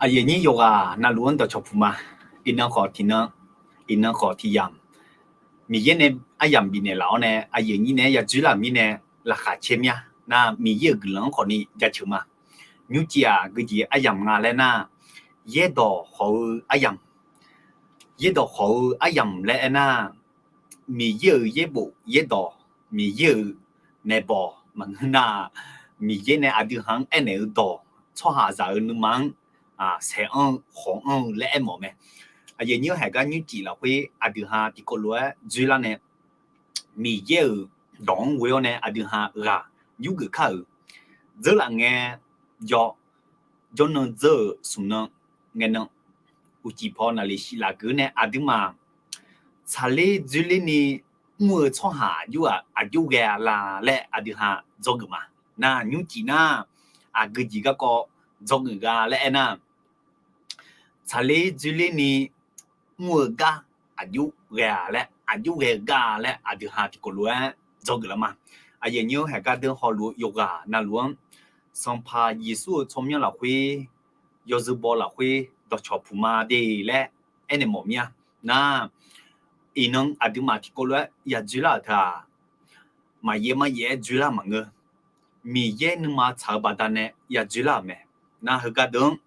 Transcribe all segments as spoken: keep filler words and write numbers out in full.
Aqyuif aqnyir yawqghaq navluf-anr dawqcawq puq ma. Iqnan khawf tiqnan, iqnan khawf tiqyamq, Miqyaer nae aryamq bifnaeq laf-awr nae aqyuif aqnyir nae-aer yadzoer lar-euq mirnae laqkhaq caer mir-a. Nar Miqyaer-euq guiqlanq-anr khawfni jaceuq ma. Nymrcif-aq geujeq aryamq nga laer nar, yaerdawq khawf-eu aryamq, yaerdawq khawf-eu aryamq laer aernar, Miqyaer-euq yaerbof yaerdawq, Miqyaer-euq naeqbawq maqngeur nar, Miqyaer nae aqdui ha-anr aernaeq-eu dawq, tsawrhaqzaq-euq nuima-anr saeq anr-eu khawq anr-eu laer aermawf mae. Aqyuif aqnyir haiq gar nymrcif lafkhoer aqdui ha tiqkawv lof-aer dzoerlar nae, Miqyaer-euq dawq-anr ghoe-awr nae aqdui ha ghaq yurgeuf kar-euq, dzeurlaf ngae jaw, jawrnan dzeur-euq smq nan ngae nan, uqcif paw naqliq shif laf geuf nae aqduimaf tsaqler dzoerler ni mr-eu tsawrhaq aqjox-aq aqjox ghae-a la laer aqdui ha dzawgeuf ma. Nar nymrcif nar, aqgeu jeq garkawv dzawgeuf gha laer aernar, tsaqler dzoerler ni mr-eu gar aqjox ghae-a laer, aqjox ghae-eu gar laer aqdui ha tiqkawv lof-aer dzawgeuf lar ma. Aqyuif aqnyir haiq gar deuq hawluf-eu yawqghaq navluf-anr, Sanqpaq Yeqsur-euq tsawrmyanr lafkhoer, yawzeu baw lafkhoer dawqcawq puq ma de laer aernaeq mawf mir-a. Nar, iqnan aqduimaf tiqkawv lof-aer yadzoerlar-euq teu-aq, maqyaev maryaev-aer dzoerlar maqngeur. Miqyaer nuima tsaq-eu baqdanae yadzoerlar-euq mae. Nar heugar deuq-anr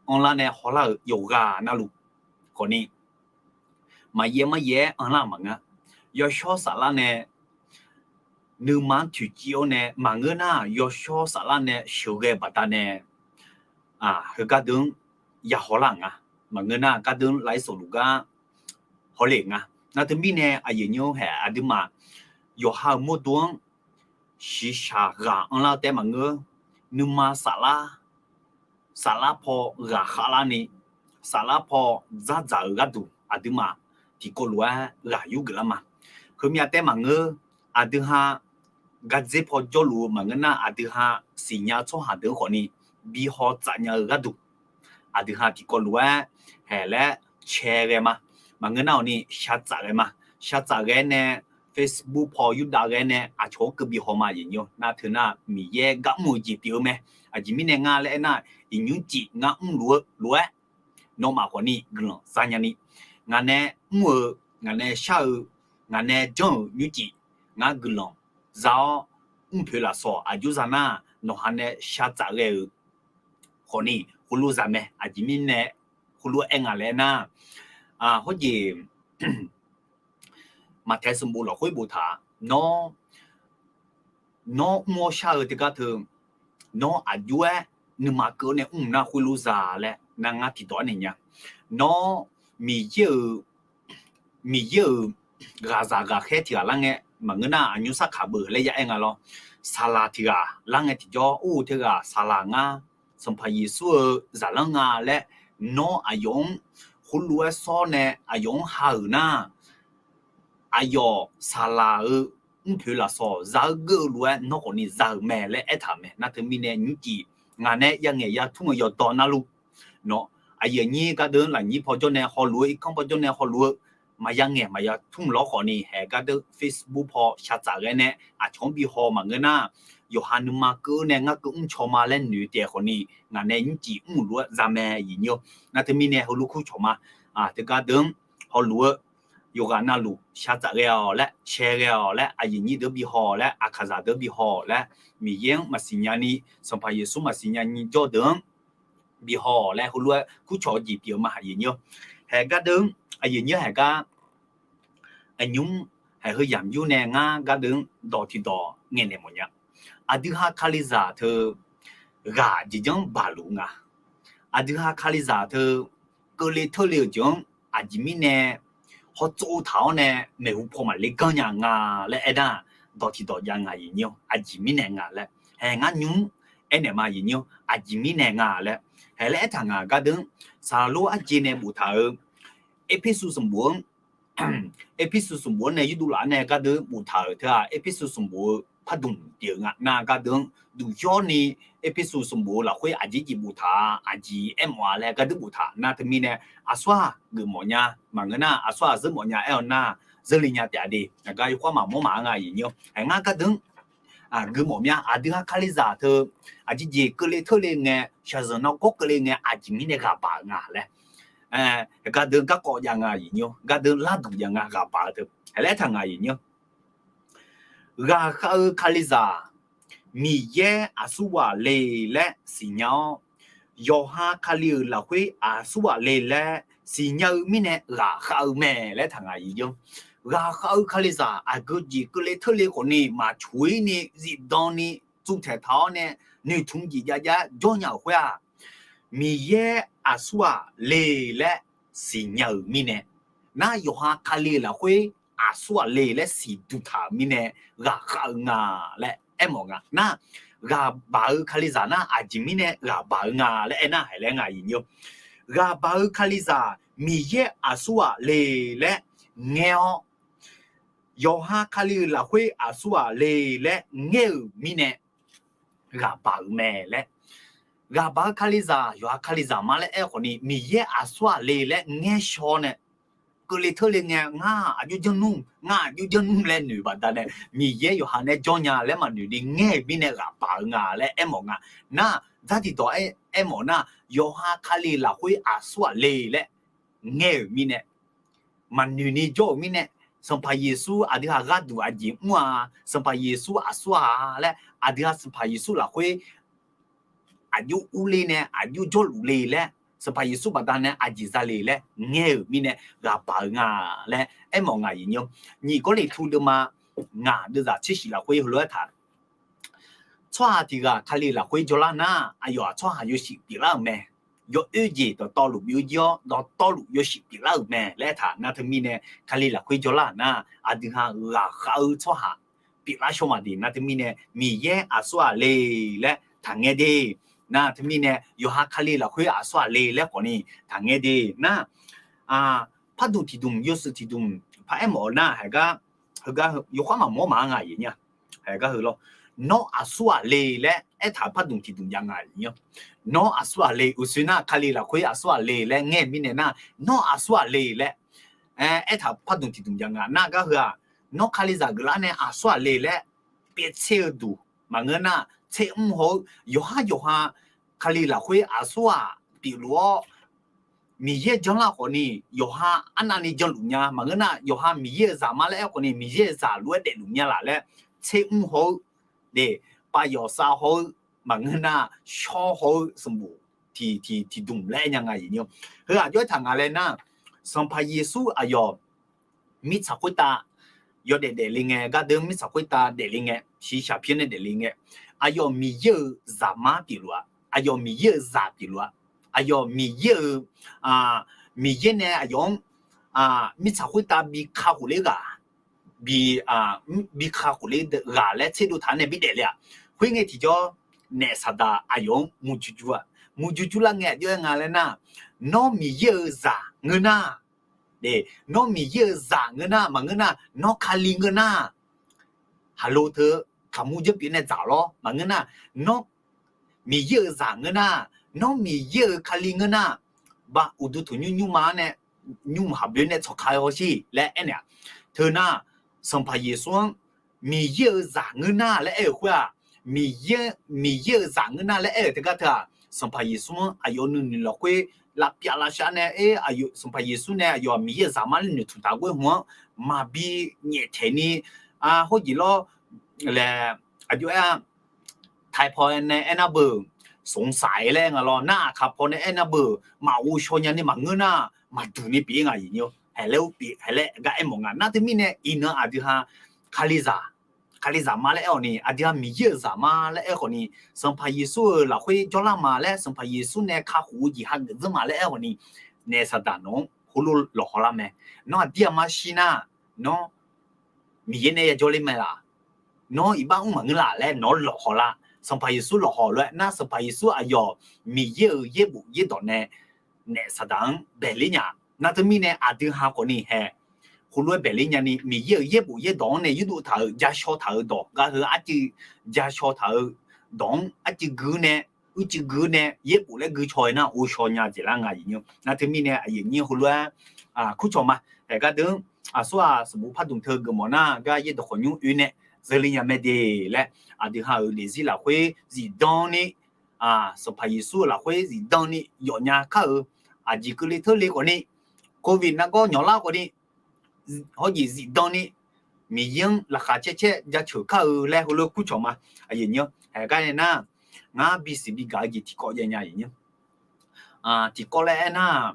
anrlar nae hawlar-euq yawqghaq navluf khawfni, maqyaev maryaev-aer anrlar maqngeur. Yawshawr saflar nae nuima-anr toeqciv-awr nae maqngeur nar, yawshawr saflar nae sheuqghae baqdanae heugar deuq-anr ya hawlar-euq nga. Maqngeur nar gar deuq-anr lav-ir sawqluf gar hawle-euq nga. Nar teumirnae aqyuif aqnyir haiq aqduimaf yawqha-euq mawrdo-anr shiqshaq ghaq anrlar-eu taef maqngeur. Nuima saflar, saflar paw ghaqkhav larni, saflar paw dzardzaq-eu gharduq aqduimaf tiqkawv lof-aer ghaq yurgeuf lar ma. Heumyav taef maqngeur, aqdui ha gardzer paw jawrluf-eu maqngeur nar, aqdui ha siqnya-eu tsawrhaq deuq-anr khawfni bihaw tsaf nya-eu gharduq, aqdui ha tiqkawv lof-aer haeq laer cae ghae ma. Maqngeur nar awqni shaqtsaf ghae ma. Shaqtsaf ghae nae Facebook paw yurdav ghae nae aqcawq-anr keuv bihaw ma. Aqyuif aqnyir nar teu nar Miqyaer gar mr-eu jeq pyeuf-eu mae. Aqjeq mirnae nga laer aernar, iqnymr cif ngar mrluf-eu lof-aer nawmaf khawfni guiqlanq za nyani, ngaq nae mr-eu, ngaq nae shar-eu, ngaq nae janr-euq nymrcif ngar guiqlanq za-awr, mrpoeq lafsawq aqjox za nar, nawqha nae shaqtsaf ghae-euq khawfni khoerlof za mae. Aqjeq mirnae khoerlof aer nga laer aernar, hawjeq Maqtaeq sanqbof lafkhoer boftaq, nawr, nawr mr-awr shar-eu teugar teu, nawr aqjox-aer nuima keuv-awr nae mr-eu nar khoerlof za laer nar ngar tiqdawq-aer naeq nya. Nawr Miqyaer-euq, Miqyaer-euq ghaqzaq ghaqkhaer tiq ghaq lar ngae maqngeur nar, aqnymr sarkaq beuq laer ya aer nga lawr. Saqlaq tiq ghaq lar ngae tiqjawr, or-eu teughaq saqlaq ngar, Sanqpaq Yeqsur-euq zaqlanr nga laer nawr aqyawf-anr khoerlof-aer sawr nae aqyawf-anr ha-euq nar, aqyawf saqlaq-eu mrpoeq lafsawq za-eu geur-eu lof-aer nawr khawfni za-euq mae laer aertaq-euq mae. Nar teumirnae nymrcif ngaq nae yangaeq yatmr-eu yawqdawq navluf, nawr aqyuif aqnyir gardeuv lafnyir paw jawr nae hawluf-eu, irkanr paw jawr nae hawluf-eu, maqya ngaeq maqya tmr lawr khawfni haeq gardeuv Facebook paw shaqtsaf ghae nae aqcawq-anr bihaw maqngeur nar, yawqha nuima keuv-eu nae ngar keuv mr caw ma laer noeq taef khawfni ngaq nae nymrcif mr-euq lof-aer za mae. Aqyuif aqnyir-awr, nar teumirnae heulof kur cawq ma. Teugar deuv-anr hawluf-eu yawqghaq navluf shaqtsaf ghae-awq laer, cae ghae-awq laer, aqyuif aqnyir deuq-anr bihaw-awq laer, aqkaqzaq deuq-anr bihaw-awq laer, Miqyaer-anr maqsiq nyani, Sanqpaq Yeqsur maqsiq nyani jawr deuq-anr bihaw-awq laer heulof-aer kur cawq-eu jeq pyeuf-eu ma. Aqyuif aqnyir-awr, haeq gardeuv-anr aqyuif aqnyir haeq gar aqnymr haeq heu yamq yur nae ngar gardeuv-anr dawq tiqdawq ngaeqnaeq mawfnya. Aqdui ha Kalizaq teu ghaq jeq janr baqluf nga. Aqdui ha Kalizaq teu keuvle teurle-euq jeq-anr aqjeq mirnae hawtsov-eu taq-awr nae maeqhu paw maqler ganr nya nga laer aernar, dawq tiqdawq jav nga. Aqyuif aqnyir-awr, aqjeq mirnae nga laer haeq ngar nymr aernaeq ma. Aqyuif aqnyir-awr, aqjeq mirnae nga laer haeq laer aertaq ngaq gardeuv-anr saqlaq lor arjeq nae boftaq-euq Erpersu sanqbof-anr, Erpersu sanqbof-anr nae yurduv laf-anr nae gardeuv boftaq-euq teu-aq, Erpersu sanqbof-eu pardmq pyeuf-eu nga. Nar gardeuv-anr duqyawr ni Erpersu sanqbof-eu lafkhoer aqjeq jeq boftaq-a, aqjeq aermawf-a laer gardeuv boftaq. Nar teumirnae aqsur-aq geufmawf nya, maqngeur nar aqsur-aq zeurmawf nya aer-awr nar, zeurle nya taef-a de. Aqgar yawkhav maqmawr maqanr nga. Aqyuif aqnyir-awr, haeq ngar gardeuv-anr guimawf mya. Aqdui ha Kalizaq teu aqjeq jeq keuvle teurle ngae, shaqzanq nargawr keuvle ngae, aqjeq mirnae ghaqbaq-eu nga laer, gardeuv garkawv jav nga aqyuif nyir-or, gardeuv larduq jav nga ghaqbaq-eu teu. Haeq laer aertaq nga aqyuif nyir-or, ghaqkhav-eu Kalizaq Miqyaer aqsurghaq le laer siqnya-awr, yawqha Kali-euq lafkhoer aqsurghaq le laer siqnya-eu mirnae ghaqkhav-eu mae laer taq nga aqyuif nyir-or. Ghaqkhav-eu Kalizaq aqgeu jeq keuvle teurle khawfni maqcoq-ir ni zifdan ni tsuvtaeq taq-awr nae noeqtmq jeq jav jav jawr nya-euq khoer-aq, Miqyaer aqsurghaq le laer siqnya-euq mirnae, nar yawqha Kali-euq lafkhoer aqsurghaq le laer siqduq taq-euq mirnae ghaqkhav-eu nga laer aermawf nga. Nar ghaqbaq-eu Kalizaq nar aqjeq mirnae ghaqbaq-eu nga laer aernar, haeq laer nga aqyuif nyir-or, ghaqbaq-eu Kalizaq Miqyaer aqsurghaq le laer ngaer-awr, yawqha Kali-euq lafkhoer aqsurghaq le laer ngaer-euq mirnae ghaqbaq-euq mae laer. Ghaqbaq-eu Kalizaq yawqha Kalizaq ma laer aer-eu khawfni, Miqyaer aqsurghaq le laer ngaer shaw nae keuvle teurle ngae, ngar aqjox janr nmr, ngar aqjox janr nmr laer noeq baqdanae, Miqyaer yawqha nae jawr nya laer maqnoeq ni ngaer-euq mirnae ghaqbaq-eu nga laer aermawf nga. Nar dzartiq dawq aermawf nar, yawqha Kali lafkhoer aqsurghaq le laer ngaer-euq mirnae, maqnoeq ni jawr-euq mirnae, Sanqpaq Yeqsur aqdui ha gharduq aqjeq mr-a, Sanqpaq Yeqsur aqsurghaq laer aqdui ha Sanqpaq Yeqsur lafkhoer aqjox urler nae aqjox jawrluf le laer, Sanqpaq Yeqsur baqdanae aqjeq za le laer ngaer-euq mirnae ghaqbaq-eu nga laer aermawf nga aqyuif nyir-or. Nyiq Gawrliqtu deuvma ngaq deuvzaq tser shif lafkhoer heulof-aer taq, tsawrhaq tiq ghaq Kali lafkhoer jawrlar nar, aqyawf-aq tsawrhaq yawshuif pyeuflar-euq mae. Yawoer jeq dawqtawvluf byov jir-awr, dawqtawvluf yawshuif pyeuflar-euq mae laer aertaq. Nar teumirnae Kali lafkhoer jawrlar nar, aqdui ha ghaqkhav-eu tsawrhaq pyeuflar shawr maqdeq. Nar teumirnae Miqyaer aqsurghaq le laer taqngaer de. Nar teumirnae yawqha Kali lafkhoer aqsurghaq le laer khawfni taqngaer de. Nar pardmq tiqdmq yawshuif tiqdmq paq-aer mawf-eu nar, heugar yawkhav maqmawr maq-a nga aqyuif nyir-a. Heugar heu lawr, nawr aqsurghaq le laer aertaq-euq pardmq tiqdmq jav nga aqyuif nyir-or. Nawr aqsurghaq le uqshoe nar Kali lafkhoer aqsurghaq le laer ngaer-eu mirnae nar, nawr aqsurghaq le laer aertaq-euq pardmq tiqdmq jav nga. Nar gar heu-aq, nawr Kalizaq geuflar nae aqsurghaq le laer pyaevtser-eu duq maqngeur nar, tser mr haw-eu yawqhar yawqha Kali lafkhoer aqsurghaq pyeufluf-awr, Miqyaer janrlar khawfni yawqha arnavni janluf nya maqngeur nar, yawqha Miqyaer-euq zaqmar laer aer khawfni Miqyaer-euq zaq lof-aer daefluf nya laf laer, tser mr haw-eu, de, pav yawf sav haw-eu maqngeur nar, shawr haw-eu sanqbof tiq tiqdmq laer aer nya nga aqyuif nyir-or. Heu-aq jawr-aer taq nga laer nar, Sanqpaq Yeqsur aqyawf mirtsaq khoertav yawdaef daefle ngae, gardeuv mirtsaq khoertav daefle ngae, shiqshaq pyaer nae daefle ngae, aqyawf Miqyaer-euq zaqmar pyeufluf-a, aqyawf Miqyaer-euq zaq pyeufluf-a, aqyawf Miqyaer-euq, Miqyaer nae aqyawf-anr mirtsaq khoertav bi kakhof ler ghaq, bi, bi kakhof ler ghaq laer tserdov taq-anr nae bidaef le-aq, khoerngae tiqjawr naef Saqdaq aqyawf-anr murjur jur-a. Murjur jurlar ngae aqjox-aer nga laer nar, nawr Miqyaer-euq zaq ngeur nar, nawr Miqyaer-euq zaq ngeur nar maqngeur nar, nawr Kali ngeur nar, haqlo teu kaqmur janrpyeuf nae dzaq lawr maqngeur nar, nawr Miqyaer-euq zaq ngeur nar, nawr Miqyaer-euq Kali ngeur nar, ba uqduq tanqnymr nymrma-anr nae nymr haq boe nae tsawq ka-eu hawsher laer aernaeq-aq, teu nar, Sanqpaq Yeqsur-anr Miqyaer-euq zaq ngeur nar laer aer-euq khoer-aq, Miqyaer, Miqyaer-euq zaq ngeur nar laer aer-euq teugar teu-aq, Sanqpaq Yeqsur-anr aqyawf nuinoeq lafkhoer lavpyav lavshar nae, Sanqpaq Yeqsur nae aqyawf Miqyaer-euq zaqmar laer noeqtmq taq ghoer hmq-anr maqbi nyaeftaeq ni, hawjeq lawr, laer, aqjox-aer-a, taipaw nae aernar beu, สงสัย laer nga lawr, nar aqkaq paw nae aernar beu, maqghovshaw nya ni maqngeur nar, maqduq ni pyeuf-ir nga aqyuif nyir-or. Haeq laer pyeuf, haeq laer gar aermawf nga. Nar teumirnae iqnan aqdui ha Kalizaq, Kalizaq ma laer aer-awq ni, aqdui ha Miqyaer-euq zaqmar laer aer khawf ni, Sanqpaq Yeqsur-euq lafkhoer jawrlar ma laer Sanqpaq Yeqsur nae kakhof-eu jeq hageuf dzeur ma laer aer khawf ni, naef Saqdaq nawq-anr heulof lawqhaw lar mae. Nawr aqdir aqma shir nar, nawr Miqyaer nae yajawr ler mae laf, nawr iqbax mr maqngeur laf laer nawq-anr lawqhaw lar. Sanqpaq Yeqsur lawqhaw lof-aer nar, Sanqpaq Yeqsur aqyawf Miqyaer-euq yaerbof yaerdawq nae naef Saqdaq-anr baeqler nya. Nar teumirnae aqdui ha khawf ni haeq, heulof-aer baeqler nyani Miqyaer-euq yaerbof yaerdawq-anr nae yurdov taq-euq jashaw taq-euq dawq gar heu arcuiv, jashaw taq-euq dawq-anr arcuiv gui nae, uicuiv gui nae yaerbof laer gui caw-eu nar ghovshaw nya jeq lar nga aqyuif nyir. Nar teumirnae aqyuif nyir heulof-aer kurcawq ma. Haeq gardeuv-anr aqsur-aq sanqbof pardmq teu geufmawf nar gar yaerdawq khawqnymr oe nae zeugle nya mae de laer, aqdui ha-euq daefzir lafkhoer zifdan ni, Sanqpaq Yeqsur-euq lafkhoer zifdan ni yawfnya kar-euq, aqjeq keuvle teurle khawfni, covid nargawr nyawqlar khawfni, hawjeq zifdan ni Miqyaer-anr laqkhaq caer caer jaceuq kar-eu laer heulof-aer kurcawq ma. Aqyuif aqnyir-anr haeq gar nae nar, ngar bisiq bigaq-eu jeq tiqkawv jav nya. Tiqkawv laer aernar,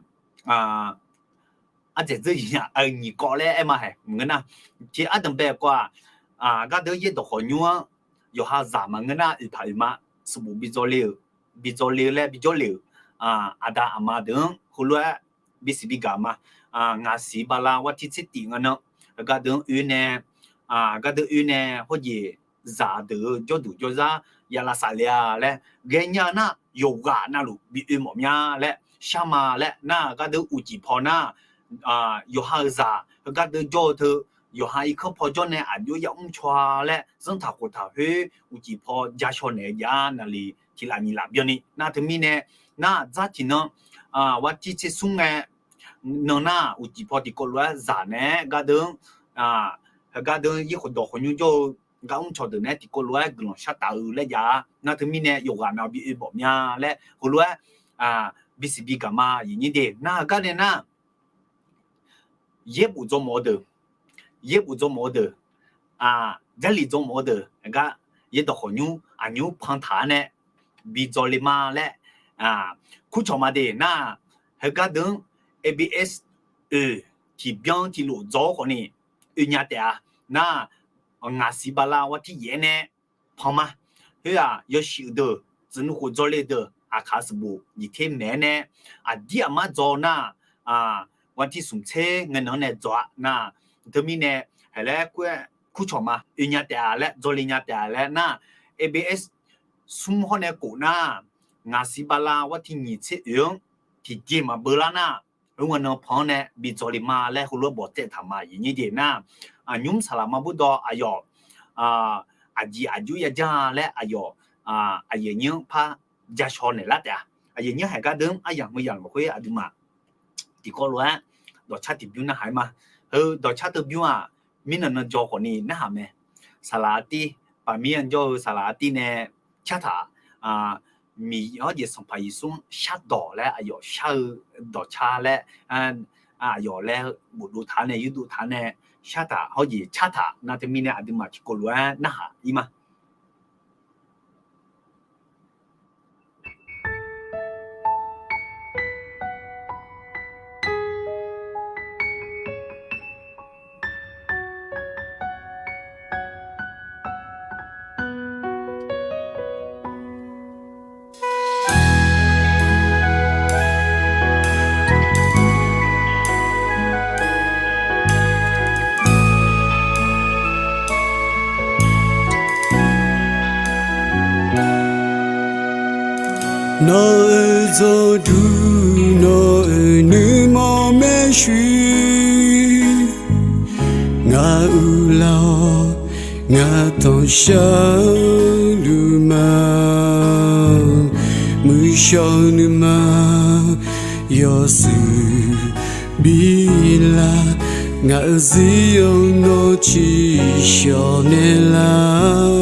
ardzaeq dzeur-iq nya-eu nyiq kawv laer aer ma haeq maqngeur nar, tiq ardanq bae-eu kawv-aq, gardeuv yaerdawq khawqnymr-anr yawqha zaq maqngeur nar oeqpaq oeqma sanqbof bi dzaw le-euq, bi dzaw le-eu laer bijawr le-euq, aqda aqma deuq-anr heulof-aer bisiq bigaq ma. Ngaq siq bala war tir tser tif nga nan, gardeuv-anr oe nae, gardeuv oe nae hawjeq zaqdeuq-eu jawrduq jawrzar ya lavsav le-a laer ghae nya nar, yawqghaq navluf bi oe mawf mya laer shar ma laer nar, gardeuv uqcif paw nar, yawqha-euq zaq heugar deuv jawr-eu teu, yawqha irkanr paw jawr nae aqjox yamr caw-a laer zanrtaq khoftaq khoer uqcif paw ja shaw naeq-eu jav navluf tiq laf nyiq laf byanni nar, teumirnae nar dzar tiqnan, war tir tser smr ngae nan nar, uqcif paw tiqkawv lof-aer zaq naeq-aer gardeuv-anr, heugar deuv-anr yaerdawq khawqnymr jawr-eu gar mr cawq deuq naeq-aer tiqkawv lof-aer guiqlanq shartaf-eu laer jav nar, teumirnae yawqghaq nav bi oe mawf mya laer heulof-aer bisiq bigaq ma. Aqyuif aqnyir de nar, heugar nae nar, yaerbof dzaw mawf-eu deuq, yaerbof dzaw mawf-eu deuq, Jarlif dzaw mawf-eu deuq gar yaerdawq khawqnymr aqnymr pantaq-ar nae bi dzaw le ma laer kurcawq ma de nar, heugar deuq-anr A B S oeq tiqbyan tiqlof dzaw-awr khawfni oe nya taef-a nar, ngaq siq bala war tir yaef-aer nae pan ma. Khoer-aq yawshuif-eu deuq, tsuif nmr khof dzaw le-eu deuq, aqkaq sanqbof nyiq ter maeq-aer nae aqdir aqmar dzaw nar, war tir smq tser ngae nan-anr nae dzaw-a nar, teumirnae haeq laer kur-aer kurcawq ma. Oe nya taef-a laer, dzaw le nya taef-a laer nar, A B S smr hawr nae khof nar, ngaq siq bala war tir nyiq tser oeq-anr tiqjeq maqbeu lar nar, oe ngae nan pan-anr nae bi dzaw le ma laer heulof-aer bawqtsaev taq ma. Aqyuif aqnyir de nar, aqnymr saqlaq ma burdawv aqyawf aqjeq aqjox yajanr laer aqyawf aqyuif aqnyir-anr par ja shaw naeq lar taef-a. Aqyuif aqnyir haeq gar deuq-anr aryamq heu yamq lafkhoer aqduimaf tiqkawv lof-aer dawqcar tiqbymr narhaq-ir ma. Heu dawqcar teubymr-aq, mirnan nan jaw khawfni narhaq mae. Saqlaq artiv, paqmir-anr jawr-eu saqlaq artiv nae cartaq, Miqyaer hawjeq Sanqpaq Yeqsur-anr shardawq laer aqyawf shar-eu dawqcar laer, aqyawf laer bofdov taq-anr nae yurdov taq-anr nae shartaq hawjeq cartaq nar, teumirnae aqduimaf tiqkawv lof-aer narhaq-ir ma. Nawq-euq jawrduq nawq-euq nuima maershuir, ngaq uiqlar-awr ngaq tanqshar luf ma. Muiqshawr nuima yawshuif bilar, ngaq-euq zir-anr nawr ciqshawq naeqlar.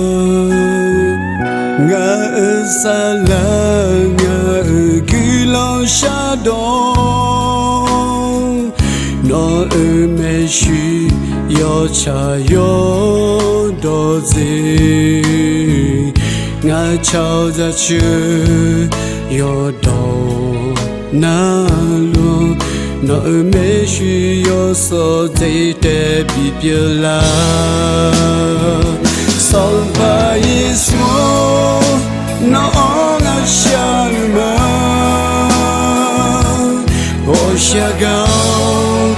Ngaq-euq saflar ngaq-euq guiqlanq shardawq, nawq-euq maershuir yawtsaq yawdawq dzer, ngaq cawq jaceuq yawdawq navluf-anr, nawq-euq maershuir yawsawq dzaeq taev bipyeuf lar. Sanqpaq Yeqsur-or, nawq-anr ngaq shar luf ma. Ghawqshaq gaq-awr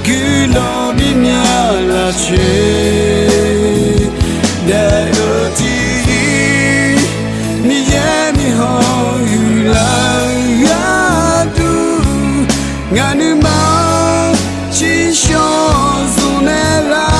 guiqlanq bimya lafcoer, daef-eu tiq Miqyaer miqhawq uiqlar-eu gharduq, ngaq nuima ciqshawq zmq naeqlar.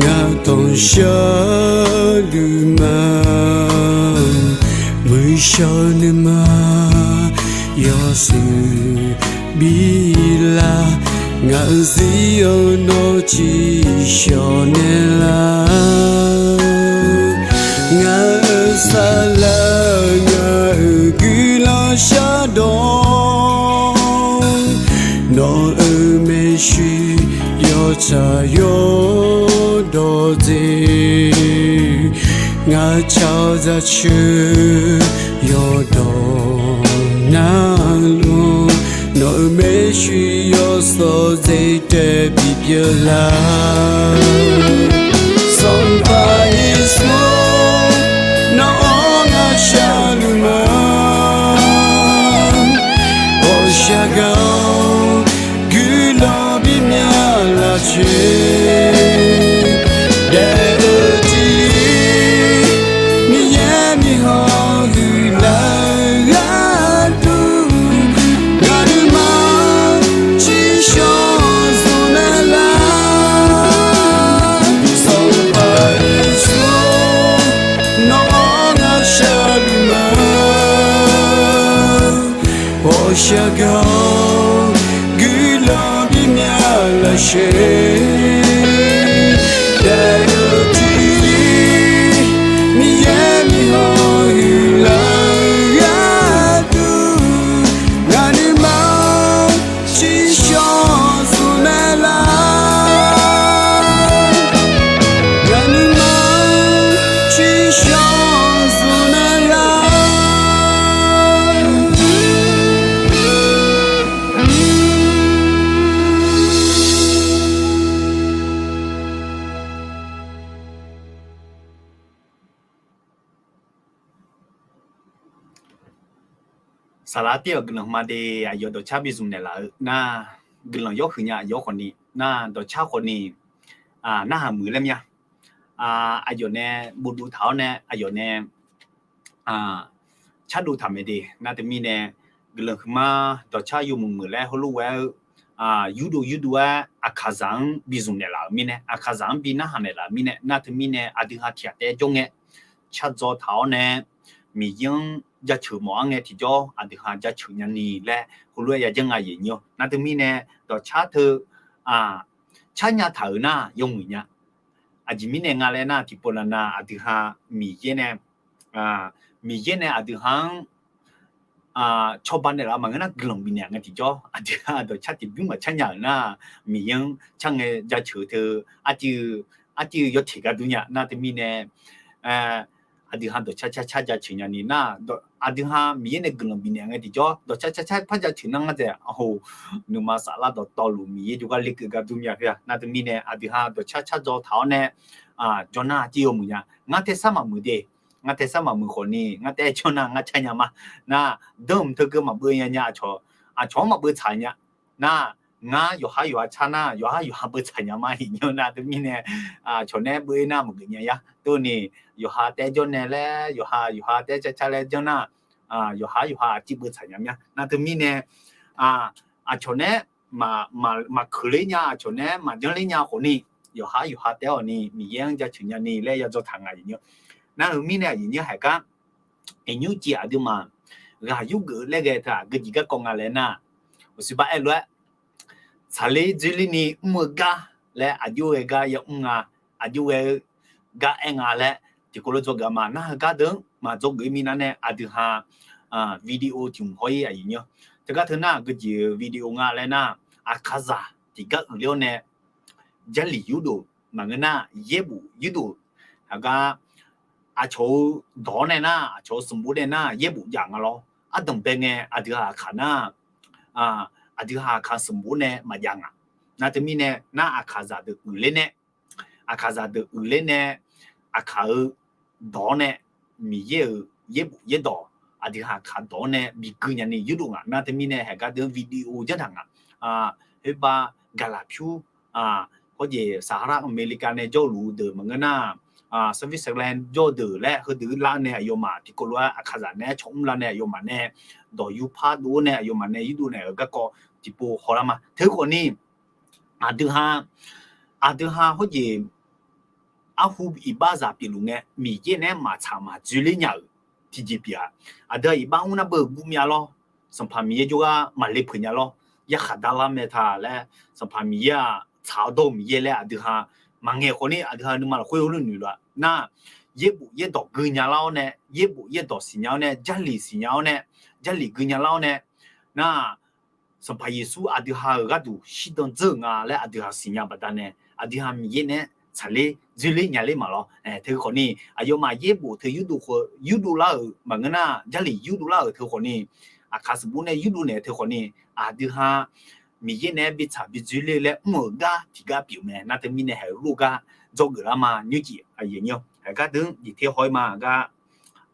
Ngaq tanqshar luf ma, muiqshawr nuima yawshuif bi lar. Ngaq-euq zir-eu nawr tsiqshawq naeqlar. Ngaq-euq saqlaq ngaq-euq guiqlanq shardawq, nawq-euq maeqshi yawtsaq yawdawq dzaeq. Ngaq tsaq-awr zaqceuq yawdawq narluf, nawq-euq maeqshi yawsawq dzaeq taev bipyeuf lar. Sanqpaq Yeqsur, nawq-anr ngaq shar luf ma. Ghawqshaq gaq-awr guiqlanq bimyav lafcoer, daef-eu tiq Miqyaer miqhawr huiqlar gharduq, ngaq nuima tsiqshawq zmq naeqlar. Sanqpaq Yeqsur, nawq-anr ngaq shar luf ma. Ghawqshaq gaq-awr guiqlanq bimyav lafcoer, daef-eu tiq Miqyaer miqhawr huiqlar gharduq, ngaq nuima tsiqshawq zmq naeqlar. Ngaq nuima tsiqshawq zmq naeqlar. Saqlaq tir-awq guiqlanq ma de. Aqyawf dawqcar bi zmq naeqlaf-eu nar, guiqlanq yawhuiq nya aqyawf khawfni nar, dawqcar khawfni narhaq muiq laer mya. Aqyawf nae bofdov taq-awr nae aqyawf nae cardov taq mae de. Nar teumirnae guiqlanq huiqma dawqcar yawmuiq muiq laer heulof ghae-eu yurdov yurdov-aer aqkaqzaq-anr bi zmq naeqlaf-euq mirnae, aqkaqzaq-anr bi narhaq naeqlaf-euq mirnae, nar teumirnae aqdui ha tiq ghaq taef-aer jawr ngae, cardzaw taq-awr nae Miqyaer-anr jaceuq mawf-ar ngae tiqjawr aqdui ha jaceuq nyani laer heulof-aer yajanr nga aqyuif aqnyir-awr. Nar teumirnae dawqcar teu carnya taq-euq nar yawmuiq nya. Aqjeq mirnae nga laer nar, tiqpov nav nav aqdui ha Miqyaer nae Miqyaer nae aqdui ha-anr cawba naeqlaf maqngeur nar guiqlanq bifnaeq ngae tiqjawr aqdui ha dawqcar tiqbymr maqcar nya-euq nar, Miqyaer-anr car ngae jaceuq teu arciv, arciv yawteq gar dur nya. Nar teumirnae aqdui ha dawqcar car car jaceuq nyani nar, aqdui ha Miqyaer nae guiqlanq bifnaeq ngae tiqjawr dawqcar car car par jaceuq nar ngar dzaeq, aqhoq, nuima saflar dawqtawvluf Miqyaer jawrgar lekeuv gar dur mya khoer-a. Nar teumirnae aqdui ha dawqcar cardzaw taq-awr nae jawr nar arciv yawmuiq nya. Ngar taesar maqmuiq de. Ngar taesar maqmuiq khawfni ngar taef-aer jawr nar ngar car nya ma. Nar, danmq teukeuv maqbeuv nya nya aqcawq, aqcawq-anr maqbeuv tsaq nya. Nar, ngar yawqhar yawqha car nar yawqhar yawqha beuv tsaq nya ma iqnyir. Nar teumirnae aqcawq nae beuv-ir nar maqgeuf nya yar. Tov ni, yawqha taef-aer jawr nae laer yawqha yawqha taef-aer car car laer janr nar, yawqhar yawqha aqciv beuv tsaq nya mya. Nar teumirnae aqcawq nae maqkeuq ler nya, aqcawq nae maqjanr ler nya khawfni, yawqhar yawqha taef-aer awq ni Miqyaer-anr jaceuq nyani laer yadzaw taq nga iqnyir. Nar heu mirnae aqyuif aqnyir haiq gar, iqnyir civ aqduimaf ghaq yurgeuf laer ghae teu-aq geujeq garkawv nga laer nar, uqsiq bar aer lof-aer tsaqler dzoerler ni mr-eu gar laer aqjox ghae gar yamr nga, aqjox ghae-eu gar aer nga laer tiqkawv lof dzawgeuf ma. Nar heugar deuq-anr maqdzawgeuf-ir mirnae aqdui ha video tiq hmq haw-ir aqyuif aqnyir. Teugar teu nar geujeq-eu video nga laer nar, aqkaqzaq tiqgar uiqler-awr nae Jarlif yurdof maqngeur nar, yaerbof yurdof, haqgar aqcawq-eu dawq-awr nae nar, aqcawq-eu sanqbof nae nar yaerbof jav nga lawr. Ardanq bae ngae aqdui ha aqkaq nar, aqdui ha aqkaq sanqbof nae maqjav nga. Nar teumirnae nar aqkaqzaq deuq uiqler nae, aqkaqzaq deuq uiqler nae, aqkaq-eu dawq-awr nae, Miqyaer-euq yaerbof yaerdawq aqdui ha aqkaq dawq-awr nae bigui nyani yurdof nga. Nar teumirnae haiq gar deuq-anr video janr taq nga. Khoerbar gaqlaq pyur, hawjeq Sahara America nae jawrluf-eu deuq maqngeur nar, Switzerland jawr-eu deuq laer heudeuq lar nae aqyawfmaf tiqkawv lof-aer aqkaqzaq nae-aer cawq mr lar nae aqyawfmaf nae dawq yur par dov-awr nae aqyawfmaf nae yurdov naeq-euq garkawv tiqpov hawlar ma. Teukhawf ni aqdui ha Aqdui ha hawrjeq arhu iqbaxzaq pyeufluf ngae, Miqyaer naeq-aer maqtsaq maqdzoerler nya-euq tiqjeq pyeuf-a. Aqdui ha iqbax mr nar beu guvmya lawr. Sanqpaq Miqyaer jawrgar maqle peuq nya lawr. Yarkhaq darlar mae ta laer, Sanqpaq Miqyaer-aq tsaq-awr dawr-eu Miqyaer laer aqdui ha maqngaeq khawf ni, aqdui ha nuima lafkhoer heulof noeq luf-a nar, yaerbof yaerdawq gui nya lar-awr nae, yaerbof yaerdawq siqnya-awr nae, Jarlif siqnya-awr nae, Jarlif gui nya lar-awr nae, nar, Sanqpaq Yeqsur aqdui ha-euq gharduq shirdan dzeur-euq nga laer aqdui ha siqnya baqdanae, aqdui ha Miqyaer naeq-aer tsaqler dzoerler nyaler maqlawr. Teukhawf ni, aqyawfmaf yaerbof teu yurdov khawf yurdov lar-euq maqngeur nar, Jarlif yurdov lar-euq teukhawf ni, Aqkaq sanqbof nae yurdov naeq-eu teukhawf ni, aqdui ha Miqyaer naeq-aer bitsaq bidzoerler laer mr-euq gar tiqgar pyeuf mae. Nar teumirnae haeq-eu lof gar dzawgeuf lar ma. Nymrcif aqyuif aqnyir-awr, haeq gar deuq-anr jeq ter haw-ir ma. Gar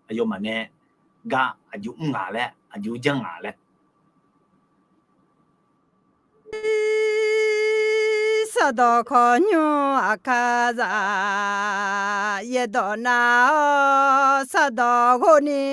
aqyawfmaf nae gar aqjox mr ngaq laer, aqjox janr ngaq laer. Sardawq khawqnymr Aqkaqzaq yaerdawq nav-awr sardawq ghov ni.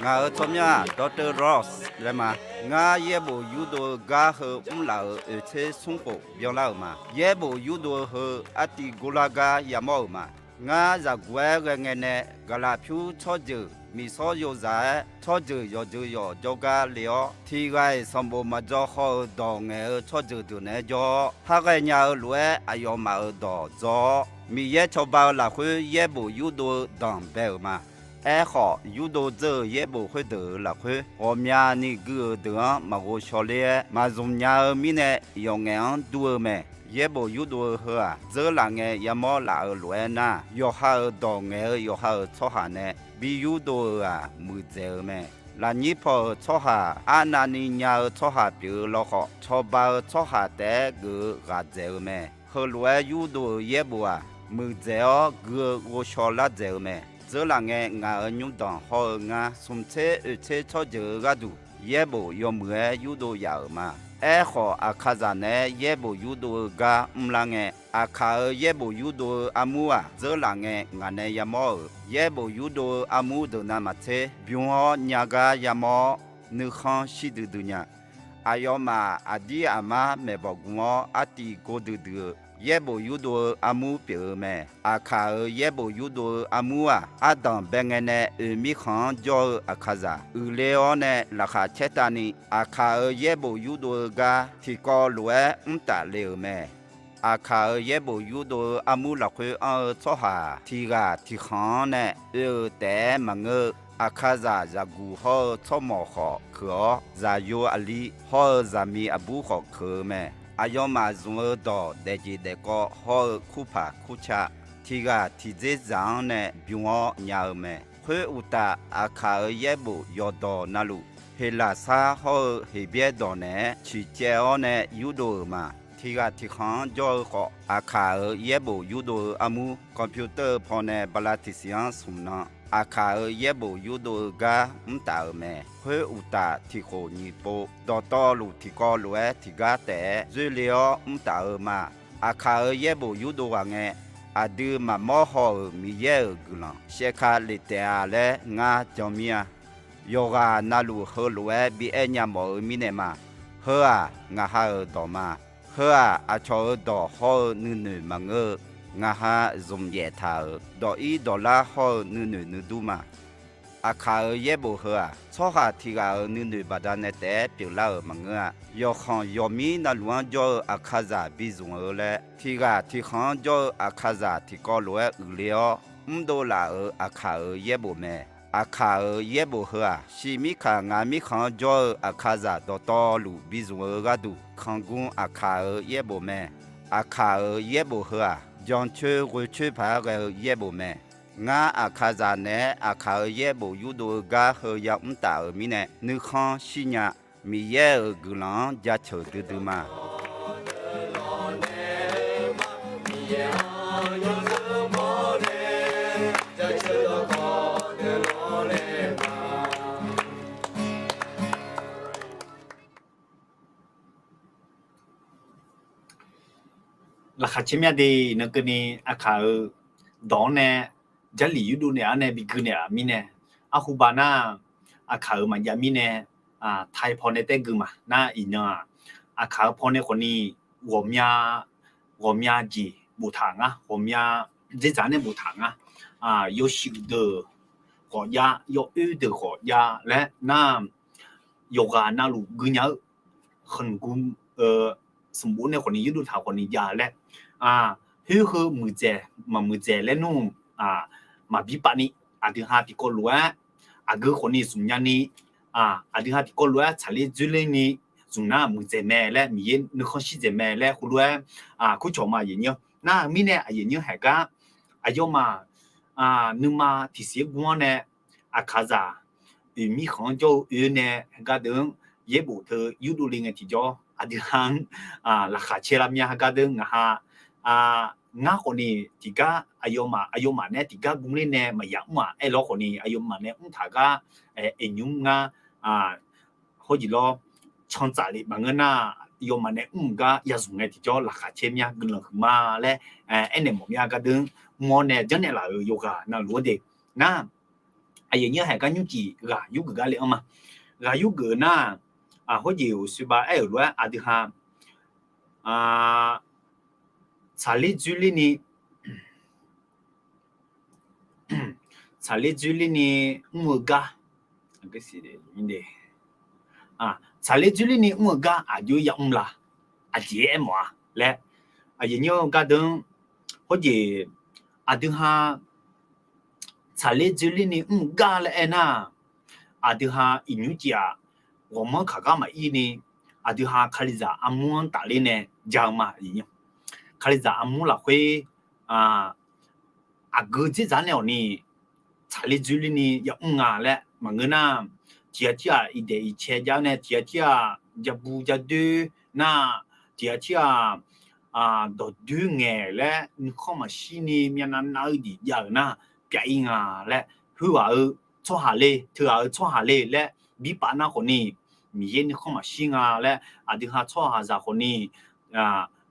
Ngaq-euq tsawrmyanr-aq, Doctor Ross laer ma. Ngar yaerbof yurdov-eu gar heu mrlaf-euq oeqtser smr khof byanlar-euq ma. Yaerbof yurdov-eu heu artiv gorlar gar yamawr-euq ma. Ngar zaqguq-aer ghae ngae nae gaqlaq pyur tsawrjeuq miqsawr yozaq-aer tsawrjeuq yawqjeuq yawq jawrgar le-awr, tiq ghaq-iq sanqbof maqdzaw haw-eu dawq ngaeq-eu tsawrjeuq deuq naeq-aer jawr-awr, har ghaenya-eu lof-aer aqyawfmaf-euq dawq dzaw-awr, Miqyaer cawba-eu lafkhoer yaerbof yurdov-eu danqbae-euq ma. Aerkhawf, yurdov dzeur-euq yaerbof khoerdeuq-euq lafkhoer ghawqmyani gui-euq deuq-anr maqghov shaw ler-aer maqzmq nya-eu mirnae, yawqngaef-anr dur-eu mae. Yaerbof yurdov-eu heu-aq, dzeurlaf ngae yamawr laf-euq lof-aer nar, yawqha-euq dawq ngaeq-eu yawqha-euq tsawrhaq nae bi yurdov-euq-aq, muiqdzaeq-eu mae. Lafnyir paw-euq tsawrhaq arnavni nya-eu tsawrhaq pyeuf-eu lawkhawf, cawba-eu tsawrhaq taef-aer geuf-eu ghaq dzaeq-eu mae. Heulof-aer yurdov-euq yaerbof-aq, muiqdzaeq-awr gui-eu ghovshaw lar dzaeq-eu mae. Dzeurlaf ngae, ngaq-euq nymrdanq hawr-eu ngar smq tser oeq tser tsawrjeuq-eu gharduq yaerbof yawmuiq-aer yurdov yaf-euq ma. Aerkhawf, Aqkaqzaq naeq-aer yaerbof yurdov-eu gar mrlar ngae, Aqkaq-euq yaerbof yurdov-eu armur-aq, dzeurlaf ngae ngaq nae yamawr-euq yaerbof yurdov-eu armur deuq navmaqtser bym-awr nya gar yamawr-awr, nuikhanr shir duidui nya. Aqyawfmaf aqdir aqmar maeqbawq gmq-awr artiv gor duidui-eu yaerbof yurdov-eu armur pyeuf-eu mae. Aqkaq-euq yaerbof yurdov-eu armur-aq, ardanq bae ngae nae oeq mirkhanq-anr jawr-eu Aqkaqzaq uiqle-awr nae laqkhaq caertavni, Aqkaq-euq yaerbof yurdov-eu gar tiqkawv lof-aer mr taf le-euq mae. Aqkaq-euq yaerbof yurdov-eu armur lafkhoer anr-eu tsawrhaq tiq ghaq tiq khanq-anr nae oe-euq taef-aer maqngeur-eu, Aqkaqzaq zaqguq hawr-eu tsawrmawq khawf keuq-awr, zaqyo aqli hawr-eu zaqmiq aqbur khawf keuq-eu mae. Aqyawfmaf zmq-eu dawq daefjeq daefkawv hawr-eu kurpaq kurca, tiq ghaq tiq dzer zaq-anr nae bym-awr nya-eu mae. Khoeruqtaf, Aqkaq-euq yaerbof yawqdawq navluf, Heqlaqsar hawr-eu Heqbyaer dawq naeq-aer ciqcaev-awr nae yurdov-euq ma. Tiq ghaq tiq khanq-anr jawr-eu khawf, Aqkaq-euq yaerbof yurdov-eu armur computer-eu pawnae bala tiqsiq-anr smq nan, Aqkaq-euq yaerbof yurdov-eu gar mrtaf-euq mae. Khoeruqtaf, tiq khof nyiq pov dawqtawvluf tiqkawv lof-aer tiqgar taef-aer dzoerle-awr mrtaf-eu ma. Aqkaq-euq yaerbof yurdov ghaq ngae, aqdui maqmawr haw-euq Miqyaer-euq guiqlanq shaevka lef taef-a laer ngar jan mir-a. Yawqghaq navluf heulof-aer bi aer nya mawf-eu mirnae ma. Heu-aq, ngaq ha-euq dawq ma. Heu-aq, aqcawq-euq dawq hawr-eu nuinoeq maqngeur-eu, ngaq ha zmq yaef taq-euq dawq ir dawq lar hawr-eu nuinoeq nuidur ma. Aqkaq-euq yaerbof heu-aq, tsawrhaq tiq ghaq-euq nuinoeq baqdanae taef-aer pyeuflar-euq maqngeur-a. Yawqkhanq yawqmir navluf-anr jawr-eu Aqkaqzaq bizmq-eu laer, tiq ghaq tiq khanq-anr jawr-eu Aqkaqzaq tiqkawv lof-aer uiqle-awr mrdov laf-euq Aqkaq-euq yaerbof mae. Aqkaq-euq yaerbof heu-aq, shiq mirkaq ngaq mirkhanq-anr jawr-eu Aqkaqzaq dawqtawvluf bizmq-eu gharduq, kanqgmr Aqkaq-euq yaerbof mae. Aqkaq-euq yaerbof heu-aq, jancoer ghoecoer paq-aer ghae-eu yaerbof mae. Ngar Aqkaqzaq naeq-aer Aqkaq-euq yaerbof yurdov-eu gar heu ya mrtaf-euq mirnae, nuikhanr shirnya. Miqyaer-euq guiqlanq-anr jaceuq duidui ma. Laqkhaq caer mya de. Iqnan keuvni Aqkaq-euq dawq-anr nae Jarlif yurdov naeq-anr nae bi gui naeq-euq mirnae, arhuba nar, aqkaq-euq maqjav mirnae, taiq paw nae taef gui ma nar iqnan-aq, aqkaq-euq paw nae khawfni ghawqmya, ghawqmya jeq boftaq nga, ghawqmya dzerdzaq nae boftaq nga. Yawshuif deuq ghawqjav, yawoer deuq ghawqjav laer nar, yawqghaq navluf gui nya-eu khanqgu sanqbof nae khawfni yurdov taq khawfni jav laer, khoer heu muiqdzaeq maqmuiqdzaeq laer nmr, maqbi pavni, aqdui ha tiqkawv lof-aer aqgeu khawfni zmq nyani, aqdui ha tiqkawv lof-aer tsaqler dzoerler ni zmq nar muiqdzaeq mae laer, Miqyaer nuikhanr shir dzaeq mae laer heulof-aer kurcawq ma aqyuif nyir. Nar-eu mirnae aqyuif nyir haiq gar aqyawfmaf nuima tiqsiq-aer gur-anr nae, aqkaqzaq oeq mirkhanq-anr jawr-eu oe nae heugar deuq-anr yaerbof teu yurdov le ngae tiqjawr, aqdui ha-anr laqkhaq cae lar mya heugar deuq ngaq ha, ngar khawfni tiqgar aqyawfmaf, aqyawfmaf nae tiqgar gmr ler nae maqya mr-aq, aerlawr khawfni aqyawfmaf nae mr taq gar oeq nymr ngar, hawjeq lawr, cantsaf lef maqngeur nar, aqyawfmaf nae mr-eu gar ya zmq ngae tiqjawr laqkhaq cae mya guiqlanq huiqma laer aernaeq mawf mya heugar deuq-anr mr-awr nae janrnaeq laf-euq yawqghaq navluf-anr de. Nar, aqyuif nyir haiq gar nymrcif ghaq yurgeuf gar le-anr ma. Ghaq yurgeuf nar, hawjeq-euq suiba aer-euq lof-aer aqdui ha tsaqler dzoerler ni, tsaqler dzoerler ni mr-eu gar, tsaqler dzoerler ni mr-eu gar aqjox ya mr la, aqjeq aermawf-a laer, aqyuif nyir-eu gar deuq-anr, hawjeq aqdui ha tsaqler dzoerler ni mr-eu gar laer aernar, aqdui ha iqnymr cif-aq, ghawqmanr kaq gar maqir ni, aqdui ha Kalizaq armur-anr tafler nae ja-eu ma. Kalizaq armur lafkhoer aqgeu dzerdzaq nae awq ni tsaqler dzoerler ni ya mr nga laer maqngeur nar, tiq ghaq tir-aq iqdaeq iqcae jav-awr nae tiq ghaq tir-aq jabu jadoer nar, tiq ghaq tir-aq dawqdoer ngaeq laer nuikhanr maqshir ni myavnav nav-eu jeq jav-euq nar, pyav-ir nga laer, heughaq-eu tsawrhaq le, teughaq-eu tsawrhaq le laer bi pav nar khawfni, Miqyaer nuikhanr maqshir nga laer, aqdui ha tsawrhaqzaq khawfni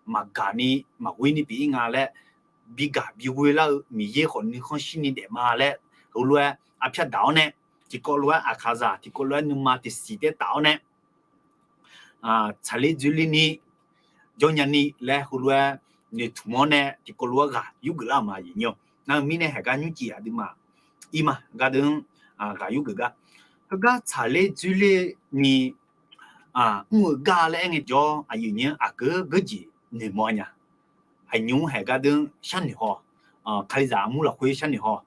maqgaq ni maqghoer ni pyeuf-ir nga laer, bigaq bighoe lar-eu Miqyaer khawf nuikhanr shir ni daef ma laer, heulof-aer arpyar daq-awr nae, tiqkawv lof-aer aqkaqzaq tiqkawv lof-aer nuima tiqsiq taef taf-awr nae tsaqler dzoerler ni jawr nya ni laer heulof-aer noeqtmq-awr nae tiqkawv lof-aer ghaq yurgeuf lar-euq ma aqyuif nyir-awr. Nar-eu mirnae haiq gar nymrcif aqduimaf ir ma gar deuq-anr ghaq yurgeuf gar, heugar tsaqler dzoerler ni mr-eu gar laer aer ngae jawr aqyuif nyir aqgeu geujeq noeqmawf-a nya. Aqnymr haiq gar deuq-anr sharnoeq haw, Kalizaq armur lafkhoer sharnoeq haw,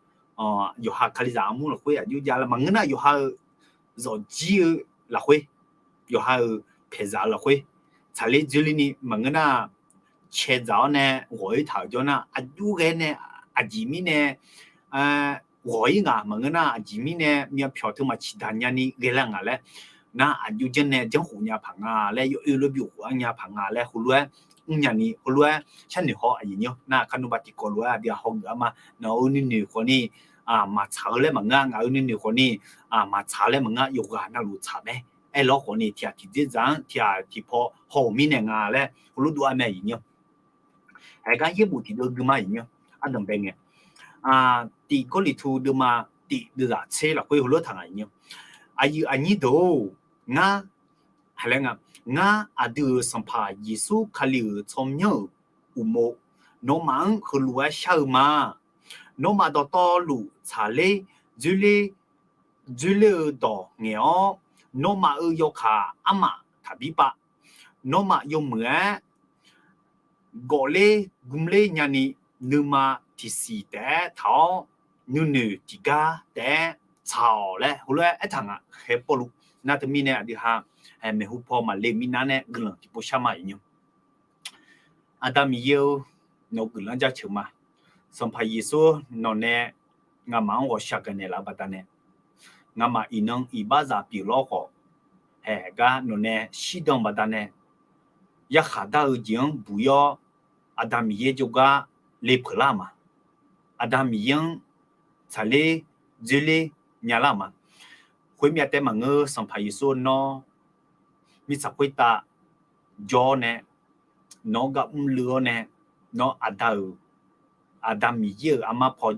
yawqha Kalizaq armur lafkhoer aqjox jav lar maqngeur nar yawqha-euq zawqjir-eu lafkhoer, yawqha-euq paeqzaq-eu lafkhoer, tsaqler dzoerler ni maqngeur nar caedzaq-awr nae ghawq-ir taq-euq jawr nar aqjox ghae nae aqjeq mirnae ghawq-ir ngaq maqngeur nar aqjeq mirnae myavpyawq teu maqciq daq nya ni ghae lar ngaq laer, nar aqjox janr nae janrkhof nya paq nga laer, yawoer lof byof khof-anr nya paq nga laer heulof-aer mrnya ni heulof-aer sharnoeq haw aqyuif nyir-awr. Nar kar nmr ba tiqkawv lof-aer aqdui-aq hawgeuf-a ma. Nawq-euq nuinoeq khawfni maqtsaq-eu laer maqngeur, ngaq-euq nuinoeq khawfni maqtsaq-eu laer maqngeur, yawqghaq navluf tsaq mae. Aerlawr khawfni tiq ghaq tiq dzerdzaq-anr tiq ghaq tiq paw haw-euq mirnae nga laer heulof dov-a mae aqyuif nyir-awr. Haiq gar yaerbof tiqdeuv gui ma aqyuif nyir-awr, ardanq bae ngae, tiq Gawrliqtu deuvma tiq deuvzaq tser lafkhoer heulof taq nga aqyuif nyir-awr. Aqyuif aqnyir deuq-or, ngar, haiq laer nga, ngar aqdui-euq Sanqpaq Yeqsur Kali-euq tsawrmyanr-euq uqmov nawmaf-anr heulof-aer shar-eu ma. Nawmaf dawqtawvluf tsaqler dzoerler, dzoerler-eu dawq ngaeq-awr, nawmaf-euq yawkaq armaf taqbi pav. Nawmaf yawmuiq-aer gawfler gmler nyani nuima tiqsiq taef-aer taq-awr, nuinoeq tiqgar taef-aer tsaq-awq laer heulof-aer aertaq nga. Khaer Pawrluv nar teumirnae aqdui ha maeqhu paw maqle-eu mirnae guiqlanq tiqpov shar ma aqyuif nyir-awr. Aqda Miqyaer-or, nawq-eu guiqlanq jaceuq ma. Sanqpaq Yeqsur nawqnae nga'maf-anr ghawqshaq gaqnaeq laf-eu baqdanae, nga'maf iqnan iqbaxzaq pyeuflar khawf, haeq gar nawqnae shirdan baqdanae yarkhaq dar-eu jeq-anr buq-ir-awr, Aqda Miqyaer jawrgar lepeuq lar ma. Aqda Miqyaer-anr tsaqler dzoerler nyalar ma. Khoermyav taef maqngeur, Sanqpaq Yeqsur nawr mirtsaq khoertav jawr-awr nae, nawr gar mrluiv-awr nae, nawr Aqda-euq, Aqda Miqyaer-euq armar paw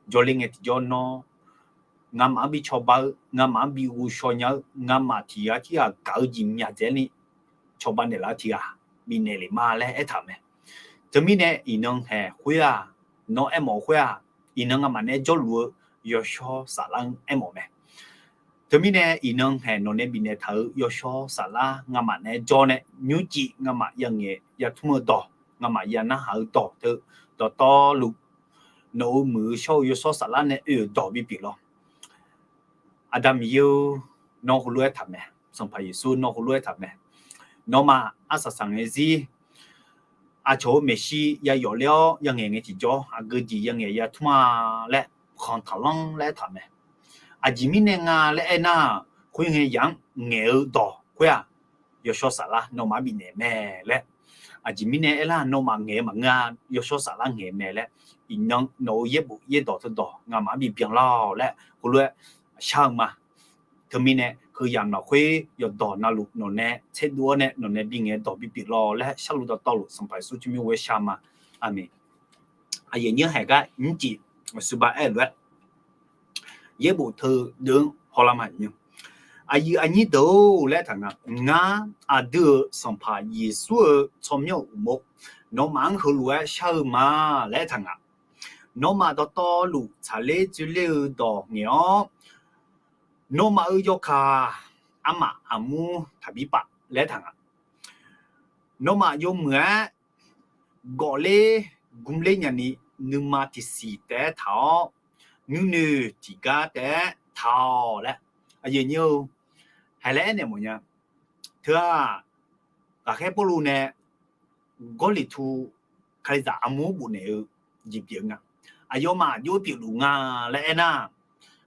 jawrler ngae tiqjawr nawr ngamaf-anr bi cawba-eu, ngamaf-anr bi ghovshaw nya-eu, ngamaf tiq ghaq tirghaq gaq-eu jeq myaq dzaeq-aer ni cawba naeqlaf-eu tiq ghaq bifnaeq lef ma laer aertaq-euq mae. Teumirnae iqnan haeq khoer-aq, nawr aermawf-eu khoer-aq, iqnan ngamaf nae jawrluf-eu yawshawr saflar-anr aermawf mae. Teumirnae iqnan haeq nawq nae bifnaeq taq-euq yawshawr saflar ngamaf nae jawr nae nymrcif ngamaf yangaeq yatmr-eu dawq, ngamaf ya narhaq-eu dawq teu dawqtawvluf, nawq-euq muiq-eu shawr-eu yawshawr saflar nae oe-euq dawq bipyeuf lawr. Aqda Miqyaer-or, nawr heulof-aer taq mae. Sanqpaq Yeqsur nawr heulof-aer taq mae. Nawmaf arsaq saqngae zir, aqcawq-euq maeqshi yayawf ler-awr yangaeq ngae tiqjawr, aqgeu jeq yangaeq yatmr-a laer khanq taqlanr laer aertaq mae. Aqjeq mirnae nga laer aernar, khoerngae yaq-anr ngaeq-eu dawq khoer-aq, yawshawr saflar nawmaf-anr bifnaeq mae laer. Aqjeq mirnae aernar, nawmaf ngaeq-eu maqngeur-a, yawshawr saflar ngaeq mae laer, iqnan nawq-euq yaerbof yaerdawq teudawq ngamaf-anr bibyan lar-awq laer heulof-aer shar-eu ma. Teumirnae heuyamq lafkhoer yawqdawq navluf nawq nae tserdov-awr nae nawq nae bingaeq dawq bipyeuf lawr laer sharluf dawqtawvluf Sanqpaq Yeqsur tsawrmyanr ghoer shar ma. Aqmeq. Aqyuif aqnyir haeq gar nymrcif aqsurba aer-eu lof-aer yaerbof teu deuq-anr hawlar ma. Aqyuif aqnyir deuq-or laer aertaq nga, ngar aqdui-euq Sanqpaq Yeqsur-euq tsawrmyanr uqmov nawmaf-anr heulof-aer shar-eu ma laer aertaq nga. Nawmaf dawqtawvluf tsaqler dzoerler-eu dawq ngaeq-awr, nawmaf-euq yawkaq armaf armur taqbir pav laer aertaq nga. Nawmaf yawmuiq-aer gawfler gmler nyani nuima tiqsiq taef-aer taq-awr, nuinoeq tiqgar taef-aer taq-awq laer. Aqyuif aqnyir-eu, haiq laer aernaeq mawfnya. Teu-aq, ghaqkhaer Pawrluv nae Gawrliqtu Kalizaq armur bofnaeq-eu jeq pyeuf-eu nga. Aqyawfmaf jov pyeufluf nga laer aernar,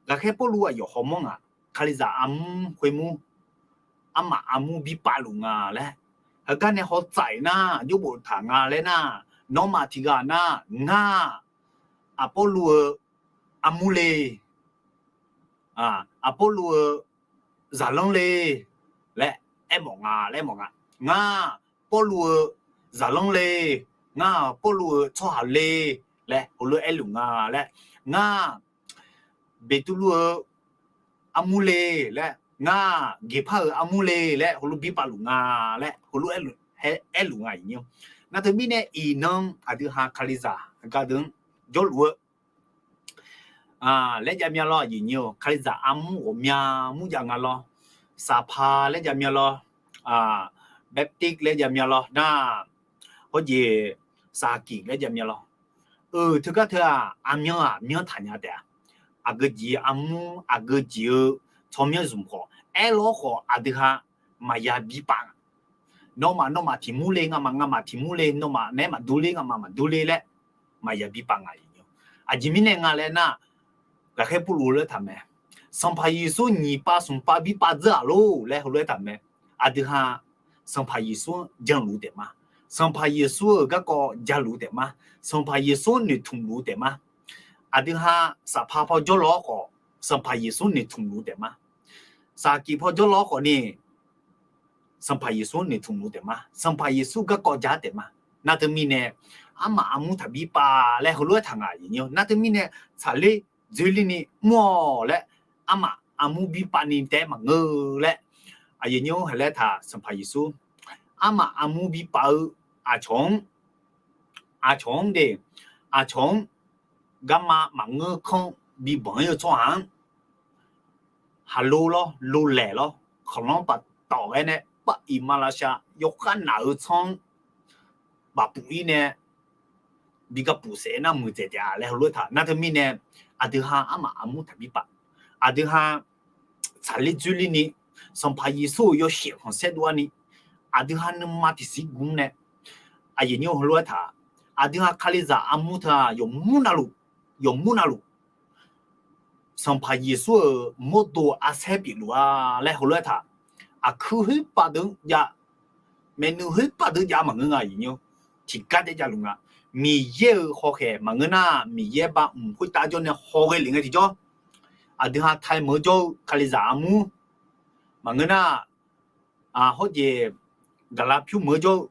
ghaqkhaer Pawrluv aqyawf hawmawr ngaq, Kalizaq armur khoermur, armaf armur bi pavluf nga laer. Heugar nae hawtsaf-iq nar, jov boftaq nga laer nar, nawmaf tiqghaq nar, ngar Aqpawrluv-eu armur le, Aqpawrluv-eu zaqlanr le laer aermawf nga laer aermawf nga. Ngar Pawrluv-eu zaqlanr le, ngar Pawrluv-eu tsawrhaq le laer heulof-aer aerluf nga laer, ngar Beqtuvluv-eu armur le laer, ngar Geqpar-euq armur le laer heulof bi pavluf nga laer heulof aerluf, aerluf nga. Nar teumirnae iqnan aqdui ha Kalizaq aqgar deuq-anr jawrluf-eu laer jav mya lawr. Aqyuif aqnyir-eu, Kalizaq armur ghawqmya mur jav nga lawr. Saqpaq laer jav mya lawr, Baptist laer jav mya lawr nar, hawjeq Saqkiq laer jav mya lawr. Euq teugar teu-aq, armyanr-aq myanr taq nya taef-a. Aqgeu jeq armur aqgeu jeq-eu tsawrmyanr zmq khawf, aerlawr khawf aqdui ha maqya bi pav nga. Nawmaf nawmaf tiq mur le, ngamaf ngamaf tiq mur le, nawmaf naeq-aer maqdur ler, ngamaf maqdur ler laer maqya bi pav nga. Aqjeq mirnae nga laer nar, ghaqkhaer Pawrluv lof-aer taq mae. Sanqpaq Yeqsur nyiq pav smq pav bi pav dzeur-aq lor laer heulof-aer taq mae. Aqdui ha Sanqpaq Yeqsur-anr janluf taef ma. Sanqpaq Yeqsur-euq garkawv jaluf taef ma. Sanqpaq Yeqsur-anr noeqtmq luf taef ma. Aqdui ha saqpaq paw jawrlawr khawf, Sanqpaq Yeqsur noeqtmq luf taef ma. Saqkiq paw jawrlawr khawf ni, Sanqpaq Yeqsur noeqtmq luf taef ma. Sanqpaq Yeqsur garkawv ja taef ma. Nar teumirnae, armaf armur taqbi pav laer heulof-aer taq nga. Nar teumirnae, tsaqler dzoerler ni mr-awq laer, armaf armur bi pav ni taef-aer maqngeur laer, aqyuif aqnyir-anr haiq laer taq Sanqpaq Yeqsur, armaf armur bi pav-eu aqcawq-anr, aqcawq-anr de, aqcawq-anr garma maqngeur kanr bi banq-ir-eu tsawrhaq-anr haqlo lawr, lolaeq lawr, khanqlanr paftawf ghaer nae pav iq maqlavshav yawkhav naq-eu tsanr-anr bafpuf-ir nae bi gapuf saef nar muiqdzaeq taef-a laer heulof-aer taq. Nar teumirnae, aqdui ha armaf armur taqbi pav. Aqdui ha tsaqler dzoerler ni, Sanqpaq Yeqsur-euq yawshaef khanqsaer dov-ar ni, aqdui ha nuima tiqsiq gmr nae, aqyuif aqnyir heulof-aer taq, aqdui ha Kalizaq armur teu-aq yawqmur navluf, yawqmur navluf Sanqpaq Yeqsur-euq mawrdo arsaer pyeufluf-a laer heulof-aer taq, aqkuir khoerpav deuq-anr jav, maeqnui khoerpav deuq jav maqngeur nga. Aqyuif aqnyir, tiqgar daev javluf nga. Miqyaer-euq hawkhaeq maqngeur nar, Miqyaer ba mq khoertav jawr nae hawghae lef ngae tiqjawr, aqdui ha Taiq meuq-eu jawr-eu Kalizaq armur maqngeur nar, hawjeq Gaqlaq pyur meuq-eu jawr-eu,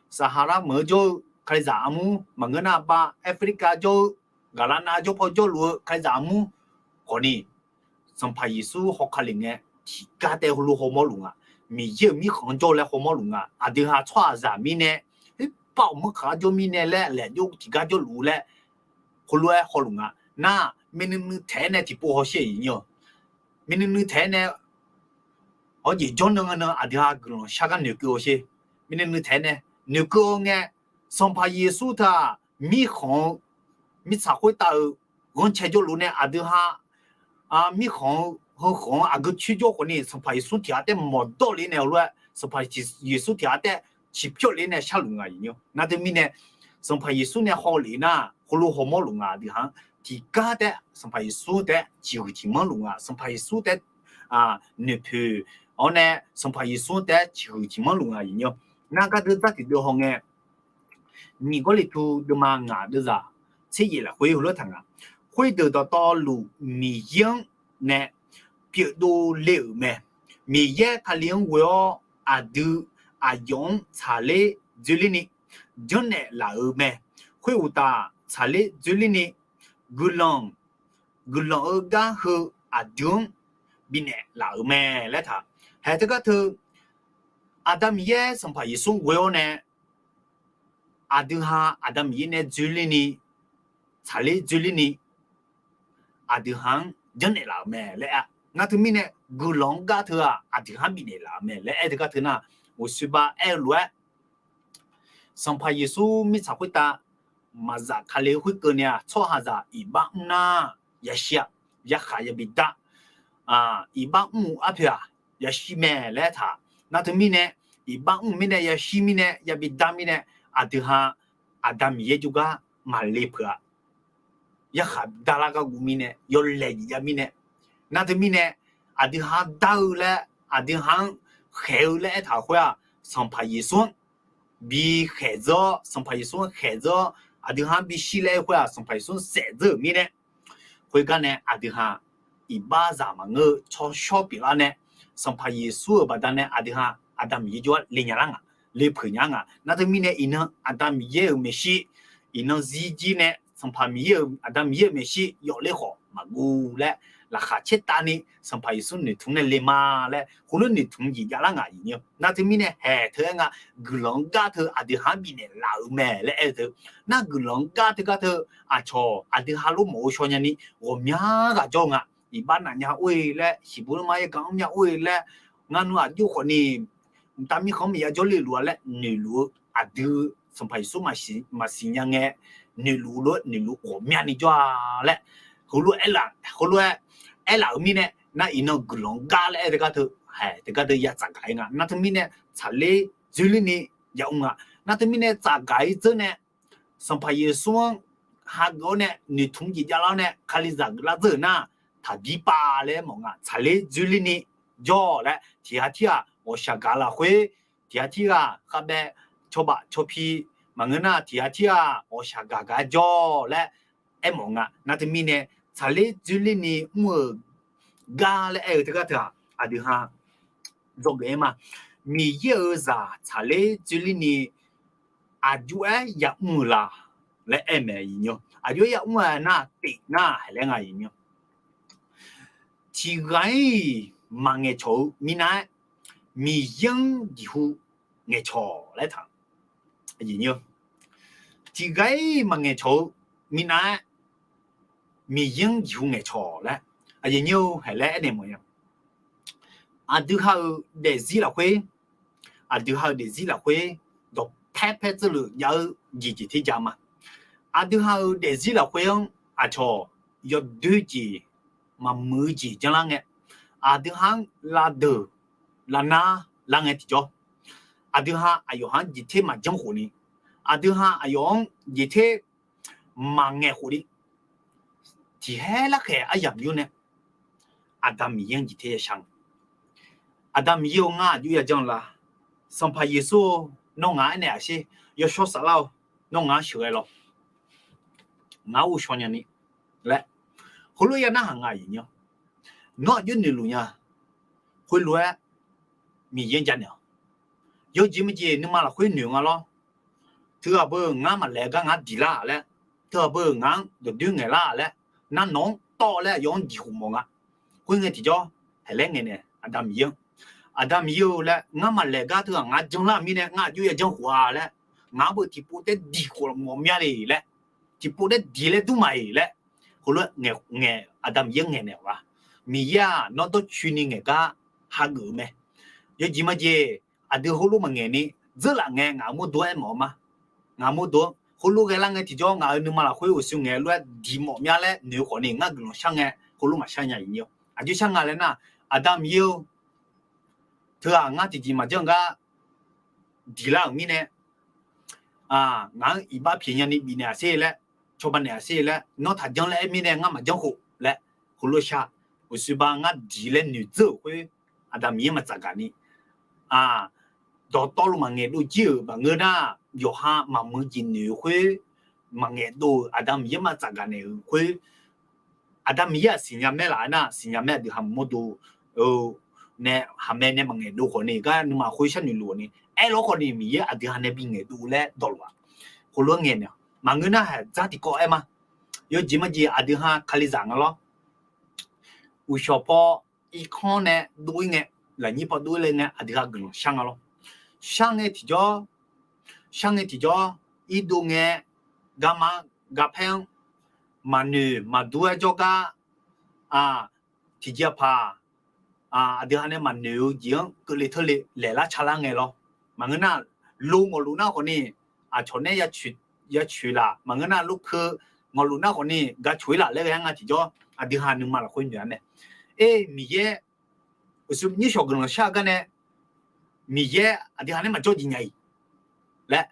Saqhaqlar meuq-eu jawr-eu Kalizaq armur maqngeur nar, ba Africa jawr-eu, Gaqlaq nav jawr paw jawrluf-eu Kalizaq armur khawf ni, Sanqpaq Yeqsur hawkale ngae, tiqgar taef heulof hawmawr luf nga. Miqyaer-euq mirkhanq-anr jawr-eu laer hawmawr luf nga. Aqdui ha tsawrhaqzaq mirnae, khoerpav-euq manrkaq-anr jawr mirnae laer laeq jawr tiqgar jawrluf-eu laer, heulof-aer hawluf nga. Nar, maeqnuiv nuiv taef-aer nae tiqpov hawsher-eu iq nyir-awq. Maeqnuiv nuiv taef-aer nae awr jeq jawrnan nan aqdui ha guiqlanq shar gar noeqkeuv hawsher. Maeqnuiv nuiv taef-aer nae noeqkeuv-eu ngae, Sanqpaq Yeqsur teu-aq, mirkhanq-eu mirtsaq khoertav-euq ghanrcae jawrluf nae aqdui ha mirkhanq-eu heu khanq-anr aqgeu coer jawr khawfni, Sanqpaq Yeqsur tiq ghaq taef mawqdawr le nae heulof-aer, Sanqpaq Yeqsur tiq ghaq taef ciqpyawr le nae sharluf nga iq nyir-awq. Nar teumirnae, Sanqpaq Yeqsur nae hawlef nar, heulof hawmawr luf nga aqdui ha-anr. Tiqgar taef Sanqpaq Yeqsur taef ciqhuiq ciqmanr luf nga. Sanqpaq Yeqsur taef noeqpoeq-awr nae Sanqpaq Yeqsur taef ciqhuiq ciqmanr luf nga iq nyir-awq. Nar gardeuv dzar tiqdeuv hawngae, Nyiq Gawrliqtu deuvma ngaq deuvzaq tser yaef lafkhoer heulof-aer taq nga. Khoerdeuq dawqtawvluf Miqyaer-anr nae pyeufdov le-euq mae. Miqyaer Kali-anr ghoe-awr aqdui aqyawf-anr tsaqler dzoerlerni janrnaeq laf-euq mae. Khoeruqtaf tsaqler dzoerlerni guiqlanq, guiqlanq-eu gar heu aqdui-anr bifnaeq laf-euq mae laer taq. Haeq teugar teu, Aqda Miqyaer Sanqpaq Yeqsur ghoe-awr nae aqdui ha Aqda Miqyaer nae dzoerlerni, tsaqler dzoerlerni aqdui ha-anr janrnaeq laf-euq mae laer aer. Nar teumirnae guiqlanq-anr gar teu-aq aqdui ha-anr bifnaeq laf-euq mae laer aer teugar teu nar, ghoeqsoeq ba aer-eu lof-aer Sanqpaq Yeqsur mirtsaq khoertav maqzaf Kali khoerkeuvni-aq, tsawrhaqzaq iqbax mr nar yashir-a, yarkhaq yabi dar. Iqbax mr-eu arpoeq-aq yashir mae laer aertaq. Nar teumirnae iqbax mr-eu mirnae yashir mirnae yabi dar mirnae, aqdui ha Aqda Miqyaer jawrgar maqle peuq-a. Yarkhaq darlar gar guv mirnae, yawlaeq jav mirnae, nar teumirnae aqdui ha dar-eu laer, aqdui ha-anr khaeq-eu laer aertaq khoer-aq, Sanqpaq Yeqsur-anr bi khaeq dzeur-awr, Sanqpaq Yeqsur-anr khaeq dzeur-awr, aqdui ha-anr bishir laer aer khoer-aq, Sanqpaq Yeqsur-anr saef dzeur-euq mirnae, khoergar nae aqdui ha iqbaxzaq maqngeur-eu tsawrshawr pyeuflar nae, Sanqpaq Yeqsur-euq baqdanae aqdui ha Aqda Miqyaer jawrgar le nya lar nga, le peuq nya nga. Nar teumirnae iqnan Aqda Miqyaer-euq maeqshi, iqnan zirjir nae Sanqpaq Miqyaer-euq, Aqda Miqyaer-euq maeqshi yawf ler khawf maqguv laer, laqkhaq caertavni Sanqpaq Yeqsur noeqtmq nae le ma laer heulof noeqtmq jeq javlar nga iq nyir-awq. Nar teumirnae haeq teu-aer nga, guiqlanq-anr gar teu aqdui ha-anr bifnaeq laf-euq mae laer aer-eu teu. Nar guiqlanq-anr gar teugar teu aqcawq aqdui ha lof mawf-eu shaw nyani ghawqmya ghaq jawr-eu nga. Iqbax naf nya or-e laer, siqbuq lama yaga mr nya or-e laer, ngar nmr aqjox khawfni mqtav mirkhanq-anr maqya jawrle luf-a laer noeqluf-eu aqdui Sanqpaq Yeqsur maqsiq nya ngae, noeqluf lof-aer noeqluf ghawqmyani jawr-a laer, heulof-aer aerlaf, heulof-aer aerlaf-euq mirnae, nar iqnan guiqlanq-anr gar laer aer teugar teu, haeq teugar teu ya tsafgaq-ir nga. Nar teumirnae tsaqler dzoerlerni ya mr nga. Nar teumirnae tsafgaq-ir dzeur nae Sanqpaq Yeqsur-anr hageuf-awr nae noeqtmq jeq javlar-awr nae Kalizaq geuflar dzeur-euq nar, taqdir pav laer aermawf nga. Tsaqler dzoerlerni jawr-awq laer tiqghaq tirghaq ghawqshaq gaq lafkhoer, tiqghaq tirghaq khavbaev cawba cawpi maqngeur nar, tiqghaq tirghaq ghawqshaq gaq gaq-aer jawr-awq laer aermawf nga. Nar teumirnae tsaqler dzoerlerni mr-euq gar laer aer-eu teugar teu-aq, aqdui ha dzawgeuf-aer ma. Miqyaer-euq zaq tsaqler dzoerlerni aqjox-aer yamr-euq la laer aer mae iq nyir-awq. Aqjox-aer yamr-eu nar, tif nar haeq laer nga iq nyir-awq. Tiqghaq-iq maqngaeqcawq-eu minav-aer, Miqyaer-anr jeqhu ngaeqcawq laer taq. Tiqghaq-iq maqngaeqcawq-eu minav-aer, Miqyaer-anr jeqhu ngaeqcawq laer, aqyuif nyir-eu haeq laer aernaeq mawf-a. Aqdui ha-euq daefzir lafkhoer, aqdui ha-euq daefzir lafkhoer dawqpaer paer tseuvluf jav-eu jeq jeq ter ja ma. Aqdui ha-euq daefzir lafkhoer-anr aqcawq yawdoer jeq maqmuiq-eu jeq janlar ngae, aqdui ha-anr lavdeuq lavnar lar ngae tiqjawr, aqdui ha aqyawf ha-anr jeq ter maqjanr khofni, aqdui ha aqyawf-anr jeq ter maqngaeq khofni, tiqhaer larkhaeq aryamq yur nae Aqda Miqyaer-anr jeq ter yashar nga. Aqda Miqyaer-or, ngar aqjox yajanr la? Sanqpaq Yeqsur-or, nawr ngaq-anr aernaeq aqsher. Yawshawr Saflar-or, nawr ngaq-anr sheuqghae lawr. Ngar uvshaw nyani laer, heulof-aer ya narhaq nga iq nyir-awq. Nawr aqjox noeqluf nya, khoerlof-aer Miqyaer-anr janaeq-awq. Yawjeq maqjeq nuima lafkhoer noeq nga lawr. Teughaq beu ngar maqlaeq-eu gar ngar diq lar laer, teughaq beu ngaq-anr dawqdoer ngaeq lar laer, nar nawq-anr tawv laer aqyawf-anr diq khof mawf nga. Khoerngae tiqjawr, haeq laer ngaeqnaeq Aqda Miqyaer-anr, Aqda Miqyaer-eu laer, ngar maqlaeq gar teughaq ngar janlar-euq mirnae ngar aqjox ya janr khof-a laer, ngaq-anr beu tiqpov taef diq khof mawf mya le laer, tiqpov taef diq laer dur ma-iq laer, heulof ngaeq, Aqda Miqyaer ngaeqnaeq-awq-a. Miqyaer-aq, nawr dawrcoeni ngaeq gar hageuf-eu mae. Yawjeq majeq, aqdui heulof maqngaeq ni, dzeurlaf ngae ngaq-euq mawrdo-aer aermawf-eu ma. Ngaq-euq mawrdo-anr heulof ghaelar ngae tiqjawr, ngaq-euq nuima lafkhoer uqshoe ngaeq lof-aer diq mawf mya laer noeq-eu khawf ni ngar guiqlanq shar ngae heulof maqshar nya-iq nyir-awr, aqjox shar nga laer nar, Aqda Miqyaer-eu, teughaq ngar tiqjeq maqjanr gar diqlar-euq mirnae, ngaq-anr iqbax pyaeq nyani bifnaeq-aq sher laer, cawba naeq-aq sher laer, nawr taqjanr laer aer mirnae ngar maqjanr khof laer, heulof shar. Uqshoe ba ngar diq laer noeqdzeur-euq khoer, Aqda Miqyaer maqtsaf gaq ni, dawqtawvluf maqngaeq dov jir-euq maqngeur nar, yawqha maqmuiq jeq noeq-eu khoer, maqngaeq dov-euq Aqda Miqyaer maqtsaf gaq naeq-euq khoer, Aqda Miqyaer-aq siqnya mae laf-aer nar, siqnya mae aqdui ha mawrdo-eu nae haqmae nae maqngaeq dov khawf ni gar nuima khoer sharnoeq luf-awq ni, aerlawr khawf ni Miqyaer aqdui ha nae bingaeq dov laer dawqluf-aq. Heulof-aer ngaeqnaeq-awq. Maqngeur nar haeq dzar tiqkawv aer ma. Yawjeq majeq aqdui ha Kalizaq nga lawr. Uqshawq paw irkanr nae dov-ir ngae, lafnyir paw dov-ir le ngae aqdui ha guiqlanq shar nga lawr. Shar ngae tiqjawr, shar ngae tiqjawr, irdov ngae, garma, garpaer-anr maqnoeq maqdur-aer jawrgar, tiqjeq paq, aqdui ha nae maqnoeq-eu jeq-anr keuvle teurle laeqlar calar ngae lawr. Maqngeur nar, lo ngawqluf nar khawf ni, aqcawq nae ya coeq laf, maqngeur nar, lokeu ngawqluf nar khawf ni, ga coeq-ir laf laer ghae-aer nga tiqjawr, aqdui ha nuima lafkhoer noeq-a mae. Aer, Miqyaer, uqshoe nyir shawq guiqlanq shar-eu gar nae, Miqyaer aqdui ha nae maqjawr jeq nya-iq laer,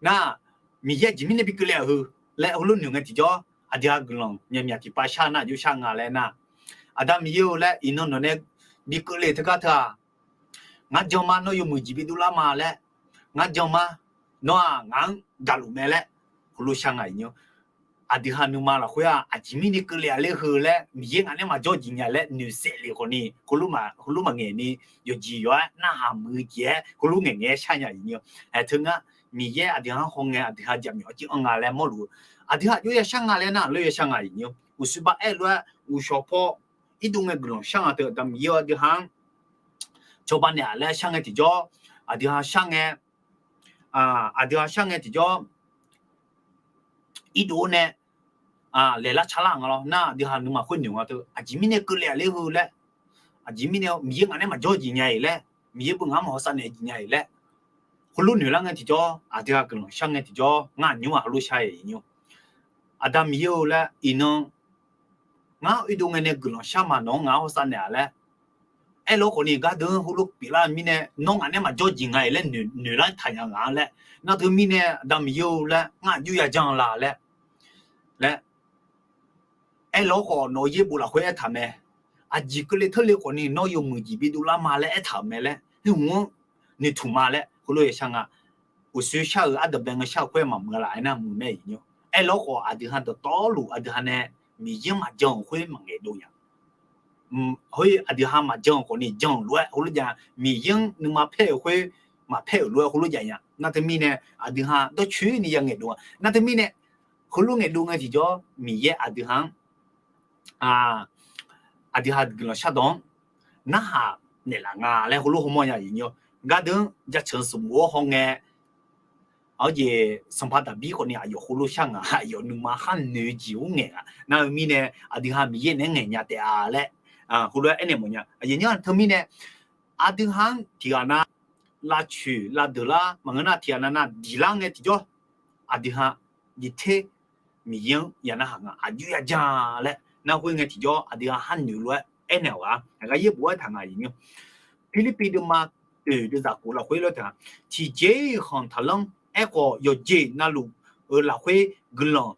nar, Miqyaer aqjeq mirnae bi keuvle-aq heu laer heulof noeq ngae tiqjawr, aqdui ha guiqlanq myaqmyaq tiqpav shar nar aqjox shar nga laer nar, Aqda Miqyaer-eu laer iqnan nawq nae bi keuvle teugar teu-aq, ngar jan ma, nawr yawmuiq jeq bi dovlar ma laer, ngar jan ma, nawr-aq ngaq-anr gaqluf mae laer, heulof shar nga-iq nyir-awr, aqdui ha nuima lafkhoer-aq aqjeq mirnae keuvle-aq ler heu laer, Miqyaer ngaq nae maqjawr jeq nya laer noeqsaef lef khawf ni, heulof maqngaeq ni, yawqjeq yawq-aer narhaq muiq-eu jeq-aer heulof ngaeqngaeq-aer shar nya-iq nyir-awr, aer teu ngar, Miqyaer aqdui ha-anr haw ngae aqdui ha jaqmyawf-awr jir-anr nga laer mawrluf-eu, aqdui ha aqjox ya shar nga laer nar lor ya shar nga-iq nyir-awr, uqshoe ba aer lof-aer uqshawq paw irdov ngae guiqlanq shar nga teu Aqda Miqyaer-eu aqdui ha-anr cawba naeq-aq laer shar ngae tiqjawr, aqdui ha shar ngae, aqdui ha shar ngae tiqjawr, irdov-awr nae laeqlar calar nga lawr nar, aqdui ha nuima khoer noeq nga teu aqjeq mirnae keuvle-aq ler heu laer, aqjeq mirnae Miqyaer ngaq nae maqjawr jeq nya-iq laer, Miqyaer beu ngaq-anr maqhaw sav naeq jeq nya-iq laer, heulof noeqlar ngae tiqjawr, aqdui ha guiqlanq shar ngae tiqjawr, ngar aqnymr-aq heulof shar-iq nyir-awr, Aqda Miqyaer-eu laer iqnan ngar oedov ngae nae guiqlanq shar ma, nawq-anr ngaq-anr haw sav naeq-aq laer, aerlawr khawf ni gardeuq-anr heulof pyeuflar-eu mirnae nawr ngaq nae maqjawr jeq nga-iq laer noeqlar taqnya ngaq-anr laer, nar teumirnae Aqda Miqyaer-eu laer ngar aqjox ya janr la laer, laer, aerlawr khawf nawq-eu yaerbof lafkhoer aertaq mae, aqjeq keuvle teurle khawf ni nawr yawmuiq jeq bi dovlar ma laer aertaq-euq mae laer, heughaq-anr noeqtmq ma laer heulof ya shar nga. Uqshoe shar-euq ardanqbae ngae shar-eu khoer maqmuiq-a laf aernar muiq mae-iq nyir-awr, aerlawr khawf aqdui ha dawqtawvluf aqdui ha nae Miqyaer-anr maqjan-euq khoer maqngaeq dov nya. Khoer aqdui ha maqjan-euq khawf ni jan-euq lof-aer heulof jav-a, Miqyaer-anr nuima paer-euq khoer maqpaer-euq lof-aer heulof jav nya. Nar teumirnae aqdui ha dawrcoeni ya ngaeqdov-a. Nar teumirnae heulof ngaeqdov ngae tiqjawr Miqyaer aqdui ha-anr aqdui ha guiqlanq shardawq-anr narhaq naeqlaf nga laer heulof hawmawr nya-iq nyir-awr, gardeuq-anr jaceuq-eu sanqbof-awr hawngae, aqjeq sanqpaq Daqbir khawf ni aqyawf heulof shar nga, aqyawf nuima khar noeq-eu jeq-anr ngaeq nga. Nar-eu mirnae aqdui ha Miqyaer naeq-aer ngaeq nya taef-a laer heulof-aer aernaeq mawf nya. Aqjeq nyir-a teumirnae aqdui ha-anr tiqghaq nav lavcoeq lavdeuq lar maqngeur nar tiqghaq nav nav diqlar ngae tiqjawr, aqdui ha jeq ter Miqyaer-anr ya narhaq nga, aqjox ya jan laer nar khoer ngae tiqjawr aqdui ha khar noeq lof-aer aernaeq-awq-a. Aqgar yaerbof aertaq nga-iq nyir-awr, Pirlirpiv deuvma oeq deuvzaq khof lafkhoer lof-aer taq, tiqjeq-iq khanq taqlanr. Aerkhawf yawqjeq navluf-euq lafkhoer guiqlanq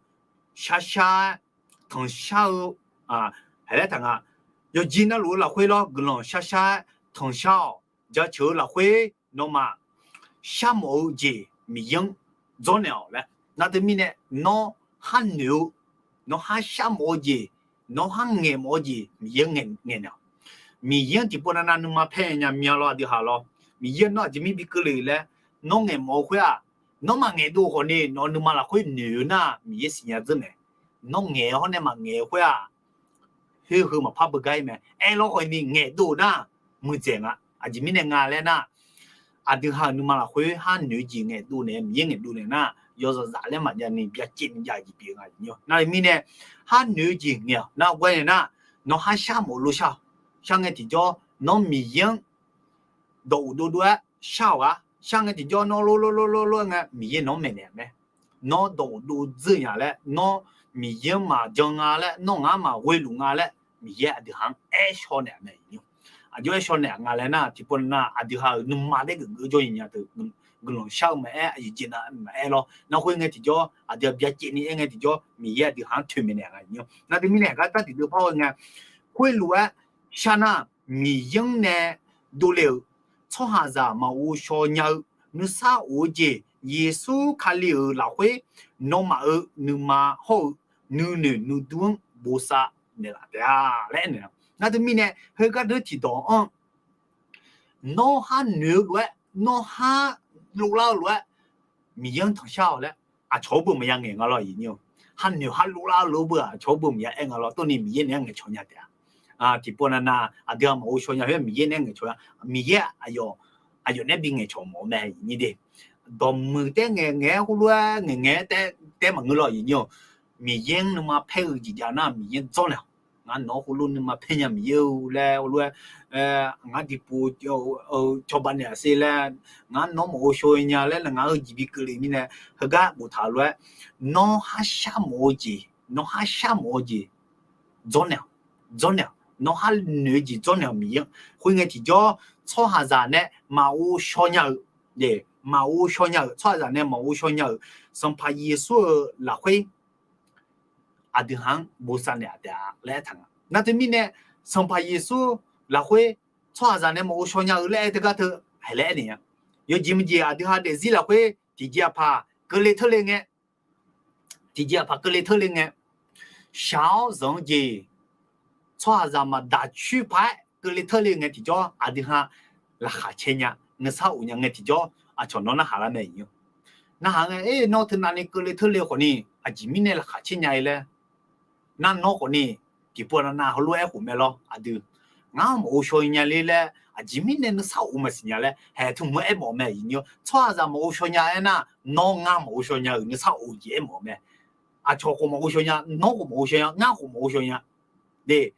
sharshar-aer tanqshar-eu, haiq laer taq nga. Yawqjeq navluf-eu lafkhoer lawr guiqlanq sharshar-aer tanqshar-awq. Jaceuq-eu lafkhoer nawmaf sharmawf-eu jeq Miqyaer-anr dzawrnaeq-awq laer. Nar teumirnae nawr khar noeq-eu, nawr khar sharmawf-eu jeq, nawr khar ngaeqmawf-eu jeq Miqyaer-anr ngaeq, ngaeqnaeq-awq. Miqyaer-anr tiqpov navnav nuima paer nya mya lawr aqdui ha lawr. Miqyaer nawr aqjeq mir bi keuvle laer nawr ngaeqmawf-eu khoer-aq, nawr maqngaeq dov khawf ni nawq-eu nuima lafkhoer noeq-eu nar Miqyaer siqnya dzeur mae. Nawr ngaeq-eu hawr nae maqngaeq-eu khoer-aq, khoer heu maqpar beugar-ir mae. Aerlawr khawf ni ngaeqdov-eu nar, muiqdzaeq nga. Aqjeq mirnae nga laer nar, aqdui ha-euq nuima lafkhoer har noeq-eu jeq ngaeqdov naeq-aer, Miqyaer ngaeqdov naeq nar, yawzaq zaf laer maqjav ni byacaevni jav-eu jeq pyeuf nga. Nar-eu mirnae, har noeq-eu jeq ngaeq-awq. Nar ghae nae nar, nawr har shar mawf-eu lof shar-awq. Shar ngae tiqjawr nawr Miqyaer-anr dawqghof dovdov-aer shar-awq gar. Shar ngae tiqjawr nawr lor lor lor lor lor ngae, Miqyaer nawq-anr maeqnaeq-a mae. Nawr dawqghof dov dzeur nya laer, nawr Miqyaer-anr maqjan nga laer, nawr ngar maqghoe luf nga laer, Miqyaer aqdui ha-anr aer shaw naeq-a mae. Aqjox aer shaw naeq-a nga laer nar, tiqpov nar aqdui ha-euq nuima daer geuf geuf jawr nya nya teu, guiqlanq shar-eu maqaer, aqyuif jeq nav maqaer lawr. Nar khoer ngae tiqjawr aqdui ha byacaevni aer ngae tiqjawr Miqyaer aqdui ha-anr toeqmaeq naeq nga. Nar teumirnae gar tar tiqdeuv par-eu ngae, khoerlof-aer shar nar, Miqyaer-anr nae dovle-euq tsawrhaqzaq maqghov shaw nya-eu nuisar of-eu jeq, Yeqsur Kali-euq lafkhoer nawmaf-euq nuima hawr-eu nuinoeq nuidur-anr bosav naeqlaf taef-a laer aernaeq-a. Nar teumirnae heugar deuq tiqdawq-anr nawr har noeq-eu lof-aer, nawr har dovlar-eu lof-aer, Miqyaer-anr tanqshar-awq laer aqcawq-anr beu maqya ngaeq nga lawr. Aqyuif nyir-awq, har noeq har dovlar-eu lof-aer beu aqcawq-anr beu maqya aer nga lawr. Tov ni Miqyaer naeq-aer ngaeqcawq nya taef-a. Tiqpov navnav aqdui ha maqghov shaw nya khoer Miqyaer naeq-aer ngaeqcawq nya. Miqyaer aqyawf naeq-aer bi ngaeqcawq mawf-eu mae. Aqyuif nyir de, dawqmuiq taer ngaeq ngaeq-aer khoerlof-aer ngaeq ngaeq-aer taer maqngeur lawr. Aqyuif nyir-awq, Miqyaer-anr nuima paer-eu jeq jav nar Miqyaer-anr dzawrnaeq-awq. Ngar nawq-anr khoerlof nuima paer nya Miqyaer-eu laer khoerlof-aer, ngar diqpov cawba naeq-a ser laer, ngar nawq-anr maqghov shaw nya laer ngaq-euq jeq bi keuvle mirnae, heugar boftaq-eu lof-aer, nawr har shar mawf-eu jeq, nawr har shar mawf-eu jeq dzawrnaeq-awq, dzawrnaeq-awq. Nawr har noeq-eu jeq dzawrnaeq-awq Miqyaer-anr. Khoerngae tiqjawr tsawrhaqzaq nae maqghov shaw nya-euq, maqghov shaw nya-euq, tsawrhaqzaq nae maqghov shaw nya-euq Sanqpaq Yeqsur-euq lafkhoer aqdui ha-anr bosav naeq-a taef-a laer aertaq nga. Nar teumirnae Sanqpaq Yeqsur lafkhoer tsawrhaqzaq nae maqghov shaw nya-eu laer aer teugar teu haeq laer aernaeq nya. Yawjeq maqjeq aqdui ha daefzir lafkhoer tiqjeq aqpaq keuvle teurle ngae, tiqjeq aqpaq keuvle teurle ngae, shaq-awr zanq-eu jeq tsawrhaqzaq maqdaq coer paq-aer keuvle teurle ngae tiqjawr aqdui ha laqkhaq caer nya, nuisar of nya ngae tiqjawr aqcawq nawr narhaq lar mae. Aqyuif nyir-awq, narhaq ngae, nawr teunav ni keuvle teurle khawf ni aqjeq mirnae laqkhaq caer nya-eu laer, nar nawr khawf ni tiqpov navnav heulof-aer aerkhof mae lawr. Aqdui, ngar maqghov shaw nya ler laer aqjeq mirnae nuisar of maqsiq nya laer haeq tmq-aer aermawf mae. Aqyuif nyir-awq, tsawrhaqzaq maqghov shaw nya aernar, nawr ngar maqghov shaw nya-euq nuisar of-eu jeq aermawf mae. Aqcawq khawf maqghov shaw nya, nawr khawf maqghov shaw nya, ngar khawf maqghov shaw nya. De,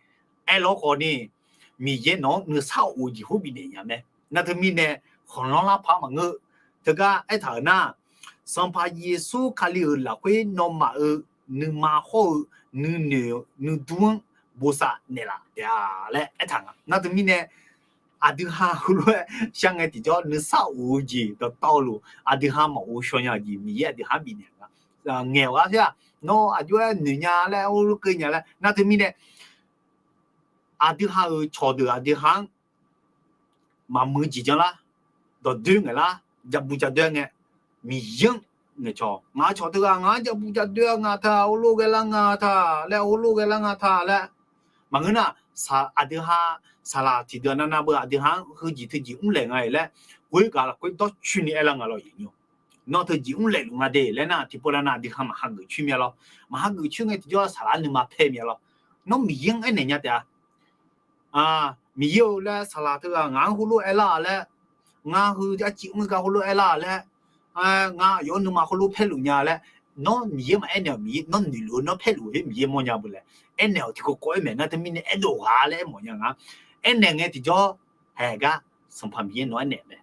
aerlawr khawf ni Miqyaer nawq-anr nuisar of-eu jeq khoer bifnaeq nya mae. Nar teumirnae khanqlanr lar paq maqngeur. Teugar aertaq-euq nar, Sanqpaq Yeqsur Kali-euq lafkhoer nawmaf-euq nuima hawr-eu nuinoeq nuidur-anr bosav naeqlaf taef-a laer aertaq nga. Nar teumirnae aqdui ha heulof-aer shar ngae tiqjawr nuisar of-eu jeq dawqtawvluf aqdui ha maqghov shaw nya-eu jeq Miqyaer aqdui ha-anr bifnaeq nga. Ngaeq-awq gar khoer-aq, nawr aqjox-aer noeq nya laer, or, lor keuv nya laer. Nar teumirnae aqdui ha-euq cawqdeuq aqdui ha-anr maqmuiq jeq janlar, dawqdoer ngaeqlar, jabu jadoer ngae, Miqyaer-anr ngaeqcawq. Ngaq-euq cawq teughaq ngaq-anr jabu jadoer-a nga ta, or, lor ghaelar nga ta laer, or, lor ghaelar nga ta laer. Maqngeur nar, aqdui ha saqlaq tiqdeuq navnav beu aqdui ha-anr heujeq teujeq mrlaeq nga-iq laer, ghoer gaq lafkhoer dawrcoeni aerlar nga lawr. Nawr teujeq mrlaeq luf nga de laer nar, tiqpov navnav aqdui ha maqhageuf coer myav lawr. Maqhageuf coer ngae tiqjawr saqlaq-anr nuima paer myav lawr. Nawr Miqyaer-anr aernaeq nya taef-a. Miqyaer-eu laer saqlaq teughaq ngaq-anr heulof aerlar laer, ngar heu arciv mr gar heulof aerlar laer, ngar aqyawf-anr nuima heulof paerluf nya laer, nawr Miqyaer maqaer naeq-awq. Miqyaer nawr noeqluf-eu nawr paerluf-eu khoer Miqyaer mawrnya beu laer aernaeq-awq. Tiqkawv kawv-aer mae. Nar teumirnae aerdov ghaq laer aermawf nya nga. Aernaeq ngae tiqjawr haeq gar Sanqpaq Miqyaer nawq-anr aernaeq mae.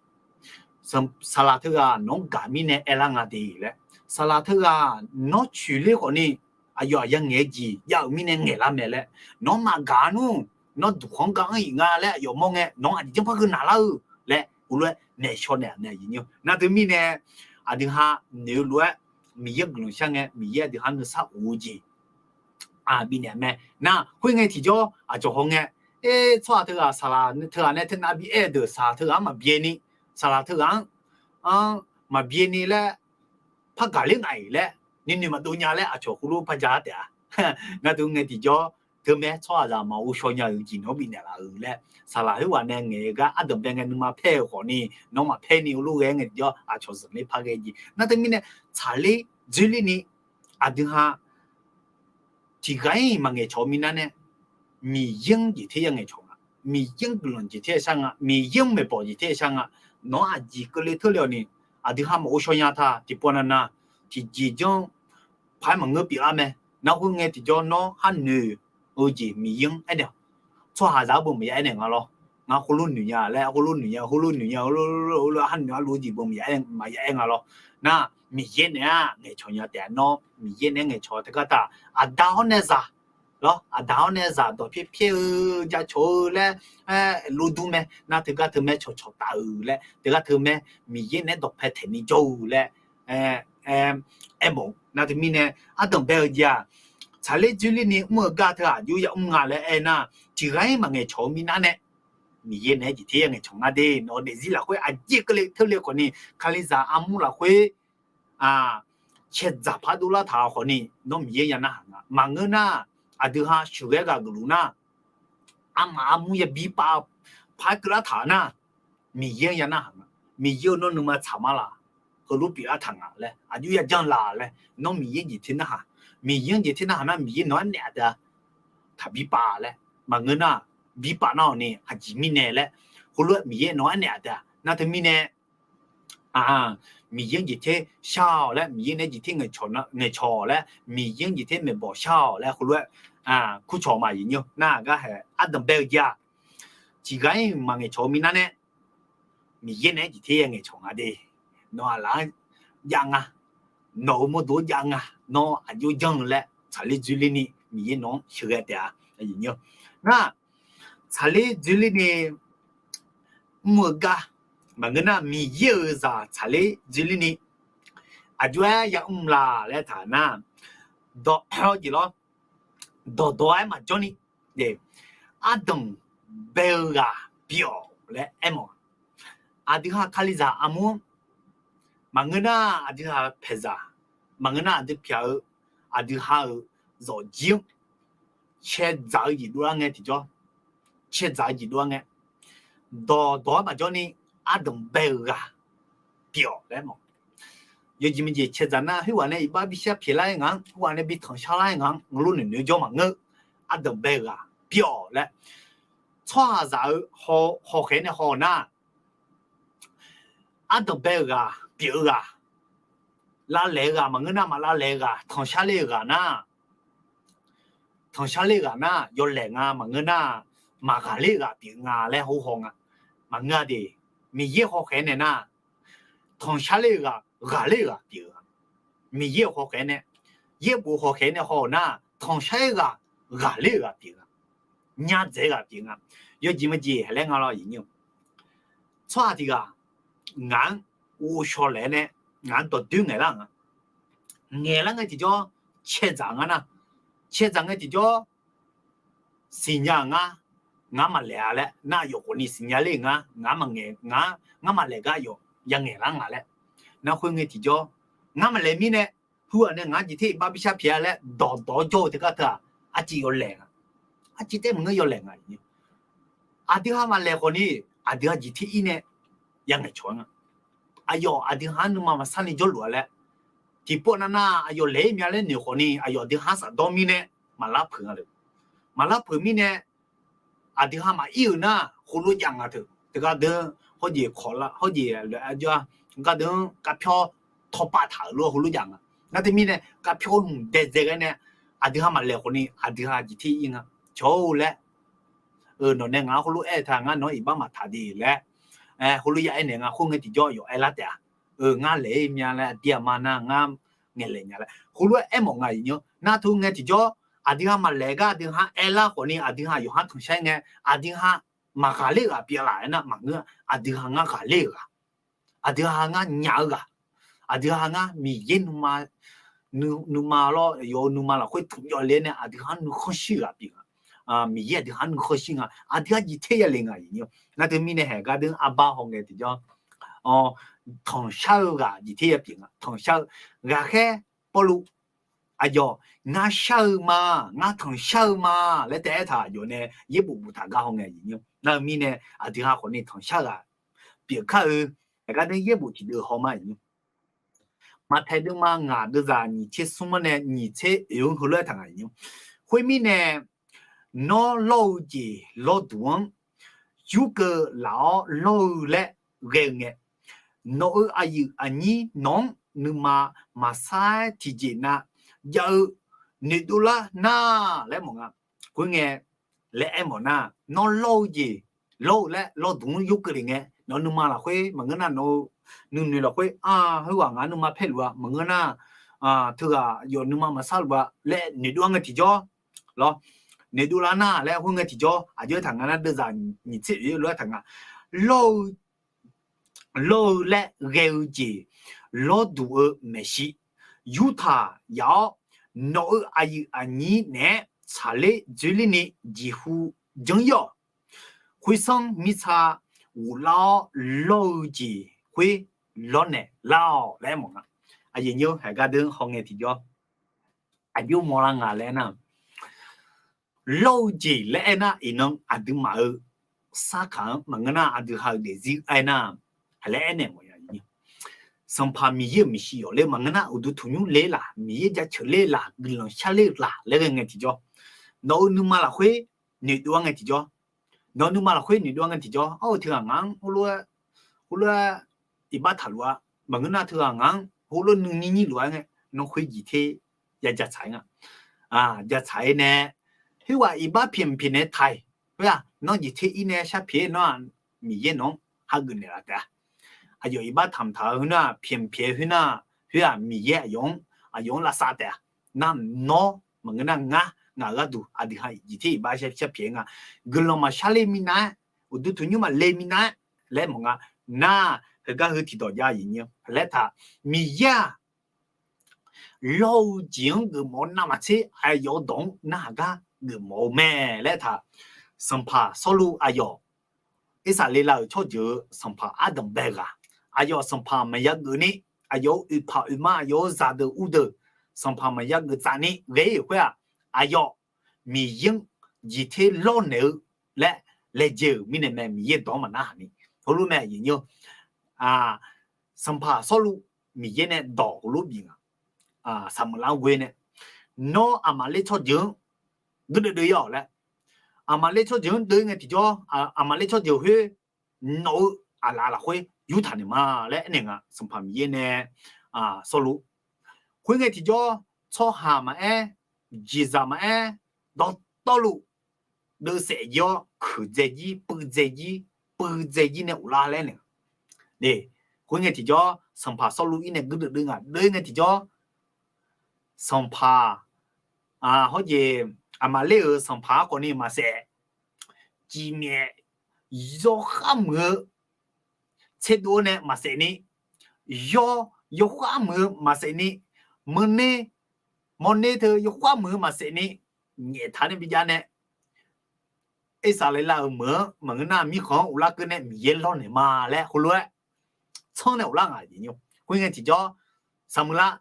Saqlaq teughaq nawq-anr gaq mirnae aerlar nga de laer. Saqlaq teughaq nawr coeqler khawf ni aqyawf aqyawf ngaeq-eu jeq jav-euq mirnae ngaeqlar mae laer, nawq-anr maqgaq nmr, nawr duqkhanq-anr gar anr-iq nga laer aqyawf mawr ngae nawq-anr aqjeq janrpar heu naqlar-eu laer heulof-aer maeqshaw naeq-a mae. Nar teumirnae aqdui ha noeq-eu lof-aer Miqyaer guiqlanq shar ngae Miqyaer aqdui ha-anr nuisar of-eu jeq bifnaeq mae. Nar khoerngae tiqjawr aqcawq hawngae, tsawrhaq teughaq saqlaq teughaq nae teunav bi aer-eu deuq saqlaq teughaq-anr maqbyae ni, saqlaq teughaq-anr maqbyae ni laer par gaqler ngaq-iq laer nuinoeq maqdov nya laer aqcawq heulof par ja-ar taef-a. Nar teu ngae tiqjawr teumae tsawrhaqzaq maqghov shaw nya-euq jeq nawq-anr bifnaeq laf-euq laer, saqlaq khoerghaq nae ngaeq-eu gar ardanqbae ngae nuima paer-eu khawf ni nawr maqpaer ni heulof ghae ngae tiqjawr aqcawq zanqler par ghae jeq. Nar teumirnae tsaqler dzoerler ni aqdui ha tiqghaq-iq maqngaeq cawq-eu minav nae, Miqyaer-anr jeq ter ya ngaeqcawq nga. Miqyaer-anr guiqlanq jeq ter ya shar nga. Miqyaer-anr maeqbawq jeq ter ya shar nga. Nawq-anr aqjeq keuvle teurle-awq ni, aqdui ha maqghov shaw nya ta tiqpov navnav, tiqjeq janr paq-aer maqngeur pyeuflar mae. Nar khoerngae tiqjawr nawr khar noeq-eu jeq Miqyaer-anr aernaeq-awq. Tsawrhaqzaq-anr beu maqya aernaeq nga lawr. Ngar khoerlof noeq nya laer, khoerlof noeq nya, khoerlof noeq nya, khoerlof, khoerlof khar noeq arluf-eu jeq beu maqya aer nga lawr. Nar Miqyaer naeq-aer ngaeqcawq nya taef-a. Nawr Miqyaer naeq-aer ngaeqcawq teugar taq, aqda hawr nae zaq lawr, aqda hawr nae zaq dawq pyaer pyaer-eu jacawq-eu laer, lov dur mae. Nar teugar teu mae cawqcawq taf-euq laer, teugar teu mae Miqyaer naeq-aer dawqpae taeqni jawr-eu laer aermawf-eu. Nar teumirnae ardanq bae-eu jeq-aq, tsaqler dzoerler ni mr-eu gar teu aqjox ya mr nga laer aernar, tiqghaq-ir maqngaeq cawq-eu minav nae Miqyaer naeq-aer jeq ter ya ngaeqcawq nga de. Nawq-eu daefzir lafkhoer aqjeq keuvle teurle khawfni, Kalizaq armur lafkhoer caedzaq par dovlar taq-eu khawfni, nawr Miqyaer ya narhaq nga. Maqngeur nar, aqdui ha sheuqghae ghaq geufluf nar, armaf armur yabi pav par keuvlar taq-eu nar, Miqyaer-anr ya narhaq nga. Miqyaer-eu nawr nuima tsaq ma laq, heulof pyeuflar taq nga laer, aqjox ya janr laq laer, nawr Miqyaer jeq ter narhaq. Miqyaer-anr jeq ter narhaq nar, Miqyaer nawq-anr naeq-a taef-a, taqbi pav laer. Maqngeur nar, bi pav nar-awq ni aqjeq mirnae laer, heulof-aer Miqyaer nawq-anr naeq-a taef-a. Nar teumirnae Miqyaer-anr jeq ter shar-awq laer, Miqyaer naeq-aer jeq ter ngaeqcawq laer, Miqyaer-anr jeq ter maeqbawq shar-awq laer, heulof-aer kurcawq ma aqyuif nymr. Nar gar hae ardanq bae-eu jeq-aq, tiqghaq-ir maqngaeq cawq-eu minav nae Miqyaer naeq-aer jeq ter ya ngaeqcawq nga de. Nawq aqlaf-anr jav nga, nawq-euq mawrdo-anr jav nga. Nawr aqjox janr-eu laer tsaqler dzoerler ni Miqyaer nawq-anr sheuqghae taef-a. Nar tsaqler dzoerler ni mr-eu gar, maqngeur nar Miqyaer-euq zaq tsaqler dzoerler ni aqjox-aer ya mr laq laer taq nar, dawq-awr jeq lawr, dawqdawq-aer maqjawr ni, ardanq bae-eu ghaq pyeuf-awq laer aermawf. Aqdui ha Kalizaq armur, maqngeur nar aqdui ha paeqzaq, maqngeur nar aqdui pyaq-eu, aqdui ha-euq zawqjir-anr caedzaq-eu jeq dovlar ngae tiqjawr, caedzaq-eu jeq dovlar ngae, dawqdawq-aer maqjawr ni ardanq bae-eu ghaq pyeuf-awq laer mawf. Yawjeq maqjeq caedzaq nar khoerghaq nae iqbax bishar pyeuflar-aer ngaq-anr, khoerghaq nae bi tanqshar lar-aer ngaq-anr, ngaqlof noeqnoeq jawr maqngeur. Ardanq bae-eu ghaq pyeuf-awq laer, tsawrhaqzaq-eu hawkhaeq nae haw-eu nar, ardanq bae-eu ghaq pyeuf-eu ghaq, lavlaeq-eu ghaq maqngeur nar, maq lavlaeq-eu ghaq, tanqshar ler-eu ghaq nar, tanqshar ler-eu ghaq nar yawlaeq nga. Maqngeur nar, maqghaq ler-eu ghaq pyeuf nga laer hawhaw nga. Maqngeur-a de, Miqyaer hawkhaeq nae nar, tanqshar ler-eu ghaq, ghaqler-eu ghaq pyeuf-eu nga. Miqyaer-euq hawkhaeq nae, yaerbof hawkhaeq nae haw-eu nar, tanqshar-ir ghaq, ghaqler-eu ghaq pyeuf nga. Nyadzaeq-eu ghaq pyeuf nga. Yawjeq maqjeq haeq laer nga lawr aqyuif nymr. Tsawrhaq tiq ghaq ngaq-anr ghovshaw laeq-aer nae ngaq-anr dawqdoer ngaeqlar nga. Ngaeqlar ngae tiqjawr caedzaq ngar nar, caedzaq ngae tiqjawr siqnya-euq ngar, ngar maqlaeq-a laer nar, aqyawf khawfni siqnya ler-euq ngar, ngar maqngaeq, ngar maqlaeq gar aqyawf ya ngaeqlar nga laer. Nar khoerngae tiqjawr ngar maqlaeq mirnae, heughaq nae ngaq-anr jeq ter iqbax bishar pyaeq-a laer dawqdawq-awr jawr-eu teugar teu-aq, arciv yawlaeq nga. Arciv taef maqngeur yawlaeq nga. Aqdui ha maqlaeq khawfni, aqdui ha jeq ter ir nae ya ngaeqcawq-aer nga. Aqyawf aqdui ha-anr nuima maqsar ni jawrluf-a laer, tiqpov navnav aqyawf laeq-ir mya laer noeq khawfni, aqyawf aqdui ha-anr shafdawr mirnae maqlar peuq nga le. Maqlar peuq mirnae, aqdui ha maqir-euq nar heulof jav nga teu. Teugar deuq-anr hawjeq kawqlar, hawjeq lof-aer jawr-a, gar deuq-anr garpyawr tawpav taq-euq lof-aer heulof jav nga. Nar teumirnae garpyawr hmq daedzae ghae nae, aqdui ha maqlaeq khawfni aqdui ha jeq ter ir nga. Cawq-or laer, nawq nae ngaq-anr heulof aer-eu ta, ngar nawq-anr iqbax maqtaq de laer, heulof ya aernaeq nga. Khoerngae tiqjawr yawf aerlar taef-a. Ngar laeq-ir mya laer, aqdir aqma nar ngar ngaeqlaeq nya laer heulof-aer aermawf nga. Iqnymr nar teu ngae tiqjawr, aqdui ha maqlaeq gar aqdui ha aerlar khawfni, aqdui ha yawqha-anr tanqshar-ir ngae, aqdui ha maqghaqler-euq ghaq pyeuf laf-aer nar maqngeur. Aqdui ha ngar ghaqler-euq ghaq, aqdui ha ngar nyaf-eu ghaq, aqdui ha ngar Miqyaer nuima, nuima lawr, yawf-eu nuima lafkhoer tmq jawv le nae aqdui ha-anr nuikhanr shir-eu ghaq pyeuf nga. Miqyaer aqdui ha-anr nuikhanr shir nga. Aqdui ha jeq ter ya le nga. Iqnymr nar teumirnae haeq gar deuq-anr arbar haw ngae tiqjawr, tanqshar-eu ghaq jeq ter ya pyeuf nga. Tanqshar-eu ghaqkhaer Pawrluv, aqyawf ngar shar-eu ma, ngar tanqshar-eu ma laer taef-aer taq, aqyawf nae yaerbof boftaq gar haw ngae. Iqnymr nar-eu mirnae aqdui ha khawfni tanqshar ghaq pyeuf kar-eu, aqgar deuq yaerbof tiqdeuv haw ma. Iqnymr Maqtaeq deuvma ngaq deuvzaq nyiq tser smr-anr nae nyiq tser oeq-anr heulof-aer taq nga. Iqnymr khoermirnae, Nawr lawr-eu jeq lawrduq-anr yurkeuv laf-awr lawr-eu laer ghae-eu ngae, nawq-euq aqyuif aqnyir nawq-anr nuima maqsar-aer tiqjeq nav jav-eu noeqdov lar nar laer mawf nga. Khoerngae laer aermawf nar, nawr lawr-eu jeq lawr-eu laer lawrduq-anr yurkeuv le ngae, nawq-eu nuima lafkhoer maqngeur nar, nawq-eu nuinoeq lafkhoer, a, heughaq ngaq nuima paerluf-a, maqngeur nar, teughaq yawf nuima maqsar luf-a laer noeqdov-ar ngae tiqjawr lawr. Noeqdov lar nar laer khoerngae tiqjawr aqjox-aer taq nga nar, deuvzaq nyiq tser oeq-eu lof-aer taq nga. Lawr-eu lawr-eu laer ghae-eu jeq lawrduq-eu maeqshi yurtaq yaf-awr, nawq-euq aqyuif aqnyir naeq-aer tsaqler dzoerler ni jeqhu janr ir-awq. Khoersanr mirtsa ghoflar-awr lawr-eu jeq khoer lawrnaeq lar-awq laer aermawf nga. Aqyuif aqnyir-eu haeqgar deuq hawngae tiqjawr aqjox mawrlar nga laer aernar, lawr-eu jeq laer aernar, iqnan aqduimaf-euq sarkaq-anr maqngeur nar, aqdui ha-euq daefzir aernar, haqlaer aernaeq mawf ya. Sanqpaq Miqyaer-euq maeqshi yawf ler maqngeur nar, uqduq tanqnymr ler laf, Miqyaer jaceuq ler laf, guiqlanq shar ler laf laer ghae ngae tiqjawr, nawq-euq nuima lafkhoer noeqdov-ar ngae tiqjawr, nawq-euq nuima lafkhoer noeqdov-ar ngae tiqjawr, arhu teughaq ngaq-anr heulof-aer iqbax taqluf-a, maqngeur nar teughaq ngaq-anr heulof nuinyir nyir luf-aer ngae, nawr khoer jeq ter ya jatsaq-ir nga. Jatsaq-ir nae, khoerghaq iqbax pyeqpyeq nae taq-iq, khoer-aq nawr jeq ter ir nae shar pyeq-aer nawr-aq, Miqyaer nawq-anr hageuf naeqlaf taef-a. Aqyawf iqbax taqmq taq-eu khoernar, pyeqpyeq khoernar, khoer-aq Miqyaer aqyawf-anr, aqyawf-anr lavsav taef-a. Nar nawr maqngeur nar ngar, ngaq-euq gharduq aqdui ha jeq ter iqbax shar pyeq-aer nga. Guiqlanq maqshar ler minav-aer, uqduq tanqnymr maqle minav-aer laer mawf nga. Nar heugar heu tiqdawq jav-a, aqyuif aqnyir-eu haqlaer taq, Miqyaer-aq lawr-eu jeq-anr geufmawf-eu navmaqtser, aqyawf-eu dawq-anr narhaq gar geufmawf-eu mae laer taq, sanqpaq Sawrluv aqyawf Irsaqleqlav-euq tsawrjeuq-eu sanqpaq ardanq bae ghaq, aqyawf sanqpaq maqya geuf ni, aqyawf-euq oeqpaq oeqma, aqyawf-euq zaqdeuq uvdeuq, sanqpaq maqya geuf tsaf ni ghae-ir-euq khoer-aq, aqyawf Miqyaer-anr jeq ter lawrnaeq-eu laer laejae-euq mirnae mae, Miqyaer dawq-anr maqnarhaq ni. Heulof mae, aqyuif aqnyir-eu, sanqpaq Sawrluv Miqyaer nae dawq heulof bif nga. Saqmeuqlav-anr ghoe nae, nawr aqmaqler tsawrjeuq-anr guirdeuv deuv ir-awq laer, aqmaqler tsawrjeuq-anr deuv-ir ngae tiqjawr, aqmaqler tsawrjeuq khoer nawq-eu aqlaf lafkhoer yurtaq naeq ma laer aernaeq nga. Sanqpaq Miqyaer nae Sawrluv, khoerngae tiqjawr tsawrhaq maqaer, jeqzaq maqaer, dawqtawvluf deuvsaef jir-awr, keuqdzae jir, puivdzae jir, puivdzae jir nae ghoflar laer naeq. Khoerngae tiqjawr sanqpaq Sawrluv-ir nae guirdeuv deuv nga. Deuv-ir ngae tiqjawr sanqpaq, hawr jeq, aqmaqler-euq sanqpaq-anr khawf ni maqsaef, cifmyaef, yawkhav muiq-eu tserdov-awr nae maqsaef ni, yawr, yawkhav muiq-eu maqsaef ni, mawrner, mawrner teu yawkhav muiq-eu maqsaef ni, nyaeftaq nae bijav nae, Irsaqleqlav-euq meuq-anr maqngeur nar mirkhanq-anr uvlar keuv nae Miqyaer lawrnaeq ma laer heulof-aer tsanr nae uvlar nga. Khoerngae tiqjawr saqmeuqlav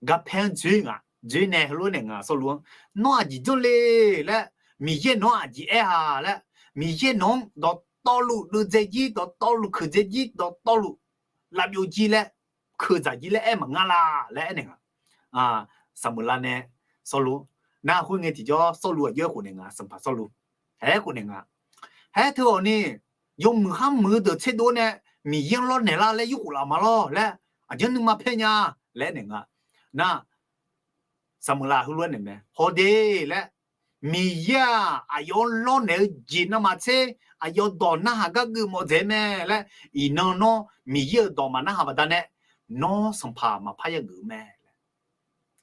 garpaer-anr dzoer nga. Dzoer nae heulof naeq nga, Sawrluv-anr, nawr aqjeq janr le laer, Miqyaer nawq-anr aqjeq aer-a laer, Miqyaer nawq-anr dawqtawvluf deuvdzae jir, dawqtawvluf keuqdzae jir, dawqtawvluf lavbyov jir laer, keuqdzaq jir laer aer maqnga la laer aernaeq nga. Saqmeuqlav nae Sawrluv, nar khoerngae tiqjawr Sawrluv aqjox-aer khofnaeq nga, sanqpaq Sawrluv, haer khofnaeq nga. Haer teu-awq ni, yawmuiq kharmuiq-eu deuq tserdov nae Miqyaer-anr lawrnaeq lar laer yurkhof laf ma lawr laer, aqjeq nuima paer nya laer aernaeq nga. Nar saqmeuqlav heulof-aer naeq mae, hawde laer, Miqyaer-aq aqyawf-anr lawrnaeq-eu jeq navmaqtser, aqyawf dawq narhaq gar geufmawf dzaeq mae laer, iqnan nawr Miqyaer-euq dawq maqnarhaq baqdanae, nawr sanqpaq maqpar yageuf-eu mae laer,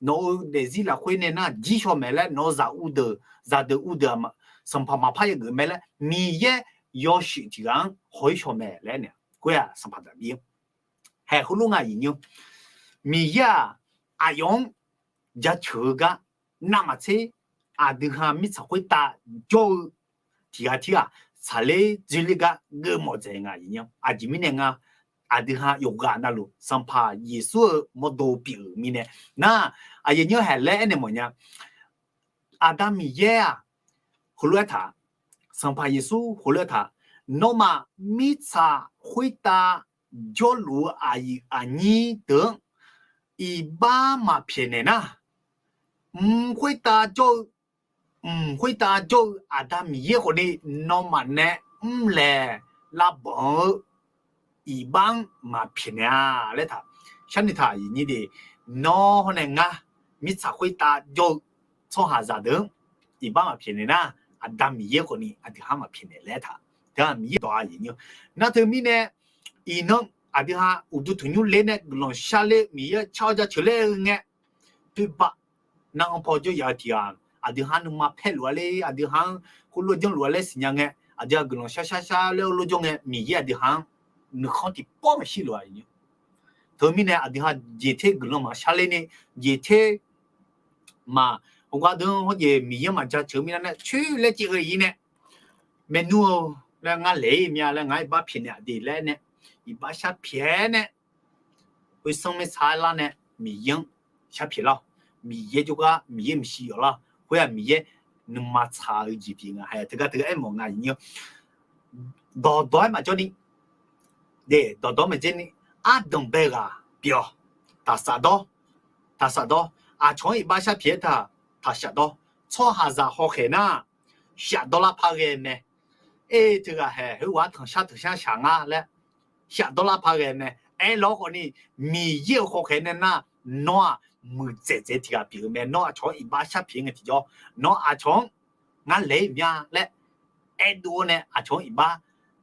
nawq-euq daefzir lafkhoer nae nar jir shaw mae laer, nawq-euq zaq uvdeuq, zaqdeuq uvdeuq, sanqpaq maqpar yageuf mae laer, Miqyaer yawshuif tiq ghaq-anr haw-ir shaw mae laer nae, khoer-aq sanqpaq Daqbir-anr haeq heulof nga, aqyuif aqnyir-eu, Miqyaer-aq aqyawf-anr jaceuq-eu gar navmaqtser, aqdui ha mirtsaq khoertav jawr-eu tiq ghaq tirghaq tsaqler dzoerler gar geufmawf dzaeq nga, aqyuif aqnyir-anr. Aqjeq mirnae nga, aqdui ha yawqghaq navluf Sanqpaq Yeqsur-euq mawrdo pyeuf-euq mirnae. Nar, aqyuif aqnyir-anr haeq laer aernaeq mawfnya. Aqda Miqyaer-aq heulof-aer taq, Sanqpaq Yeqsur heulof-aer taq, nawmaf mirtsaq khoertav jawrluf-eu aqyuif aqnyir deuq-anr iqbax maqpyaeqnaeq nar, mq khoertav jawr-eu mq khoertav jawr-eu Aqda Miqyaer khawfni nawmaf nae mrlaeq lavbanq-eu iqbax-anr maqpyaeqnaeq-a laer taq sharnoeq taq. Nawr hawr nae ngar mirtsaq khoertav jawr-eu tsawrhaqzaq deuq-anr iqbax maqpyaeqnaeq nar, Aqda Miqyaer khawfni aqdui ha-anr maqpyaeqnaeq laer taq. Teu-aq Miqyaer dawq-a aqnyir. Nar teumirnae iqnan aqdui ha uqduq tanqnymr ler nae guiqlanq sharler Miqyaer-anr car-awr jaceuq ler-eu ngae, doerba nar-anr paw jawr yaf-eu tiq ghaq, aqdui ha nuima paer luf-a ler, aqdui ha-anr khoerlof janrluf-a laer siqnya ngae, aqdui ha guiqlanq shar shar shar ler-eu lof jawr ngae, Miqyaer aqdui ha-anr nuikhanr tiqpawf maqshir luf-a. Teumirnae aqdui ha jeq ter guiqlanq maqshar ler ni, jeq ter maq, heugar deuq-anr hawr jeq Miqyaer-anr maqjaceuq-eu mirnae nae coer laer caev-eu ir nae, maernmr-eu laer ngar laeq-ir mya laer ngar iqbax pyaeqnaeq aqdui laer nae, iqbax sharpyaeq-aer nae, khoersanr maertsa-aer lar nae Miqyaer-anr sharpyaeq lar-awq. Miqyaer jawrgar Miqyaer maqshi yawf lar-awq. Khoer-aq Miqyaer nuima tsaq-eu jeq pyeuf nga. Hae teugar teugar aermawf nga aqnyir. Dawqdawq-aer maqjawr ni, dawqdawq-aer maqjawr ni, ardanq bae ghaq pyeuf-awq. Taqsaf dawr, taqsaf dawr, aqcawq-anr iqbax sharpyaeq-aer taq, taqshaf dawr. Tsawrhaqzaq hawkhaeq nar, shafdawr lar par ghae mae. Aer teughaq haeq khoerghaq-anr tanqshar tanqshar shaq ngar laer shafdawr lar par ghae mae. Aerlawr khawfni, Miqyaer-euq hawkhaeq nae nar, nawr-aq muiqdzaeq dzaeq tiq ghaq pyeuf-eu mae. Nawr aqcawq-anr iqbax sharpyaeq ngae tiqjawr, nawr aqcawq-anr ngar laeq-ir mya laer aerdov-awr nae aqcawq-anr iqbax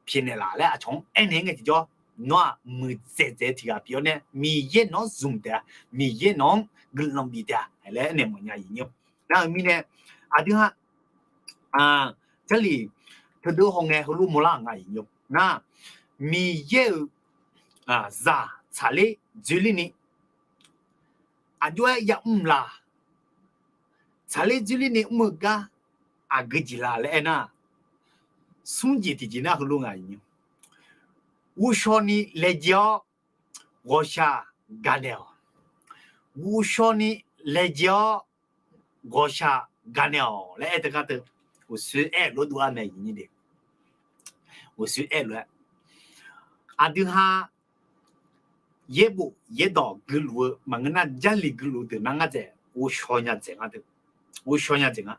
pyaeqnaeq laf laer aqcawq-anr aernaeq ngae tiqjawr, nawr-aq muiqdzaeq dzaeq tiq ghaq pyeuf-awr nae Miqyaer nawq-anr zmq taef-a, Miqyaer nawq-anr guiqlanq bif taef-a laer aernaeq mawfnya aqnyir. Nar-eu mirnae aqdui ha Jarlif teudeuq hawngae heulof mawrlar nga aqnyir. Nar, Miqyaer-euq zaq tsaqler dzoerler ni aqjox-aer yamr la, tsaqler dzoerler ni mr-eu gar aqgeu jeq la laer aernar, smr jeq tiqjeq nar heulof nga aqnyir. Ghovshaw ni laejae-awr ghawqshaq gaqnaeq-awq. Ghovshaw ni laejae-awr ghawqshaq gaqnaeq-awq laer aer teugar teu, uqshoe aer-eu lof dov-ar mae aqnyir de. Uqshoe aer-eu lof-aer, aqdui ha yaerbof yaerdawq guiluf-eu maqngeur nar, Jarlif guiluf deuq nar ngar dzaeq ghovshaw nya dzaeq nga deuq, ghovshaw nya dzaeq nga.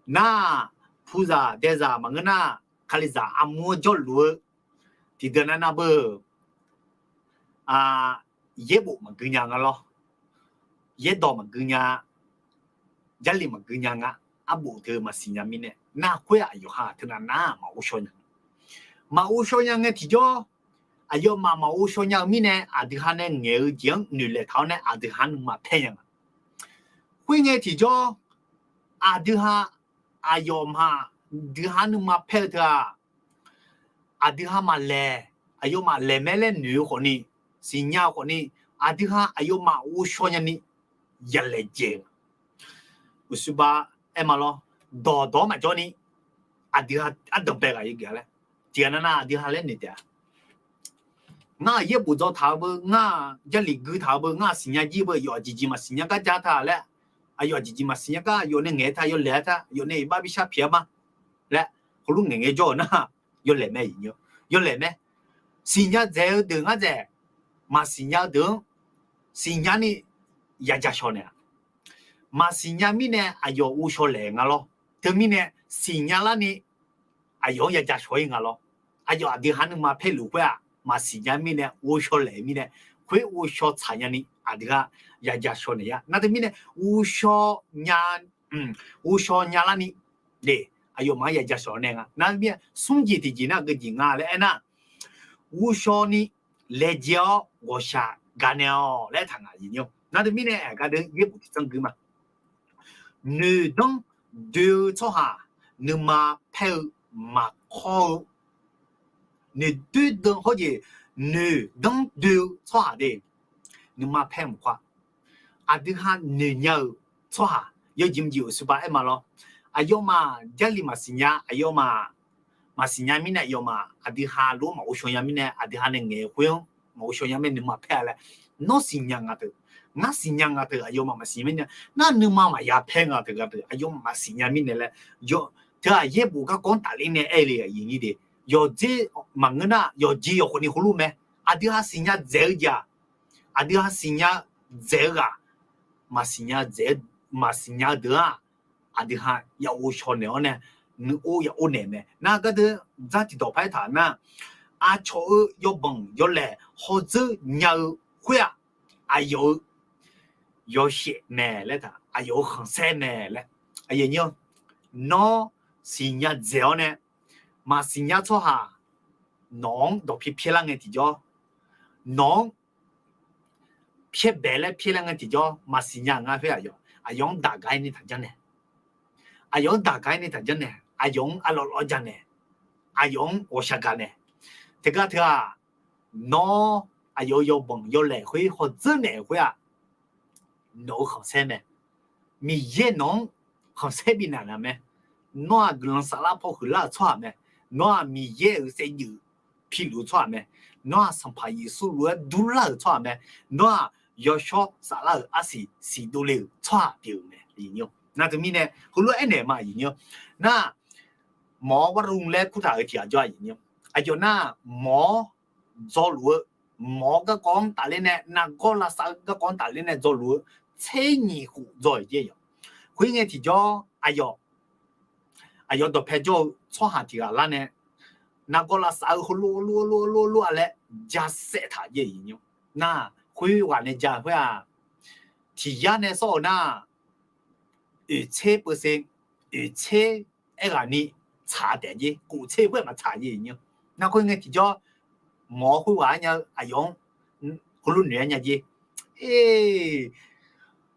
Nar, puzaq daezaq maqngeur nar, kalizaq armur-anr jawrluf-eu tiqdeuq nar nar beu yaerbof maqgui nya nga lawr. Yaerdawq maqgui nya, Jarlif maqgui nya nga. Arbof teu maqsiq nya mirnae nar khoer-aq aqyawf ha teunav nar maqghovshaw nya. Maqghovshaw nya ngae tiqjawr, aqyawfmaf maqghovshaw nya-eu mirnae aqdui ha nae ngaeq-eu jeq-anr noeqlaeq taq-awr nae aqdui ha nuima paer nya nga. Khoerngae tiqjawr, aqdui ha, aqyawfmaf dui ha nuima paer-eu teu-aq, aqdui ha maqlaeq, aqyawfmaf laeq mae laer noeq-eu khawfni, siqnya-eu khawfni, aqdui ha aqyawfmaf ghovshaw nyani yalaeq jaeq-eu uqshoe ba aer ma lawr. Dawqdawq-anr maqjawr ni aqdui ha ardanq bae ghaq yawgeuf-a laer tiqghaq nar nar aqdui ha laer noeq taef-a. Ngar-aq yaerbof dzaw taq-eu beu, ngar-aq Jarlif gui taq-eu beu, ngar-aq siqnya jir beu, yawf aqjeq jeq maqsiq nya gar ja ta laer, aqyawf aqjeq jeq maqsiq nya gar yawf nae ngaeq-aer ta, yawlaeq-aer ta, yawf nae iqbax bishar pyaeq-aer ma laer heulof ngaeq ngae jawr-euq nar, yawlaeq mae iq, yawlaeq mae. Siqnya dzaeq-eu deuq ngar dzaeq, maqsiq nya-eu deuq-anr siqnya ni yajaq shawq naeq-a. Maqsiq nya mirnae aqyawf ghovshaw laeq nga lawr. Teumirnae siqnya larni aqyawf-anr yajaq shawq-ir nga lawr. Aqyawf aqdui ha nuima paerluf khoer-aq maqsiq nya mirnae ghovshaw laeq mirnae, khoer ghovshaw tsaq nyani aqdui ha yajaq shawq naeq-a. Nar teumirnae ghovshaw nya, ghovshaw nya larni, aqyawfmaf-anr yajaq shawq naeq nga. Nar mirnae smr jeq tiqjeq nar geujeq nga laer aernar, ghovshaw ni laejae-awr ghawqshaq gaqnaeq-awq laer taq ngaq iq nymr. Nar teumirnae aer gar deuq yaerbof tiqtsanr gui ma. Noeqdanr doe-eu tsawrhaq nuima paer-eu maqkawr-eu, noeqdoer dan hawr jeq noeqdanr doe-eu tsawrhaq de, nuima paer maqkawr-a. Aqdui ha noeqnya-euq tsawrhaq yawjeq mqjeq uqshoe ba aer ma lawr. Aqyawfmaf Jarlif maqsiq nya, aqyawfmaf maqsiq nya mirnae aqyawfmaf aqdui ha lof-aer maqghovshaw nya mirnae aqdui ha nae ngaeq-eu khoer-anr maqghovshaw nya mirnae nuima paer-a laer, nawr siqnya nga teu, ngar siqnya nga teu, aqyawfmaf maqsiq nya mirnae nar nuima maqya paer nga teu gaq teu, aqyawfmaf maqsiq nya mirnae laer, teu-aq yaerbof garkawv-anr tafler nae aer le-aq iq nyi de. Yawqdzer maqngeur nar yawqjeq yawqkhawf ni heulof mae. Aqdui ha siqnya dzaeq-eu jeq-aq, aqdui ha siqnya dzaeq-eu ghaq, maqsiq nya dzaeq, maqsiq nya-eu deuq-aq aqdui ha yaghovshaw naeq-awr nae, nuior yagor naeq mae. Nar gardeuv dzar tiqdawq par aertaq nar, aqcawq-euq yawbanq yawlaeq hawdzeur nya-eu khoer-aq, aqyawf-euq yawshaef mae laer taq, aqyawf-euq khanqsaer mae laer. Nawr siqnya dzaeq-awr nae, maqsiqnya tsawrhaq nawq-anr dawqpi pyaerlar ngae tiqjawr, nawq-anr pyaerbae laer pyaerlar ngae tiqjawr maqsiqnya ngar khoer-aq, aqyawf-anr daq gar-ir ni taqjanr nae, aqyawf-anr daq gar-ir ni taqjanr nae, aqyawf-anr arlawr lawr ja nae, aqyawf-anr ghawqshaq gaq nae, teugar teu-aq, nawr aqyawf-euq yawbanq yawlaeq khoer hawdzeur naeq-euq khoer-aq, nawq-euq khanqsaer mae. Miqyaer nawq-anr khanqsaer bifnaeq nya mae. Nawr-aq guiqlanq saflar paw huiqlar-euq tsawrhaq mae. Nawr-aq Miqyaer-euq saevdzeuf piluf-eu tsawrhaq mae. Nawr-aq Sanqpaq Yeqsur lof-aer durlar-euq tsawrhaq mae. Nawr-aq yawshawr saflar-euq arsiq siqdov le-euq tsawrhaq pyeuf-euq mae. Nar teu mirnae heulof-aer aernaeq ma aqyuif nymr. Nar, mawq-awr gharluf laer kurtaq-euq tiq ghaq jawr aqyuif nymr. Aqyawf nar, mawq-awr dzawluf-eu, mawq-awr garkawv-anr tafler nae nargawr lavsav-eu garkawv-anr tafler nae dzawluf-eu tser nyiq khof dzaw-euq jeq yawq. Khoerngae tiqjawr aqyawf, aqyawf dawqpae jawr-eu tsawrhaq tiq ghaq lar nae nargawr lavsav-eu heulof heulof heulof heulof heulof-a laer jasaev taq jeq nymr. Nar, khoerghaq nae ja khoer-aq, tiq yar nae sawr-eu nar, oeqtser peuseq, oeqtser aerghaq ni tsaq taef jeq, koftser khoer maqtsaq jeq nymr. Nar khoerngae tiqjawr mawq-awr khoerghaq-aer nya-eu aqyawf-anr heulof noeq-aer nya jeq.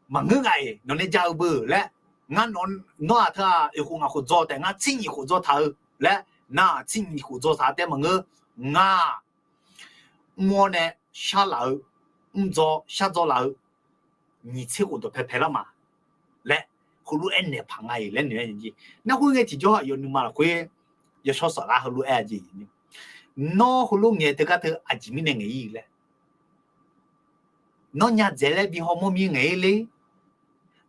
Maqngeur ngaq-iq nawq nae ja-eu beu laer, ngar, nawr-aq teu-aq oeq khof ngaq khof dzaw taef, ngar tser nyiq khof dzaw taq-eu laer, nar-aq tser nyiq khof dzaw taq taef maqngeur, ngar mr-awr nae shar laf-eu, mrdzaw shardzaw laf-eu nyiq tser khof dawqpae paelar ma laer heulof aernaeq paq nga-iq laer noeq-aer nya jeq. Nar khoerngae tiqjawr aqyawf nuima lafkhoer yawshawr saflar heulof-aer-a jeq. Nawr heulof ngaeq teugar teu aqjeq mirnae ngaeq-ir laer Nawr nya dzaeq laer bi hawmawr mir ngaeq-ir ler.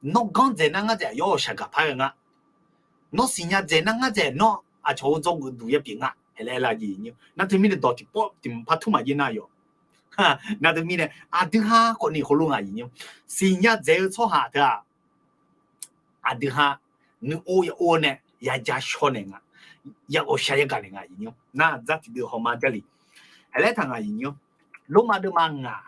Nawr ganr dzaeq nar ngar dzaeq aqyawf-awq shaqgaq par ghae nga. Nawr siqnya dzaeq nar ngar dzaeq nawr aqcawq-eu dzawgeuf duq yapyeuf nga. Aerlaer aerlar jeq nymr. Nar teumirnae dawq tiqpawf tiq par tur maqjaer nar yawq. Nar teumirnae aqdui ha khawf ni heulof nga aqyuif nymr. Siqnya dzaeq-eu tsawrhaq teu-aq, aqdui ha nuior yaor nae yaja shaw naeq nga, yaghawqshaq yagaq naeq nga aqyuif nymr. Nar dzar tiqdeuv hawma Jarlif aerlaer taq nga aqyuif nymr. Lormav deuvma ngaq,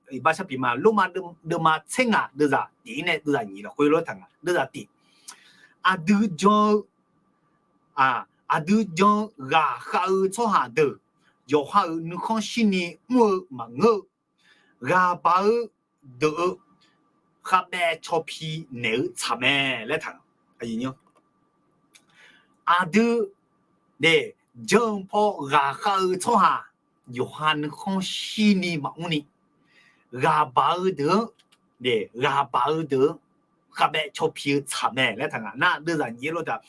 iqbax sharpyeuf ma, Lormav deuvma tser ngaq deuvzaq tiq-ir nae deuvzaq nyiq lafkhoer lof-aer taq nga. Deuvzaq tiq, aqdui jan-eu, aqdui jan-eu ghaqkhav-eu tsawrhaq deuq yawqha-euq nuikhanr shirni mr-eu maqngeur-eu, ghaq baq-eu deuq-eu khavbaev cawpi naeq-eu tsaq mae laer taq. Aqdui, jan-eu paw ghaqkhav-eu tsawrhaq yawqha nuikhanr shirni maqmr ni, ghaq baq-eu deuq-anr, ghaq baq-eu deuq-anr khavbaev cawpi-eu tsaq mae laer taq nga. Nar deuvzaq nyiq-aer lof taq,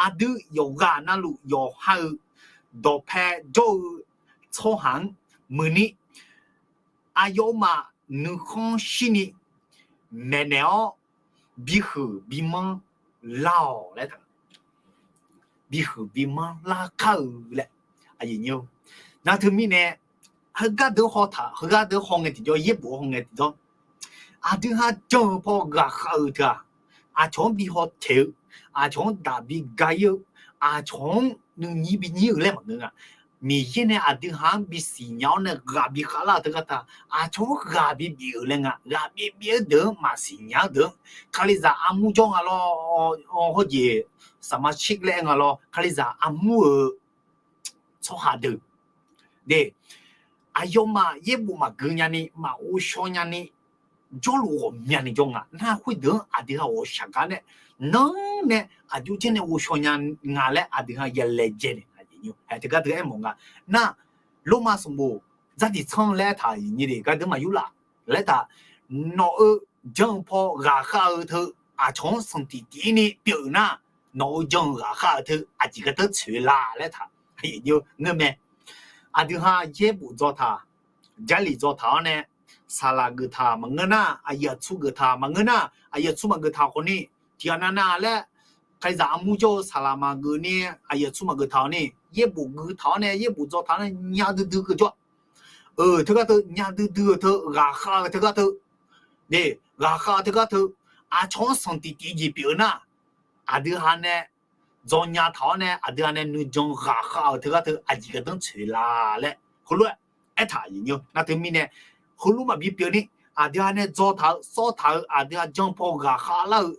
aqdui yawqghaq navluf yawqha-euq dawqpae jawr-eu tsawrhaq-anr muiqni, aqyawfmaf nuikhanr shirni maeqnaeq-awr bihuiq bimanr lar-awq laer taq. Bihuiq bimanr lar kar-eu laer. Nar teumirnae heugar deuq haw taq, heugar deuq haw ngae tiqjawr, yaerbof haw ngae tiqjawr, aqdui ha jan-eu paw ghaqkhav-eu teu-aq, aqcawq-anr bi haw taeq-eu, aqcawq-anr daq bi ga-ir-eu, aqcawq-anr nuinyir binyir-eu laer maqngeur nga. Miqyaer nae aqdui ha-anr bisiq nya-awr nae ghaq bi khavlar-euq teugar taq, aqcawq-anr ghaq bi bif-euq laer nga. Ghaq bi bif-eu deuq-anr maqsiq nya-eu deuq-anr, Kalizaq armur jawr nga lawr, hawjeq saqmaqshir laer aer nga lawr, Kalizaq armur-euq tsawrhaq deuq, aqyawfmaf yaerbof maqgui nyani, maqghovshaw nyani, jawrluf ghawqmyani jawr nga. Nar khoerdeuq-anr aqdui ha ghawqshaq gar nae, nanr nae aqjox janr nae ghovshaw nya nga laer aqdui ha yalaejae naeq nga. Teugar teu aermawf nga. Nar, Lormav sanqbof dzartiq tsanr laer taq, nyiq le gar deuq maqyur laf laer taq, nawq-eu jan-eu paw ghaqkhav-eu teu aqcawq-anr sanqtiq tiq-ir ni pyeuf-euq nar, nawq-eu jan-eu ghaqkhav-eu teu aqjeq gardanr tsoeq la laer taq, ngeur mae. Aqdui ha yaerbof dzaw taq, Jarlif dzaw taq-awr nae, saqlaq geuf taq maqngeur nar, aqyuif aqtsu geuf taq maqngeur nar, aqyuif aqtsu maqgeuf taq khawf ni, tiqghaq navnav laer Kalizaq armur jawr-eu saqlaq maqgeuf ni, aqyuif aqtsu maqgeuf taq-awq ni, yaerbof gui taq-awr nae, yaerbof dzaw taq-awr nae nya duidui keuv jawr. Teugar teu nya duidui-eu teu ghaqkhav-eu teugar teu, ghaqkhav-eu teugar teu, aqcawq-anr sanqtiq tiq jeq pyeuf-eu nar, aqdui ha nae dzawnya taq-awr nae aqdui ha nae nuijan ghaqkhav-euq teugar teu aqjeq gardanr tsoeq la laer heulof-aer aertaq aqyuif nymr. Nar teumirnae heulof maqbi pyeufni, aqdui ha nae dzaw taq-eu sawr taq-eu aqdui ha jan paw ghaqkhav lar-eu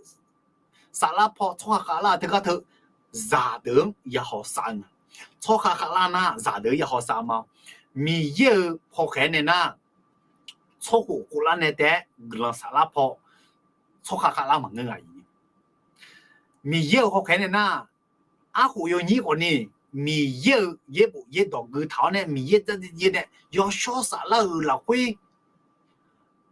saflar paw tsawrhaq khavlar-eu teugar teu zaqdeuq-anr yahaw sav-eu nga. Tsawrhaq khavlar nar zaqdeuq-anr yahaw sav ma. Miqyaer-euq hawkhaeq nae nar tsawrkhof khoflar nae taef-aer guiqlanq saflar paw tsawrhaq khavlar maqngeur nga. Miqyaer-euq hawkhaeq nae nar arkhof yawnyir khawfni Miqyaer-euq yaerbof yaerdawq gui taq-awr nae Miqyaer dzardziv nae yawshawr saflar-euq lafkhoer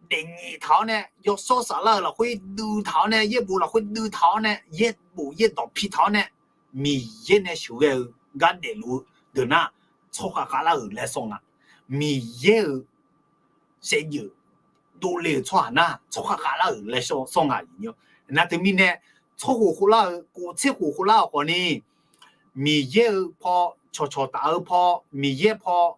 daefnyif taq-awr nae yawshawr saflar-euq lafkhoer duitaq-awr nae yaerbof lafkhoer duitaq-awr nae yaerbof yaerdawq pitaq-awr nae Miqyaer nae sheuqghae-eu gar daefluf-eu deuq nar tsawrhaq khavlar-euq laer sawr nga. Miqyaer-euq saevdzeuf dovle-euq tsawrhaq nar tsawrhaq khavlar-euq laer sawr nga. Nar teumirnae tsawrkhof khoflar-euq kof tser khof khoflar-euq khawfni Miqyaer-euq paw cawqcawq taf-eu paw Miqyaer paw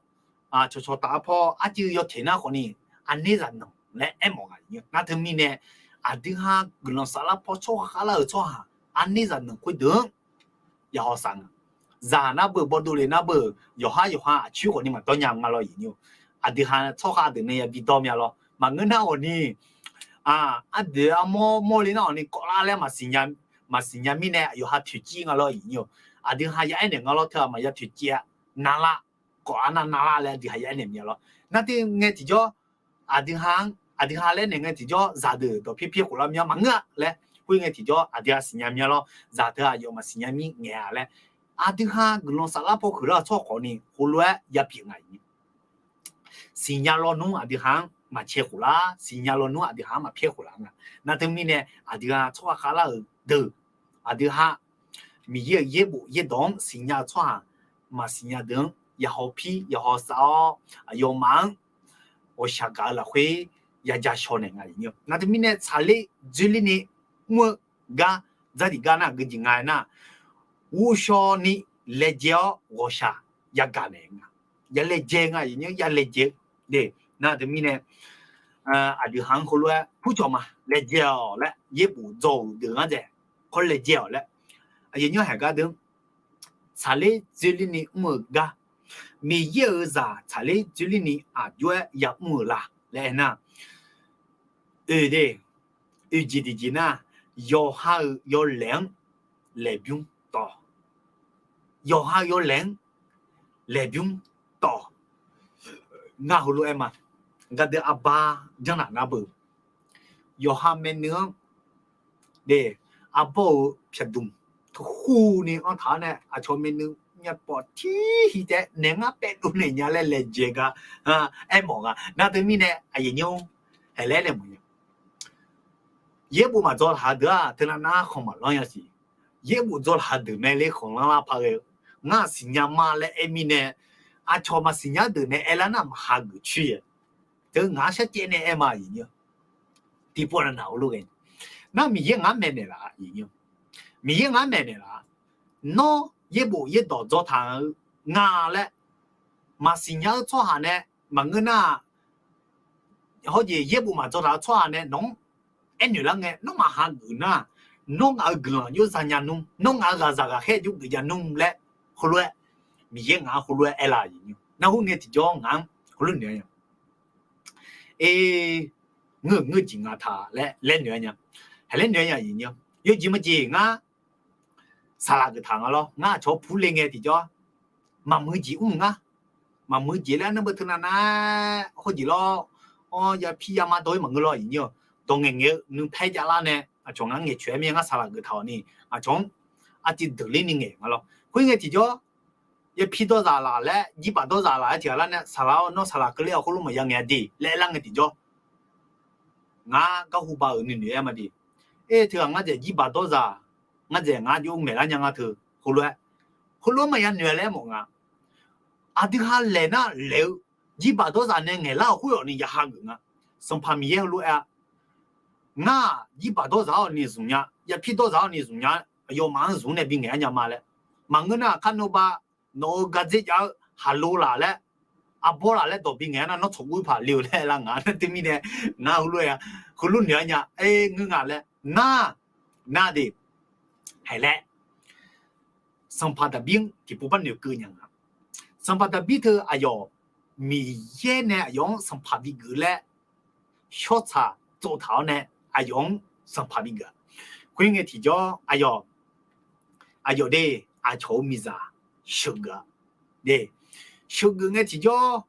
cawqcawq taf-eu paw arcuiv yawteq nar khawfni aqner zaqnanq laer aermawf nga. Nar teumirnae aqdui ha guiqlanq saflar paw tsawrhaq khavlar-euq tsawrhaq aqner zaqnanq khoerdeuq-anr yahaw sav nga. Zaq nar beu bawdov le nar beu yawqhar yawqha aqcoer khawfni maqdawr nya nga lawr. Aqdui ha tsawrhaq deuq nae yabi dawr mya lawr. Maqngeur nar khawfni ardeuq armawr mawrle nar khawfni kawvlar laer maqsiq nya mirnae yawqha toeqciv nga lawr. Aqdui ha ya aernaeq nga lawr teu-aq maqya toeqciv-a. Navlar kawvlar nar navlar laer aqdui ha ya aernaeq mya lawr. Nar teu ngae tiqjawr aqdui ha-anr aqdui ha laer naeq ngae tiqjawr zaqdeuq dawq pyaer pyaer khoflar mya maqngeur-a laer khoer ngae tiqjawr aqdui ha siqnya mya lawr. Zaq teu-aq yawf maqsiq nya mir ngaeq-a laer aqdui ha guiqlanq saflar paw huiqlar-eu tsawrhaq khawfni heulof-aer yapyeuf nga. Siqnya lawnmr aqdui ha-anr maqcae khoflar siqnya lawnmr aqdui ha-anr maqpyaer khoflar nga. Nar teumirnae aqdui ha tsawrhaq khavlar-euq deuq aqdui ha Miqyaer-euq yaerbof yaerdawq-anr siqnya-eu tsawrhaq maqsiq nya deuq-anr yahaw pir yahaw sav-awr aqyawfmaf-anr ghawqshaq gaq-eu lafkhoer yaja shaw naeq nga. Nar teumirnae tsaqler dzoerler ni mr-eu gar dzardiq gar nar geujeq nga aernar, ghovshaw ni laejae-awr ghawqshaq yagaq naeq nga. Ya laejae nga, aqyuif nymr ya laejae-eu de. Nar teumirnae aqdui ha-anr heulof-aer purcawq ma laejae-awq laer yaerbof dzaw-euq deuq ngar dzaeq khawf laejae-awq laer aqyuif nymr haeq gar deuq-anr tsaqler dzoerler ni mr-eu gar Miqyaer-euq zaq tsaqler dzoerler ni aqjox-aer yamr-euq la laer aernar, oe de, oeq jeq tiqjeq nar yawqha-euq yawlaeq-anr laeqbymr tawq. Yawqha-euq yawlaeq-anr laeqbymr tawq. Ngar heulof-aer ma, gardeuv arbar janrnaq nar beu, yawqha maernui-anr de, arbawr-euq pyaqdmq tawqhu ni anr taq-awr nae aqcawq maernui myavpawf tirhi taef-aer naeq ngar paevdov naeq nya laer laejae gar aermawf nga. Nar teumirnae aqyuif nymr haeq laer naeq mawf nya. Yaerbof maqdzaw laq-eu deuq-aq teunav nar khanq maqlanr nya siq. Yaerbof dzaw laq-eu deuq mae ler khanqlanr lar paq ghae-eu. Ngar siqnya ma laer aer mirnae aqcawq maqsiq nya deuq nae aerlar nar maqhageuf coer-a. Teu ngaq-anr sharcaev nae aer ma aqyuif nymr. Tiqpov navnaq-eu lof ghae, nar Miqyaer ngaq-anr maeqnaeq laf-a aqyuif nymr. Miqyaer ngaq-anr maeqnaeq laf-a. Nawr yaerbof yaerdawq dzaw taq-eu nga laer maqsiq nya-eu tsawrhaq nae maqngeur nar hawjeq yaerbof maqdzaw taq-eu tsawrhaq nae nawq-anr aernaeq lar ngae nawr maqhageuf nar, nawr ngaq-euq guiqlanq jov za nya nmr, nawr ngaq-euq ghaqzaq ghaqkhaer jov geuf nya nmr laer heulof-aer Miqyaer ngaq-anr heulof-aer aerlar aqyuif nymr. Nar khoerngae tiqjawr ngaq-anr heulof noeq-aer nya. Aer, ngeur-euq ngeur-eu jeq nga taq laer laer noeq-aer nya. Haeq laer noeq-aer nya aqyuif nymr. Yawjeq majeq ngar saqlaq geuf taq nga lawr. Ngar aqcawq purle ngae tiqjawr maqmuiq jeq mr ngar. Maqmuiq jeq laer nar beu teunav nar hawjeq lawr, awr yapir yama dawr-ir maqngeur lawr aqyuif nymr-aq. Dawq ngaeq ngaeq-eu nuipaer javlar nae aqcawq ngar ngaeqcoeq-aer mir ngar saqlaq geuf taq-awq ni aqcawq-anr aqciv deuq ler ni ngaeq nga lawr. Khoerngae tiqjawr yapir dawrzaq laf laer jirbaq dawrzaq laf-aer tiqghaq lar nae saqlaq-awr nawr saqlaq keuvle-awq khoerlof maqya ngaeq-a de laer aerlar ngae tiqjawr ngar garhu ba-euq nuinoeq-aer ma de. Aer teughaq ngar dzaeq jirbaq dawrzaq, ngar dzaeq ngar jov-aer maeqlar nya nga teu heulof-aer, heulof-aer maqya noeq-a laer mawf nga. Aqdui ha laeq nar laeq-eu jirbaq dawrzaq nae ngaeqlar-euq khoer-awq ni ya hageuf nga. Sanqpaq Miqyaer heulof-aer-a, ngar-aq jirbaq dawrzaq-awr ni zmq nya, yapir dawrzaq-awr ni zmq nya, aqyawfmaf-anr zmq nae bingaeq-aer nya ma laer. Maqngeur nar kar nawba nawq-euq gardzer jav-eu haqlo laf laer, arbawr laf laer dawq bingaeq-aer nar nawr tsawqguv paq le-euq laer aerlar nga. Nar teumirnae ngar heulof-aer-a, heulof noeq-aer nya, aer ngeur nga laer nar, nar de. Haeq laer, sanqpaq Daqbir-anr tiqpov par noeqkeuv nya nga. Sanqpaq Daqbir teu aqyawf Miqyaer nae aqyawf-anr sanqpaq bigeuf laer shawrtsaq tsovtaq-awr nae aqyawf-anr sanqpaq bigeuf-a. Khoerngae tiqjawr aqyawf, aqyawf de aqcawq-euq miqzaq sheuqgeuf-a. De, sheuqgeuf ngae tiqjawr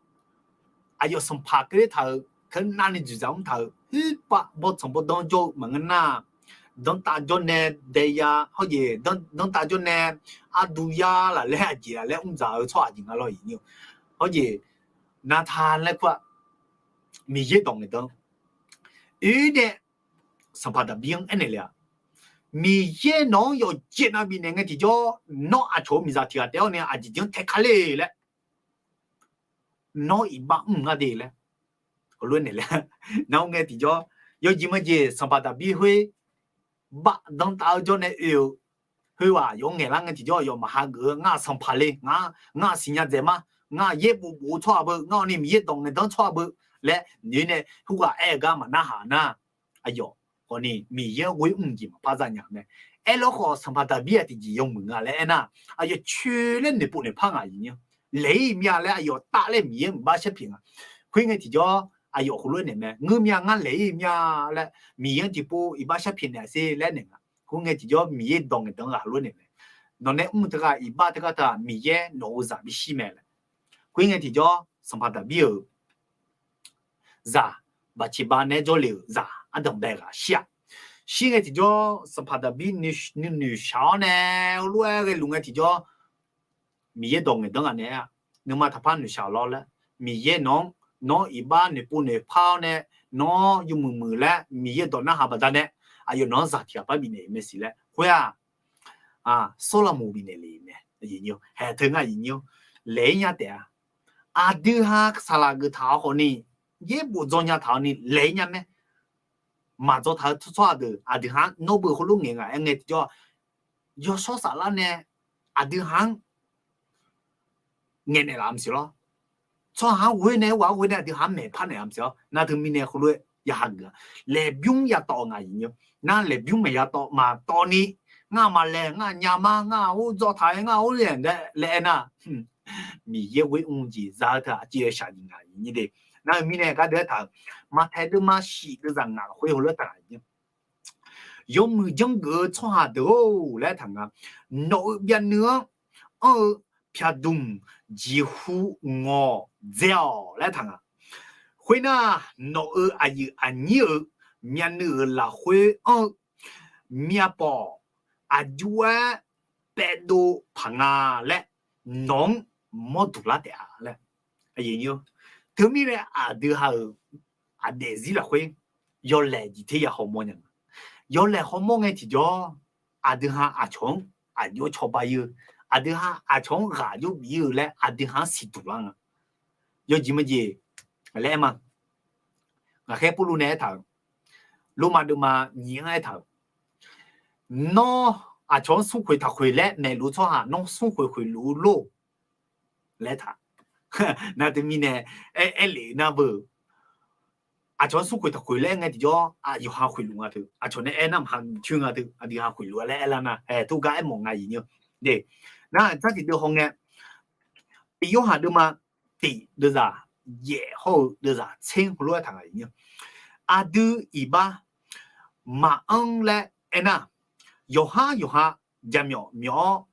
aqyawf sanqpaq keuvle taq-euq, teu navni dzoeqdzaq mr taq-euq, hoerpav bawrtsanq bawrdanr jawr-eu maqngeur nar, danrtav jawr nae daeya, hawjeq danrtav jawr nae arduv yar laf laer aqjeq laf laer mr dzaq-eu tsawrhaq jeq nga lawr iq nyir-eu. Hawjeq navtaq laer kur-aq, Miqyaer dawq ngaeqdan oe nae sanqpaq Daqbir-anr aernaeq le-aq, Miqyaer nawq-anr yawqjeq nav bifnaeq ngae tiqjawr, nawr aqcawq-eu miqzaq tiq ghaq taef-awr nae aqjeq jeq-anr tae ka le laer, nawr iqbax mr ngar de laer, heulof-aer naeq le. Nar-eu ngae tiqjawr, yawjeq majeq sanqpaq Daqbir khoer, baf danrtav-eu jawr nae oe-euq, khoerghaq yawf-anr ngaeqlar ngae tiqjawr yawf maqha geuf-eu, ngar-aq sanqpaq le, ngar, ngar-aq siqnya dzaeq ma, ngar-aq yaerbof bof-eu tsawrhaq beu, ngar-awq ni Miqyaer dawq ngaeqdan-eu tsawrhaq beu laer noeq nae khoerghaq aer-eu gar maqnarhaq nar, aqyawf khawfni Miqyaer-anr ghoer mr jeq maqpar za nya mae. Aerlawr khawf sanqpaq Daqbir-aq tiqjeq yawmuiq nga laer aernar, aqyawf coer laer noeqpov noeqpar ngaq iq nyir-a. Laeq-ir mya laer aqyawf taf laer Miqyaer-anr iqbax sharpyaeq nga. Khoerngae tiqjawr aqyawf heulof-aer naeq mae, ngeur mya ngar laeq-ir mya laer Miqyaer-anr tiqpov iqbax sharpyaeq naeq se laer naeq nga. Khoerngae tiqjawr Miqyaer dawq ngaeqdan-eu ghaq heulof-aer naeq mae, nawq nae mr teughaq iqbax teughaq taq Miqyaer nawq-euq zaq bishir mae laer. Khoerngae tiqjawr sanqpaq Daqbir-euq zaq Baqtiqba nae jawrle-euq zaq ardanq bae ghaq shir-aq. Shir ngae tiqjawr sanqpaq Daqbir nuinoeq shaq-awr nae heulof-aer ghaeluf ngae tiqjawr Miqyaer dawq ngaeqdan ghaq naeq-a, nuima taqpar noeqshaq lawr laer, Miqyaer nawq-anr, nawr iqbax noeqpov noeqpar-awr nae, nawr yawmuiq muiq laer Miqyaer dawq narhaq baqdanae, aqyawf nawq-anr zaq tiq ghaq par bifnaeq-euq mae siq laer khoer-aq, Sawrlaqmoq bifnaeq le-euq mae. Haeq teu ngar iq nyir-awr, laeq-ir nya taef-a. Aqdui ha saqlaq geuf taq-awr khawfni, yaerbof dzaw nya taq-awr ni laeq-ir nya mae. Maqdzaw taq-eu tsawrhaq deuq aqdui ha-anr nawr beu heulof ngaeq ngaq-aer ngae tiqjawr, yawshawr saflar nae aqdui ha-anr ngaeqnaeq laf maqsiq lawr. Tsawrhaq-anr ghoer nae, aqghoer nae aqdui ha-anr maeqpar naeq-a maqsiq lawr. Nar teumirnae heulof-aer ya hageuf-a. Laeqbymr yatawv ngaq iq nyir-awr, nar laeqbymr maqya tawv maqtawv ni, ngar maqlaeq, ngar nya mar, ngar ur dzaw taq-aer, ngar ur laeq laer aernar, Miqyaer ghoer mr jeq za-eu teu aqciv-eu shaq nyiq ngaq iq nyir de. Nar-eu mirnae gardeuv aertaq-euq, Maqtaeq deuvma shif deuvzaq ngaq lafkhoer heulof-aer taq ngaq iq nyir-awr, yawmuiq janrgeuf-eu tsawrhaq deuq-or laer aertaq nga. Nawq-euq byavnuiv-anr anr-eu pyaqdmq jeqhu ngawq dzae-awq laer aertaq nga. Khoernar, nawq-euq aqyuif aqnyir-euq myavnuiv-euq lafkhoer anr-eu myavpawf aqjox-aer paevdov paq nga laer nawq-anr mawr duq lar taef-a laer. Teumirnae aqdui ha-euq aqdaef zir lafkhoer yawlaeq jeq ter ya hawmawr nya nga. Yawlaeq hawmawr ngae tiqjawr, aqdui ha aqcawq-anr aqjox cawba ir-eu, aqdui ha aqcawq-anr ghaq jox bif ir-eu laer aqdui ha-anr siqduq lar nga. Yawjeq maqjeq laer aer ma. Ngaqkhaer Pawrluv nae aertaq-euq, Lormav deuvma nyiq-anr aertaq-euq, nawr aqcawq-anr smrkhoeq taqkhoeq laer maeqluf-eu tsawrhaq nawr smrkhoeq khoeqluf-eu lor laer aertaq. Nar teumirnae aer, aerlef nar beu, aqcawq-anr smrkhoeq taqkhoeq laer aer ngae tiqjawr, aq, yawqha khoeqluf nga teu, aqcawq nae aernar maqha coer nga teu, aqdui ha khoeqluf-a laer aerlar nar, aer, tov gar aermawf nga iq nyir-awr. De, nar jar tiqdeuv haw ngae, Tiqyorhaq deuvma tiq deuvzaq yaef hawr-eu deuvzaq tser heulof-aer taq nga iq nyir-awr, aqdui iqbax maqanr laer aernar, yawqhar yawqha jaqmyawf myawf-awr,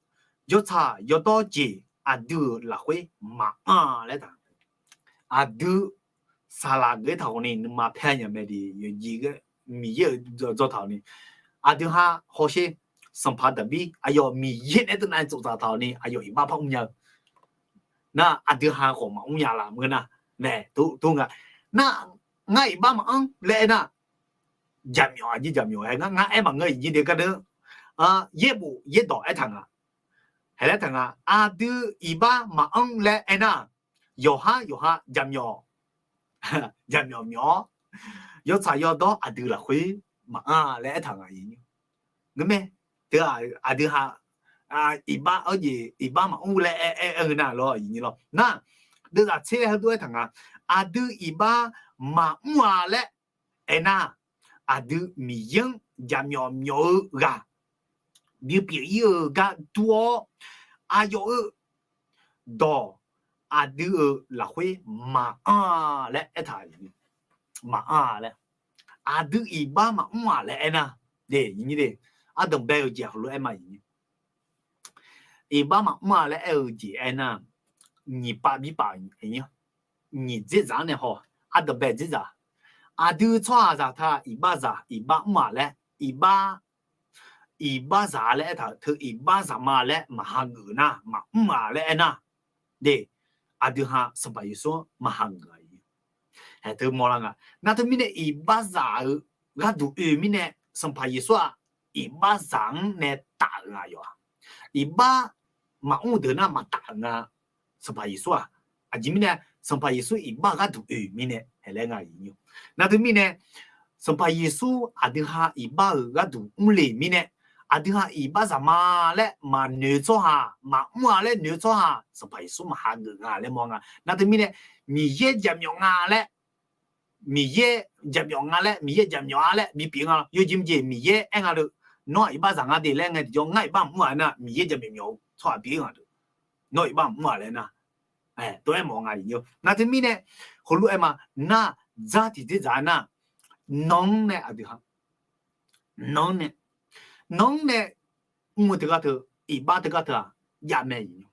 yawtsaq yawdawr jeq aqdui-euq lafkhoer maqanr-a laer taq. Aqdui saqlaq geuf-aer taq khawfni nuima paer nya mae de, yawqjeq Miqyaer-euq dzaw taq-awq ni, aqdui ha hawsher, Sanqpaq Daqbir aqyawf Miqyaer nae teunav tsoftsaf taq-awq ni aqyawf iqbax par mr nya-eu nar, aqdui ha khawf maqmr nya laf maqngeur nar, nae tov nga. Nar, ngar iqbax maqanr laer aernar, jaqmyawf aqjeq jaqmyawf-aer ngar, ngar aer maqngeur iq nyir de gardeuv, yaerbof yaerdawq aertaq nga. Haeq laer taq nga, aqdui iqbax maqanr laer aernar, yawqhar yawqha jaqmyawf, jaqmyawf myawf-awr, yawtsaq yawdawr aqdui lafkhoer maqanr laer aertaq nga iq nyir. Ngeur mae, teu aqdui ha iqbax, iqbax maqmr laer aer-eu nar lawr iq nyir lawr. Nar, deuvzaq tser heudov aertaq nga, aqdui iqbax maqmr-a laer aernar, aqdui Miqyaer-anr jaqmyawf myawf-eu ghaq bipyeuf ir-eu gar dur-awr, aqyawf-euq dawq aqdui-euq lafkhoer maqanr-a laer aertaq-euq, maqanr-a laer, aqdui iqbax maqmr-aq laer aernar, ardanqbae-eu jeq heulof-aer ma, iqbax maqmr-a laer aer-eu jeq aernar, nyiq pav bir pav, nyiq dzerdzaq-anr nae haw, ardanqbae dzerdzaq, aqdui tsawrhaqzaq taq iqbaxzaq iqbax mr-aq laer, iqbax iqbaxzaq laer aertaq-euq teu iqbaxzaq ma laer maqhageuf nar, maqmr-aq laer aernar, aqdui ha Sanqpaq Yeqsur-anr maqhageuf-a. Haeq teu mawrlar nga. Nar teu mirnae iqbaxzaq-euq gharduq oe mirnae, Sanqpaq Yeqsur-aq iqbaxzaq-anr nae taf-euq nga yawf-aq. Iqbax maqmr deuq nar maqtaf-euq nga. Sanqpaq Yeqsur-aq, aqjeq mirnae Sanqpaq Yeqsur iqbax gharduq oe mirnae haeq laer nga. Nar teu mirnae Sanqpaq Yeqsur aqdui ha iqbax-euq gharduq mrle mirnae, aqdui ha iqbaxzaq ma laer maqnoeq tsawrhaq, maqmr-a laer noeq tsawrhaq Sanqpaq Yeqsur maqhageuf nga laer mawr nga. Nar teu mirnae Miqyaer jaqmyawf nga laer, Miqyaer jaqmyawf nga laer, Miqyaer jaqmyawf-a laer bipyeuf nga. Yawjeq mrjeq Miqyaer aer nga deuq, nawr-aq iqbaxzaq nga de laer ngae tiqjawr ngar iqbax maqmr-aq aernar, Miqyaer jaqmyawf mawf-eu tsawrhaq pyeuf nga deuq, nawr iqbax maqmr-aq laer nar, tov-aer mawf nga. Nar teu mirnae heulof-aer ma, nar dzar tiqdzerdzaq nar, nanr nae aqdui ha, nanr nae, nanr nae mr-eu teugar teu, iqbax teugar teu-aq jav mae.